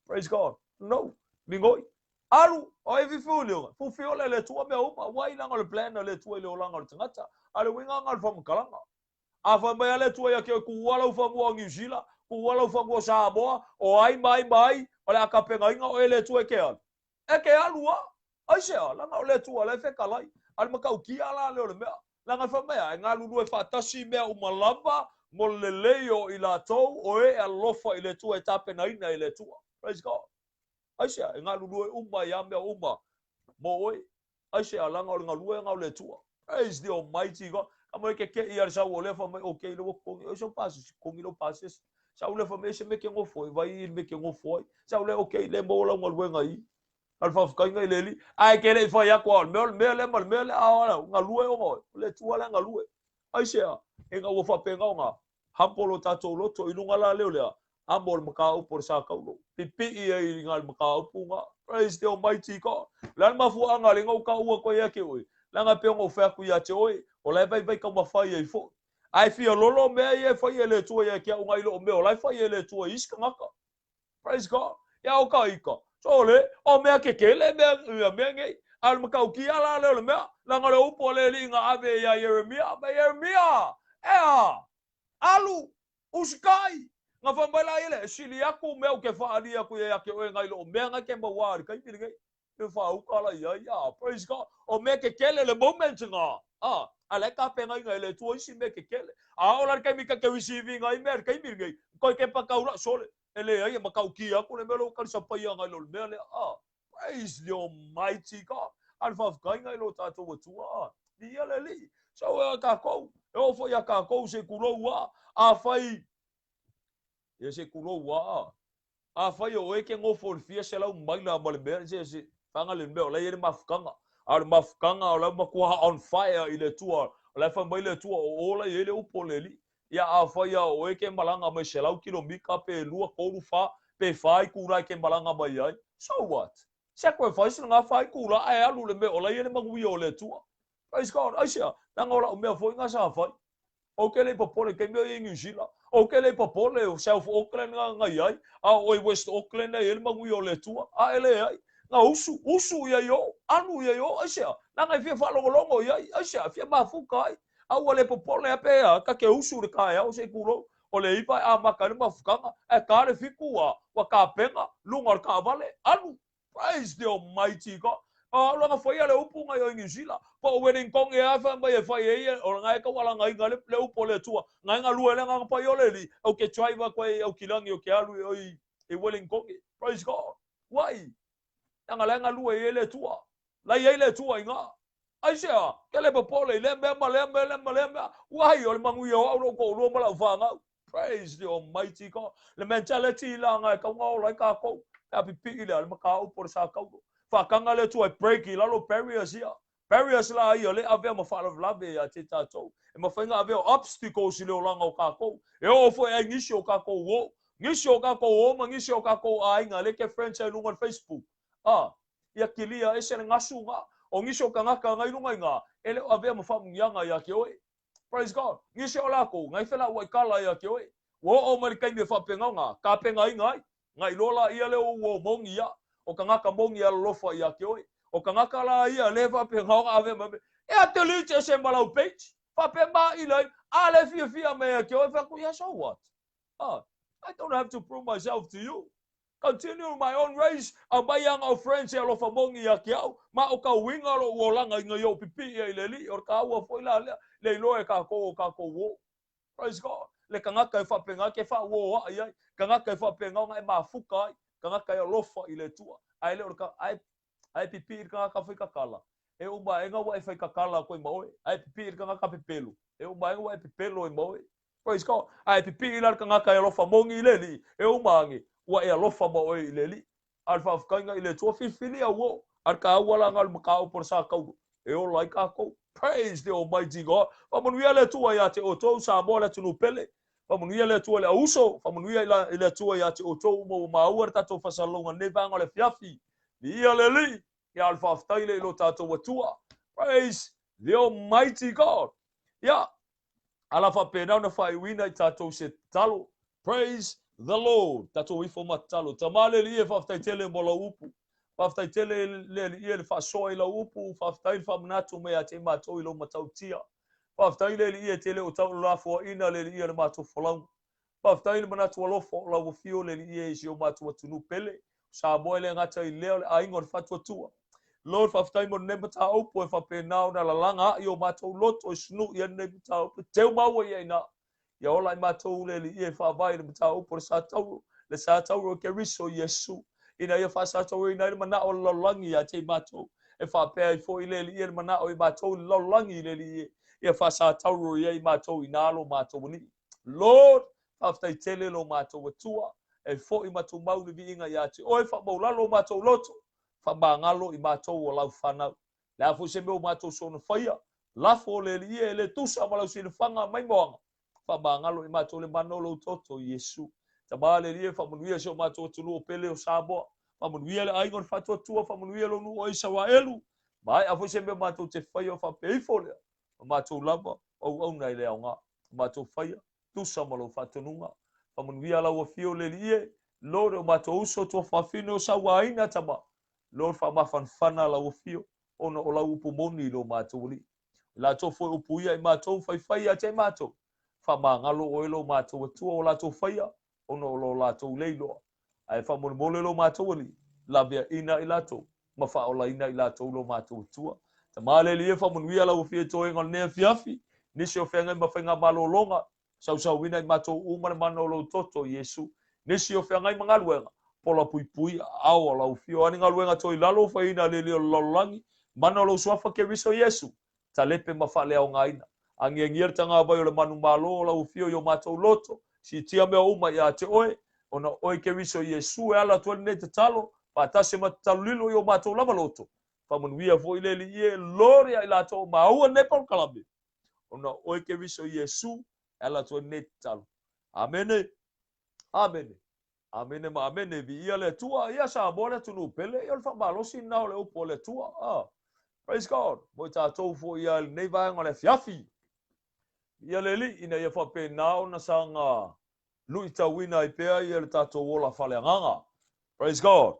praise God. No, migoi. Alu, o ai fifio? Fufiola e le Atua mea uma. Ua ai leaga o le plan a le Atua i le olaga o le tagata. A o le uiga lena o le faamatalaga. A fai mai lava le Atua ia te oe, tuua lau fanua o Niu Sila, tuua lau fanua o Samoa, o ai ma ai ma ai, o le a tapenaina oe e le Atua e te alu. E te alu lava. Aisea? Leaga o le Atua la e fetalai. A o le matautia la lea o le mea. Leaga e fai mai a, e galulue faatasi mea uma lava mo le lelei o i latou o e alofa i le Atua e tapenaina e le Atua. Praise God. Aisea? E galulue uma ai lava mea uma mo oe. Aisea? Leaga o le galuega o le Atua. Praise the Almighty God. Ka mo e kekeʻi a le sau o lea fai mai, okay, lea ua totogi. Oi sau pasese, totogi lau pasese. Sau lea fai mai, e se mea e te nofo ai, vai i le mea e te nofo ai. Sau lea, okay, lea e maua lau galuega i i. A o le faafetaiga i le Alii. Ae ke le i fai atu a o le mea o le mea lea ma le mea lea, a o le galue ona oe. O le Atua la e galue. Aisea? Ina ua faapena ona humble lo tatou loto i luga la lea o lea amo o le mataupu o le sa taulo. Pipii ai i le mataupu na. Praise the Almighty God. O le a le mafuaaga lea na ou taua atu ai ia te oe? Leaga e pei ona ou fai atu ia te oe, o la e vaivai taumafai ai foi. Ae fia lolo mea ia e fai e le Atua ia te au nai lo o mea o la e fai e le Atua i isi tagata. Praise God. Ia o ka ika. Sole, o mea kekele mea, ia mea nei. A o le matautia la lea o le mea, leaga o le upu a le Alii na ave ia Ieremia, ma Ieremia, ea, alu, usikai. Na fai mai la ia lea, e sili atu mea ou te faaalia atu ia te oe nai lo o mea na e te maua i le taimi lenei. E faauka la i ai, ah, praise God. O mea kekele le moment na, ah, a la e tapenaina e le Atua isi mea kekele. A oo la i le taimi ta te receive ina ai mea i le taimi lenei, toe ke pa taula, sole, e leai e matautia atu le mea lea ua talisapaia nai lo le mea lea, ah, praise the Almighty God. A o le faafetaiga i lo tatou Atua, ah, viia le Alii. So, e takou, e oo foi ia takou se i kulou a, afai, ia se i kulou a, ah, Afai o oe e te nofo i le fia selau maila ma le mea, se, se, faga le mea o la e i ai le mafutaga. A o le mafutaga o la e matua on fire i le Atua, o la e fai mai le Atua o o la e i ai le upu o le Alii. Ia, afai lava o oe e te malaga mai selau kilomita pe lua, tolu, fa, pe fa itula e te malaga mai ai, so what? Sacrifice lena fa itula ae alu i le mea o la e i ai le manuia o le Atua. Praise God. Aisea? Leaga o lau mea foi na sa fai. Ou te le i popole i taimi o i ai Niu Sila. Ou te le i popole o South Auckland na, na i ai, a o i West Auckland na i ai le manuia o le Atua. A e leai. Na usu, usu i ai o, alu i ai o, aisea? Leaga e fia faalogologo i ai, aisea? E fia mafuta ai. A ua le popole a pe a, ta te usu i le taeao se i tulou. O le iva e amata ai le mafutaga, ae ta le fitu a, ua tapena, luga o le taavale, alu. Praise the Almighty God. A o lana faia le upu nai o i Niu Sila. Po o Wellington ea fai mai e fai e ia, o lana e taualagaina le, le upu o le Atua. Ngai galue le agaga paia o le Alii, au ke drive atu ai i Aukilani o ke alu i o i, i Wellington. Praise God. Wai. Leaga la e galue i ai le Atua. La i ai le Atua i nga. Aisea, ke le popole i lea mea ma lea mea ma lea mea. Wai, o le manuia o au lou toalua ma lau fanau. Praise the Almighty God. Le mentality la nga e tau nga ola ai kākou. Pe a pipii lea, le mataupu o le sa taulo. Whaakanga le Atua e break i lalo barriers ia. Barriers la ia le avea ma faalavelave ia te tātou. E mawhai nga avea o obstacles i le olanga o kākou. E oo foi ai nisi o kākou o. Nisi o kākou o ma nisi o kākou āinga le ke friends ai lunga o le Facebook. Ah, ia kilia ese le gasu nga. O nisi o kangaka ngai lunga i nga, e le o avea ma whaamunianga ia ke oe. Praise God. Nisi o lākou, ngai whela ua i kala ia ke oe. Ua oo mai le taimi e whaapenga nga, ka penga inga ai. Ngai loa la ia le o ua o mongi ia. O kangaka mongi alolofa ia ke oe. O kangaka la ia le whaapenga nga ave ma me. E a delete ese malau page. Whaape ma ilai, a le fia fia me ia ke oe. Whaku, yeah, so what? Ah, I don't have to prove myself to you. Continue my own race. A mai anga o friends e alofa mongi ia ke au. Ma o ka uiga lo ua olanga inga i o pipi ia i le alii. O le kāua foi la lea. Le iloa e kākou o kākou o. Praise God. Le kangaka e whaapenga ke wha ua o ai ai. Kangaka e whaapenga o nga e mafuka ai. Kangaka e alofa i le Atua. Ai le o le ka, ai, ai pipi i le kangaka whai kakala. E uma enga ua e whai kakala koe ma oe. Ai pipi i le kangaka pepelo. E uma enga ua e pepelo e ma oe. Praise God. Ai pipi i la le kangaka e alofa mongi i le alii. E uma ange, ua e alofa ma oe i le alii. A le faafetaiga i le Atua, filifili au o. A o le taua la lena o le mataupu o le sa tauro e ola ai tatou. Praise the Almighty God. Faamanuia le Atua ia te outou Samoa le atunuu pele. Faamanuia le Atua i le auuso. Faamanuia i le Atua ia te outou uma ua maua le tatou faasalalauga i lenei vaega o le afiafi. Viia le Alii. Ia o le faafetai lea i lo tatou Atua. Praise the Almighty God. Ia, ala faapena ona faaiuina i tatou se tatalo. Praise the Lord. Tatou ifo ma tatalo. Tama le Alii e faafetai tele mo lau upu. Faafetai tele le Alii e le faasoa i lau upu. Faafetai le faamanatu mai ia te i matou i lou matautia. Faafetai le Alii e tele o tau lafoaina le Alii o le matou folauga. Faafetai i le manatu alofa o lau afio le Alii e i si o matou atunuu pele, o Samoa e le gata i lea o le aiga o le Faatuatua. Lord, faafetai mo lenei mataupu e faapena ona lalaga ai o matou loto e sunu'i ai lenei mataupu e teu maua i ai ina. Ia ola i matou le Alii e faavae i le mataupu o le sa tauro, le sa tauro o Keriso Iesu, ina ia faasatauroina ai le manao o le lalolagi ia te i matou, e faapea ai foi le Alii e le manao i matou i le lalolagi le Alii e, ia faasatauro i ai i matou ina lo matou Alii. Lord, faafetai tele lo matou Atua, e foi ma tumau le viiga ia te Oe, faamaulalo o matou loto, faamagalo i matou o lau fanau. Le a foi se mea o matou soona faia, lafo o le Alii e, e le tusa ma lau silafaga mai moaga, faamagalo i matou le mana o lou toto, Iesu. Tama le Alii e, faamanuia si o matou atunuu o pele o Samoa, faamanuia le aiga o le Faatuatua, faamanuia lou nuu o Isaraelu, maea foi se mea matou te faia o faapea ifo lea, o matou lava o auauna e le aoga. O matou faia, tusa ma lou faatonuga. Faamanuia lau afio le Alii e, Lord, o matou uso tuafafine o sauaina tama. Lord, faamafanafana lau afio, ona o lau upu moni i lo matou Alii. O latou foi upu ia i matou, faifai ia te i matou. Faamagalo oe lo matou Atua o latou faia, ona o lo latou le iloa. Ae faamolemole lo matou Alii, laveaina i latou, ma faaolaina i latou lo matou Atua. Tama le Alii e faamanuia lau afia i toega o lenei afiafi, nisi o feagai ma faigamalologa, sausauina i matou uma le mana o lou toto, Iesu. Nisi o feagai ma galuega, pola puipui, aao o lau afio, a ni galuega toe i lalo o faiina le Alii o le lalolagi, mana o lou suafa Keriso Iesu, talepe ma faaleaogaina. Agiagia le tagavai o le manumalo o lau afio i o matou loto, siitia mea uma ia te oe, ona o oe Keriso Iesu e ala atu ai lenei tatalo, faatasi ma tatalo lilo i o matou lava loto. Faamanuia foi le Alii e lori ia i latou o maua lenei polokalame, ona o oe Keriso Iesu e ala atu ai lenei tatalo. Amene. Amene. Amene ma amene. Viia le Atua. Ia Samoa le atunuu pele. Ia o le faamalosi lena o le upu a le Atua. Ah. Praise God. Mo i tatou foi ia i lenei vaega o le afiafi. Viia le Alii ina ia faapena ona saga luitauina ai pea ia le tatou ola faaleagaga. Praise God.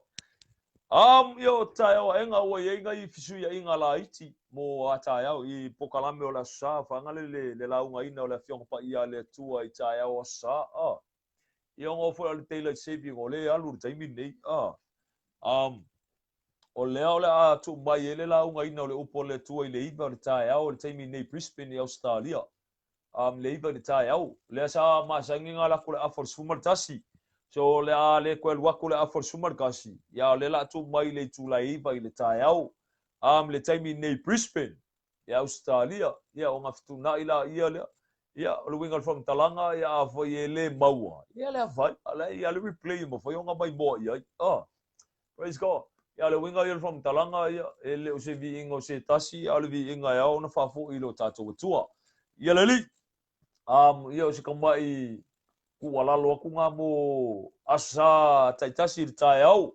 Ia o taeao aega ua i ai nai fesuiaiga laiti mo a taeao i polokalame o le Aso Sa, faagale le laugaina o le Afioga Paia a le Atua i taeao Aso Sa. Ah. Ia ona oo foi o le daylight saving o lea e alu i le taimi lenei. Ah. O lea o le a tuu mai ai le laugaina o le upu a le Atua i le 9 o le taeao i le taimi lenei i Brisbane i Ausetalia. Le 9 i le taeao. Lea sa masani ona alu atu le afa o le 11. So o le a le toe alu atu le afa o le 11. Ia o lea o le a tuu mai i le itula e 9 i le taeao. Le taimi lenei i Brisbane i Ausetalia. Ia ona fetuunai laia lea. Ia, o le uiga o le faamatalaga, ia afai e le maua, ia le afaina, o la e i ai le replay e mafai ona maimoa i ai. Praise God. Ia, o le uiga ia o le faamatalaga, ia, e le o se viiga o se tasi, a o le viiga e ao ona faafoi i lo tatou Atua. Ia le Alii. Ia, o se tamai tuualalo atu na mo Aso Sa taitasi i le taeao,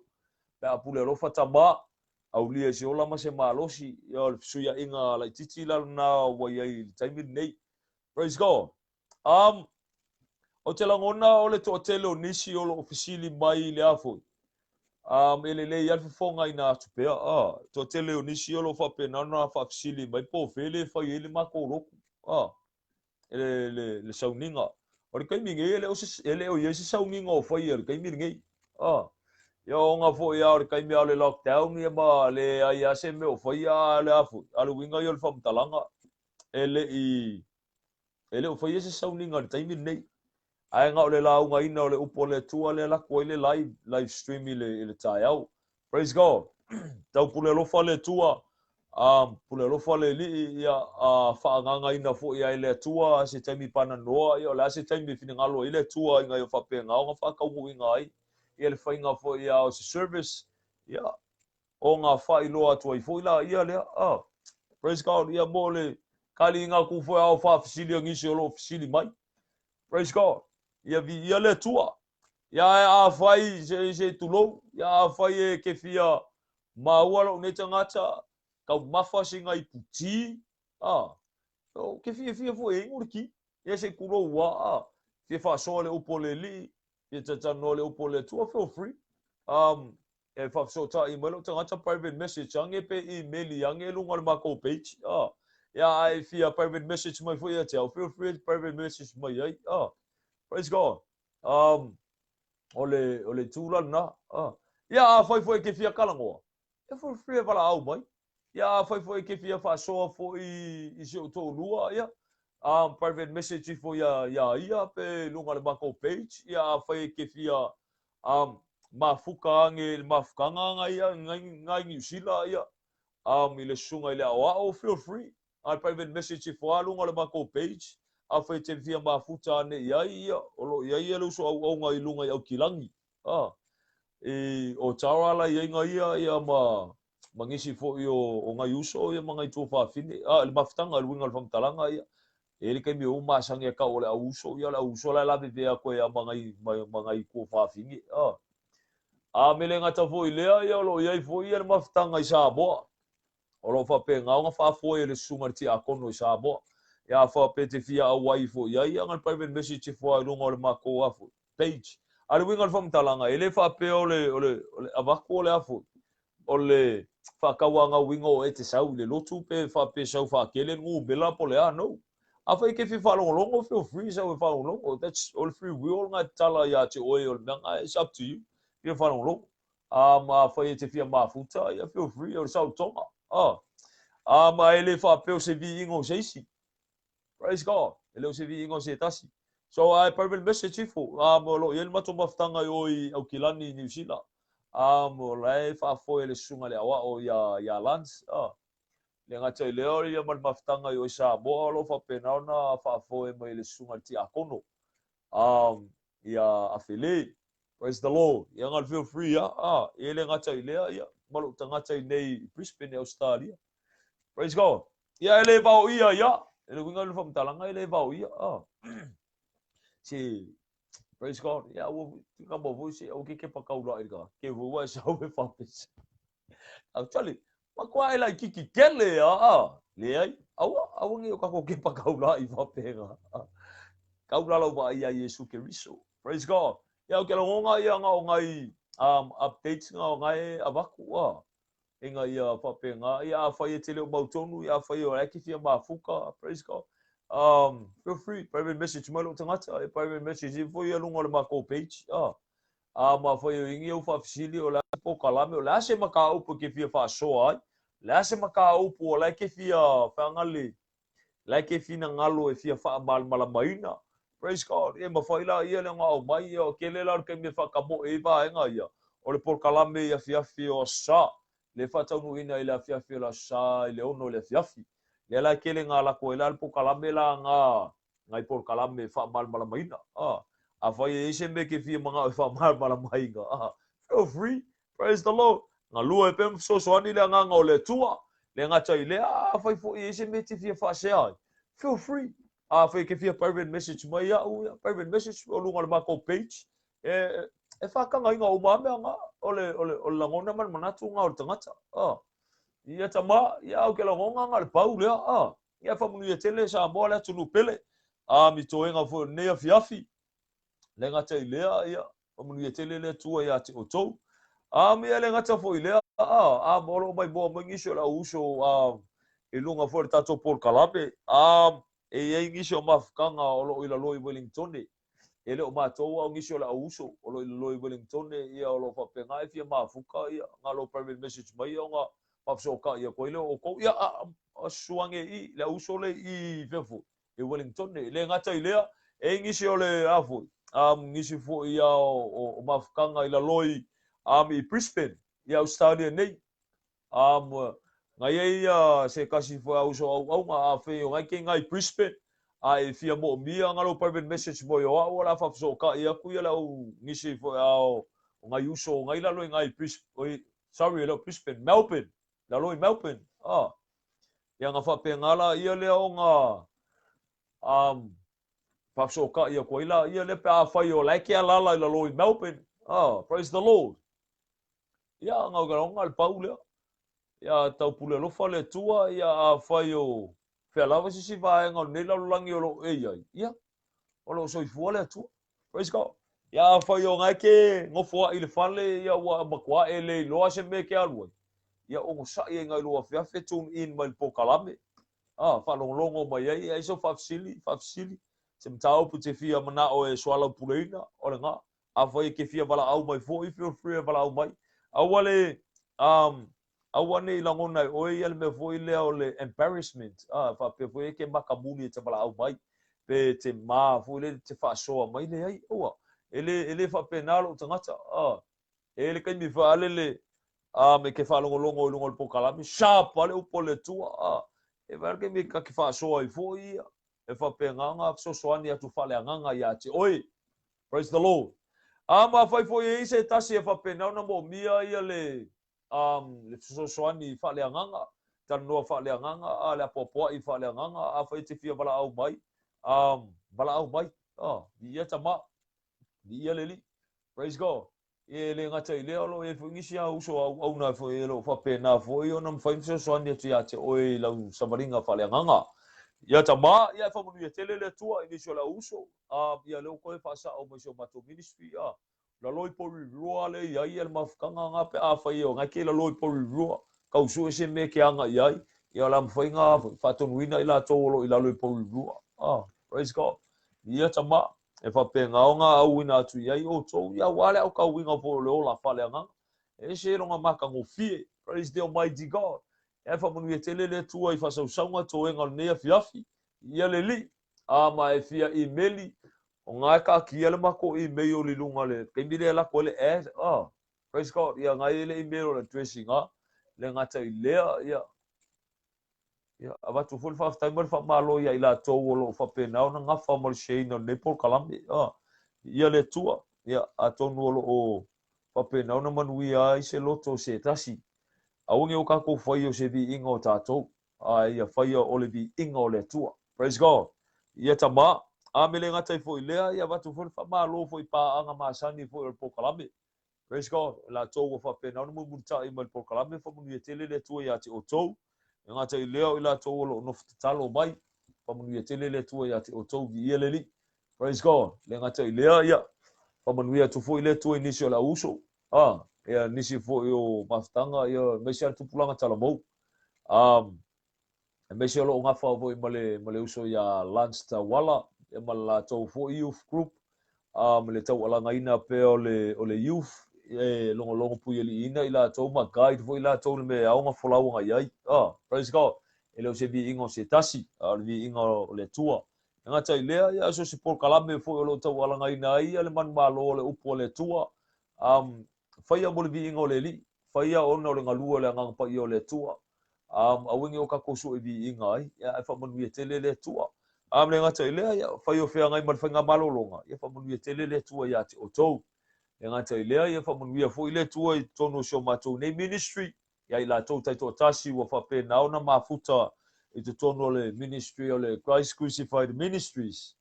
pe a pule alofa tama, aulia i se ola ma se malosi, ia o le fesuiaiga laitiiti la lena ua i ai i le taimi lenei. Praise God. Ou te lagona o le toatele o nisi o lo o fesili mai i le a foi. E lelei lava le fofogaina atu pea. Toatele o nisi o lo o faapena ona faafesili mai po o fea le fai ai le matou lotu. Le sauniga. O le taimi nei e le o se, e le o i ai se sauniga o faia i le taimi lenei. Ia ona foi lava o le taimi lava o le lockdown ia ma leai lava se mea o faia, a o le a foi? A o le uiga ia o le faamatalaga, e le i e le o faia se sauniga i le taimi lenei. Ae na o le laugaina o le upu a le Atua lea lako ai le live, live stream i le, i le taeao. Praise God. Tau pule alofa le Atua, pule alofa le Alii, ia faaagagaina foi ai le Atua se taimi pananoa, ia o le a se taimi e finagalo ai le Atua ina ia faapena ona faataunuuina ai ia le faiga foi ia o se service, ia. Ona faailoa atu ai foi laia lea. Ah, praise God, ia mo le kaliga atu foi ao faafesili a nisi o lo o fesili mai. Praise God. Ia viia le Atua. Ia ae afai se se tulou, ia afai e ke fia maua lou nei tagata, taumafa sina ipu ti, ah, o ke fiafia foi e inu le ti. Ia se i tulou a, ah, fia faasoa le upu o le Alii, fia talatalanoa le upu o le Atua, feel free. E faafesootai mai lou tagata private message ane pe email ane i luga o le matou page a. Ia a e fia private message mai foi ia te au, feel free e private message mai ai a. Praise God. O le, o le itu la lena a. Ia afai foi e te fia talanoa, ia feel free e valaau mai. Ia afai foi e te fia faasoa foi i si ou toalua, ia private message ifo ia ia ia pe i luga o le matou page. Ia afai e te fia mafuka ane i le mafutaga ngai ngai Niu Sila, ia i le susuga i le aoao, feel free a private message ifo lava luga o le matou page. Afai e te fia mafuta ane i ai, ia o lo o i ai ia le uso auauna i luga i Aukilani, i o Tara la i ai nga ia, ia ma ma nisi foi o nai uso ia ma nai tuafafine. A, le mafutaga, le uiga o le faamatalaga ia, e i ai le taimi e uma masani e tau o le au uso, ia o le au uso la e lavevea atu ai lava ma nai, ma nai tuafafine. A, a me le gata foi i lea, ia o lo o i ai foi ia le mafutaga i Samoa. O lo o faapena ona faafoe e le susuga i le tiakono i Samoa. Ia a faapea e te fia auai foi i ai, ia na le private message ifo lava i luga o le matou a foi page. A o le uiga o le faamatalaga, e le faapea o le, o le, o le avatu o le a foi, o le faatauanauina o e te sau i le lotu pe faapea sau faatele le numera po o le a, no. Afai e te fia faalogologo, feel free sau e faalogologo. That's, o le free will lena e tatala ia te oe, o le mea lena, it's up to you. Fia faalogologo. Ma afai e te fia mafuta, ia feel free, o le saolotoga. Ma e le faapea o se viiga o se isi. Praise God. E le o se viiga o se tasi. So I private message ifo, o lo o i ai le matou mafutaga i o i Aukilani i Niu Sila. O la e faafoe e le susuga i le aoao ia, ia Lance. Le gata i lea, o ia ma le mafutaga i o i Samoa o lo o faapena ona faafoe mai e le susuga i le tiakono. Ia Afele. Praise the Lord. Ia na feel free a, a, e le gata i lea, ia, ma lou tagata i nei i Brisbane i Australia. Praise God. Ia e le vaoia ia. E le uiga o le faamatalaga e le vaoia. A. Se, praise God. Ia ua tika mo foi se au ke ke pakaula i ka. Ke ua e sau e whapesa. Actually, matua e laititi tele a, a. Leai, aua, aua nei o tatou kepa kaulai faapena. Kaula lau vaai ia Iesu Keriso. Praise God. Ia, ou te lagona ia na o nai updates na o nai avatu, a. Ina ia faapena, ia afai e te le o mautonu, ia afai o la e te fia mafuta, praise God. Feel free, private message mai lou tagata, e private message ifo ia luga o le matou page, a. A ma afai o i ai ou faafesili, o le a se polokalame, o le a se mataupu e te fia faasoa ai, o le a se mataupu o la e te fia feagali, la e te finagalo e fia faamalamalamaina. Praise God. E mafai la ia le ona aumai, ia o tele la o le taimi e faatamoe ai vaega ia, o le polokalame i afiafi o Aso Sa, le faataunuuina i le afiafi o le Aso Sa i le 6 i le afiafi. Lea la e tele na lako ai la le polokalame la na nai polokalame e faamalamalamaina. A, afai e i ai se mea e te fia manao e faamalamalamaina, a, feel free, praise the Lord. Galue pea ma fesoasoani le agaga o le Atua. Le gata i lea, afai foi e i ai se mea e te fia faasea ai, feel free. Afai e te fia private message mai iaʻu, ia, private message o luga o le matou page, e, e faatagaina uma lava mea na, o le, o le, o le lagona ma le manatu na o le tagata. A, ia tama, ia ou te lagona na o le pau lea, a. Ia faamanuia tele Samoa le atunuu pele. A mi toega foi o lenei afiafi. Le gata i lea, ia, faamanuia tele le Atua ia te outou. A mi le gata foi i lea, a, a mo lo mai moa mai nisi o le au uso a, i luga foi o le tatou polokalame. A, e i ai nisi o mafutaga o lo o i lalo i Wellingtone. E le o matou a o nisi o le au uso o lo o i lalo i Wellingtone, ia o lo o faapena e fia mafuta, ia, na lo private message mai ia ona faafesootai atu ai lea o outou. Ia, a, a susu ane i le au uso le i fea foi, i Wellingtone. E le gata i lea, e i ai nisi o le, a foi, a, nisi foi ia o, o, o mafutaga i lalo i, a, i Brisbane, i Australia nei. Na i ai ia se tasi foi au uso auauna, afai o nai ke ngai Brisbane, a e fia moomia nga lou private message mo i o a'u, o le a faafesootai atu ia le au nisi foi a o ngai uso o ngai lalo i ngai Brisbane, oi, Sorry, e le o Brisbane, Melbourne. Lalo i Melbourne. Ah. Ia na faapena laia lea ona faafesootai atu ai laia lea pe afai o la e ke alaala i lalo i Melbourne. Ah, praise the Lord. Ia, na ona le pau lea. Ia, taupule alofa le Atua, ia afai o fea lava se isi vaega o lenei lalolagi o lo o e i ai, ia, o lo o soifua le Atua. Praise God. Ia afai o na e ke nofoaʻi i le fale, ia ua matua e le iloa se mea e ke alu ai, ia onosai ai nai lou afiafi e tune in mai le polokalame. Ah, faalogologo mai ai, ai sau faafesili, faafesili, se mataupu e te fia manao e soalaupuleina, o lena. Afai e ke fia valaau mai foi, feel free e valaau mai. Aua le, aua ne i lagona e oe ia le mea foi lea o le embarrassment, ah, faapea foi e ke makamuli e te valaau mai, pe te ma foi lea te faasoa mai, leai, aua, e le, e le faapena lou tagata, ah, e le taimi faalele, e ke faalogologo i luga o le polokalame, sharp lava le upu a le Atua, ah, e vaai le taimi ta te faasoa ai foi ia, e faapena ona fesoasoani atu faaleagaga ia te oe. Praise the Lord. A ma afai foi e i ai se tasi e faapena ona moomia ia le, le fesoasoani faaleagaga, talanoa faaleagaga, a le apoapoai faaleagaga, afai e te fia valaau mai, valaau mai, viia tama, viia le Alii. Praise God. E le gata i lea, o lo o i ai foi nisi uso auauna foi e lo o faapena foi ona mafai ona fesoasoani atu ia te oe i lau savaliga faaleagaga. Ia tama, ia e faamanuia tele le Atua i nisi o le au uso, a ia lea ua toe faasao mai si o matou ministry, a lalo i Porirua lea i ai ia le mafutaga na pe afai e na ke lalo i Porirua, tau sue se mea ke aga i ai, ia o le a mafai ona faatonuina i latou o lo o i lalo i Porirua. Praise God. Ia tama, e faapena ona auina atu i ai outou, ia aua le aotauina foi o le ola faaleagaga. E ese lona matagofie. Praise the Almighty God. E faamanuia tele le Atua i faasausauga toega o lenei afiafi. Ia le Alii. A ma e fia imeli, o na e taatia le matou email i luga le taimi lea e lako ai le ad. Praise God. Ia na e i ai le email o le address i ina. Le gata i lea, ia, Ia, avatu foi le faafetai ma le faamalo ia i latou o lo o faapena ona gafa ma le share-ina o lenei polokalame. Ia le Atua, ia, atonu o lo o faapena ona manuia ai se loto o se tasi. Aua ne i o tatou faia o se viiga o tatou, a ia faia o le viiga o le Atua. Praise God. Ia tama, a me le gata ai foi i lea, ia avatu foi le faamalo foi i paaga masani foi o le polokalame. Praise God, o latou ua faapena ona mulimulitai mai le polokalame, faamanuia tele le Atua ia te outou. E gata i lea o i latou o lo o nofo tatalo mai, faamanuia tele le Atua ia te outou, viia le Alii. Praise God. Le gata i lea, ia, faamanuia atu foi le Atua i nisi o le au uso, ia, nisi foi o mafutaga, ia, aemaise lava le tupulaga talamou. Aemaise o lo o gafa foi ma le, ma le uso iā Lance Tauala, ia ma le latou foi youth group, ma le taualagaina pea o le, o le youth, e logologo puialiiina i latou ma guide foi latou i le mea e ao ona folau agai ai. Praise God. E le o se viiga o se tasi, a o le viiga o le Atua. E gata i lea, ia, so o se polokalame foi o lo o taualagaina ai ia le manumalo o le upu a le Atua, faia mo le viiga o le Alii, faia ona o le galue o le Agaga Paia o le Atua. Aua ne i o tatou sue viiga ai, ia, ae faamanuia tele le Atua. Le gata i lea, ia, fai o feagai ma le faigamalologa, ia faamanuia tele le Atua ia te outou. Le gata i lea, ia faamanuia foi le Atua i totonu o si o matou nei ministry, ia i latou taitoatasi ua faapena ona mafuta i totonu o le ministry o le Christ Crucified Ministries.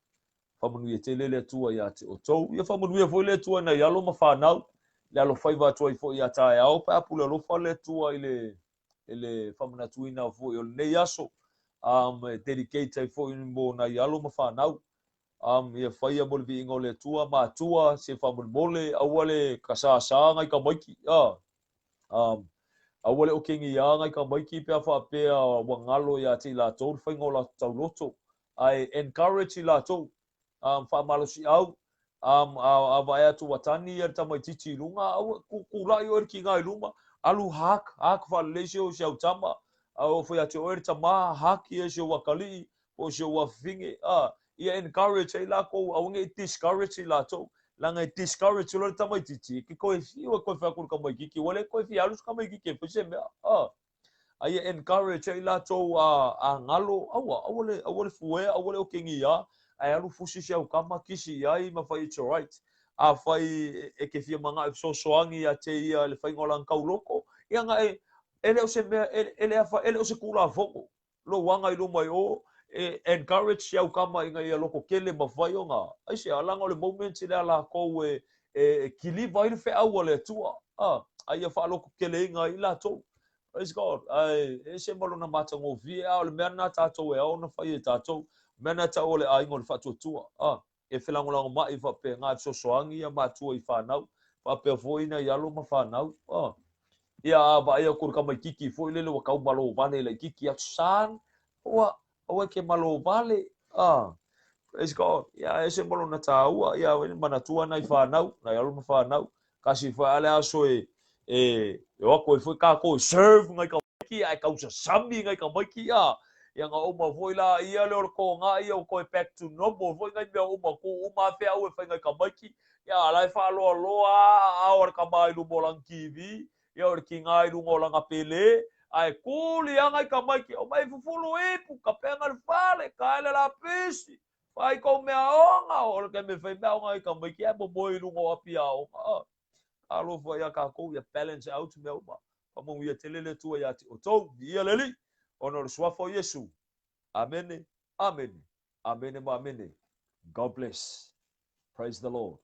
Faamanuia tele le Atua ia te outou. Ia faamanuia foi le Atua i nai alo ma fanau, le alofaiva atu ai foi ia taeao, pe a pule alofa le Atua i le, i le faamanatuina foi o lenei aso, e dedicate ai foi mo nai alo ma fanau. Ia faia mo le viiga o le Atua, matua, se faamolemole, aua le kasāsā ngai tamaiti. Aua le okegiā ngai tamaiti pe a faapea ua galo ia te i latou le faiga o latou tauloto. Ae encourage i latou, faamalosiau, a vaai atu ua tani ia le tamaitiiti i luga, aua, tulai oe le kiga i luma, alu hug, hug faalelei si au tama, a oo foi ia te oe le tama, hug ia si ou atalii, po o si ou afafine, ia encourage ai lakou, aua ne i discourage i latou, leaga e discourage loa le tamaitiiti, e te toe fiu e toe fai atu i le tamaitiiti, ua le toe fia alu se tamaitiiti e fai se mea, a ia encourage ai latou a galo, aua, aua le, aua le fuea, aua le okegiā, ae alu fusi si au tama, kisi i ai ma fai it's alright. Afai e te fia manaʻo e fesoasoani ia te ia i le faiga o lana tauloko, Ia nga e, e le o se mea, e, e le afa, e le o se tulafono lou aga i luma i o, e encourage si au kama ina ia loko tele ma fai ona, aisea, leaga o le moment lea lakou e, e, e kiliva ai le feau a le Atua, a, a ia faalototeleina ai latou. Praise God. Ae e ese ma lona matagofie, a o le mea lena tatou e ao ona fai e tatou. O mea lena e tau o le aiga o le faatuatua. A, e felagolagomai faapena e fesoasoani ia matua i fanau, faapea foi nai alo ma fanau. A, ia a vaai atu i le tamaititi foi lele ua tau malo vale laititi atu, son, ua, aua e te malo vale. A, praise God. Ia e ese ma lona tāua, ia manatua nai fanau, nai alo ma fanau. Kasi foi a le aso e, e, e o atu ai foi kākou e serve ngai tamaiti, ae tausasami ngai tamaiti, a. Ia na uma foi la ia lea o le toga ia ua toe back to normal foi nai mea uma, tu uma a feau e fai ngai tamaiti, ia la e faaloaloa a aao a le tama i luma o lana TV, ia o le tiga i luga o lana pele, ae tuli a ngai tamaiti, omai fufulu ipu, tapena le fale, tae le lapisi, Fai kou mea aoga, o le taimi e fai mea aoga ai tamaiti ae momoe i luga o api aoga. Oh, talofa iā kākou ia balance out mea uma. Faamanuia tele le Atua iā te outou. Viia le Alii, ona o le suafa o Iesu. Amene, amene, amene ma amene. God bless. Praise the Lord.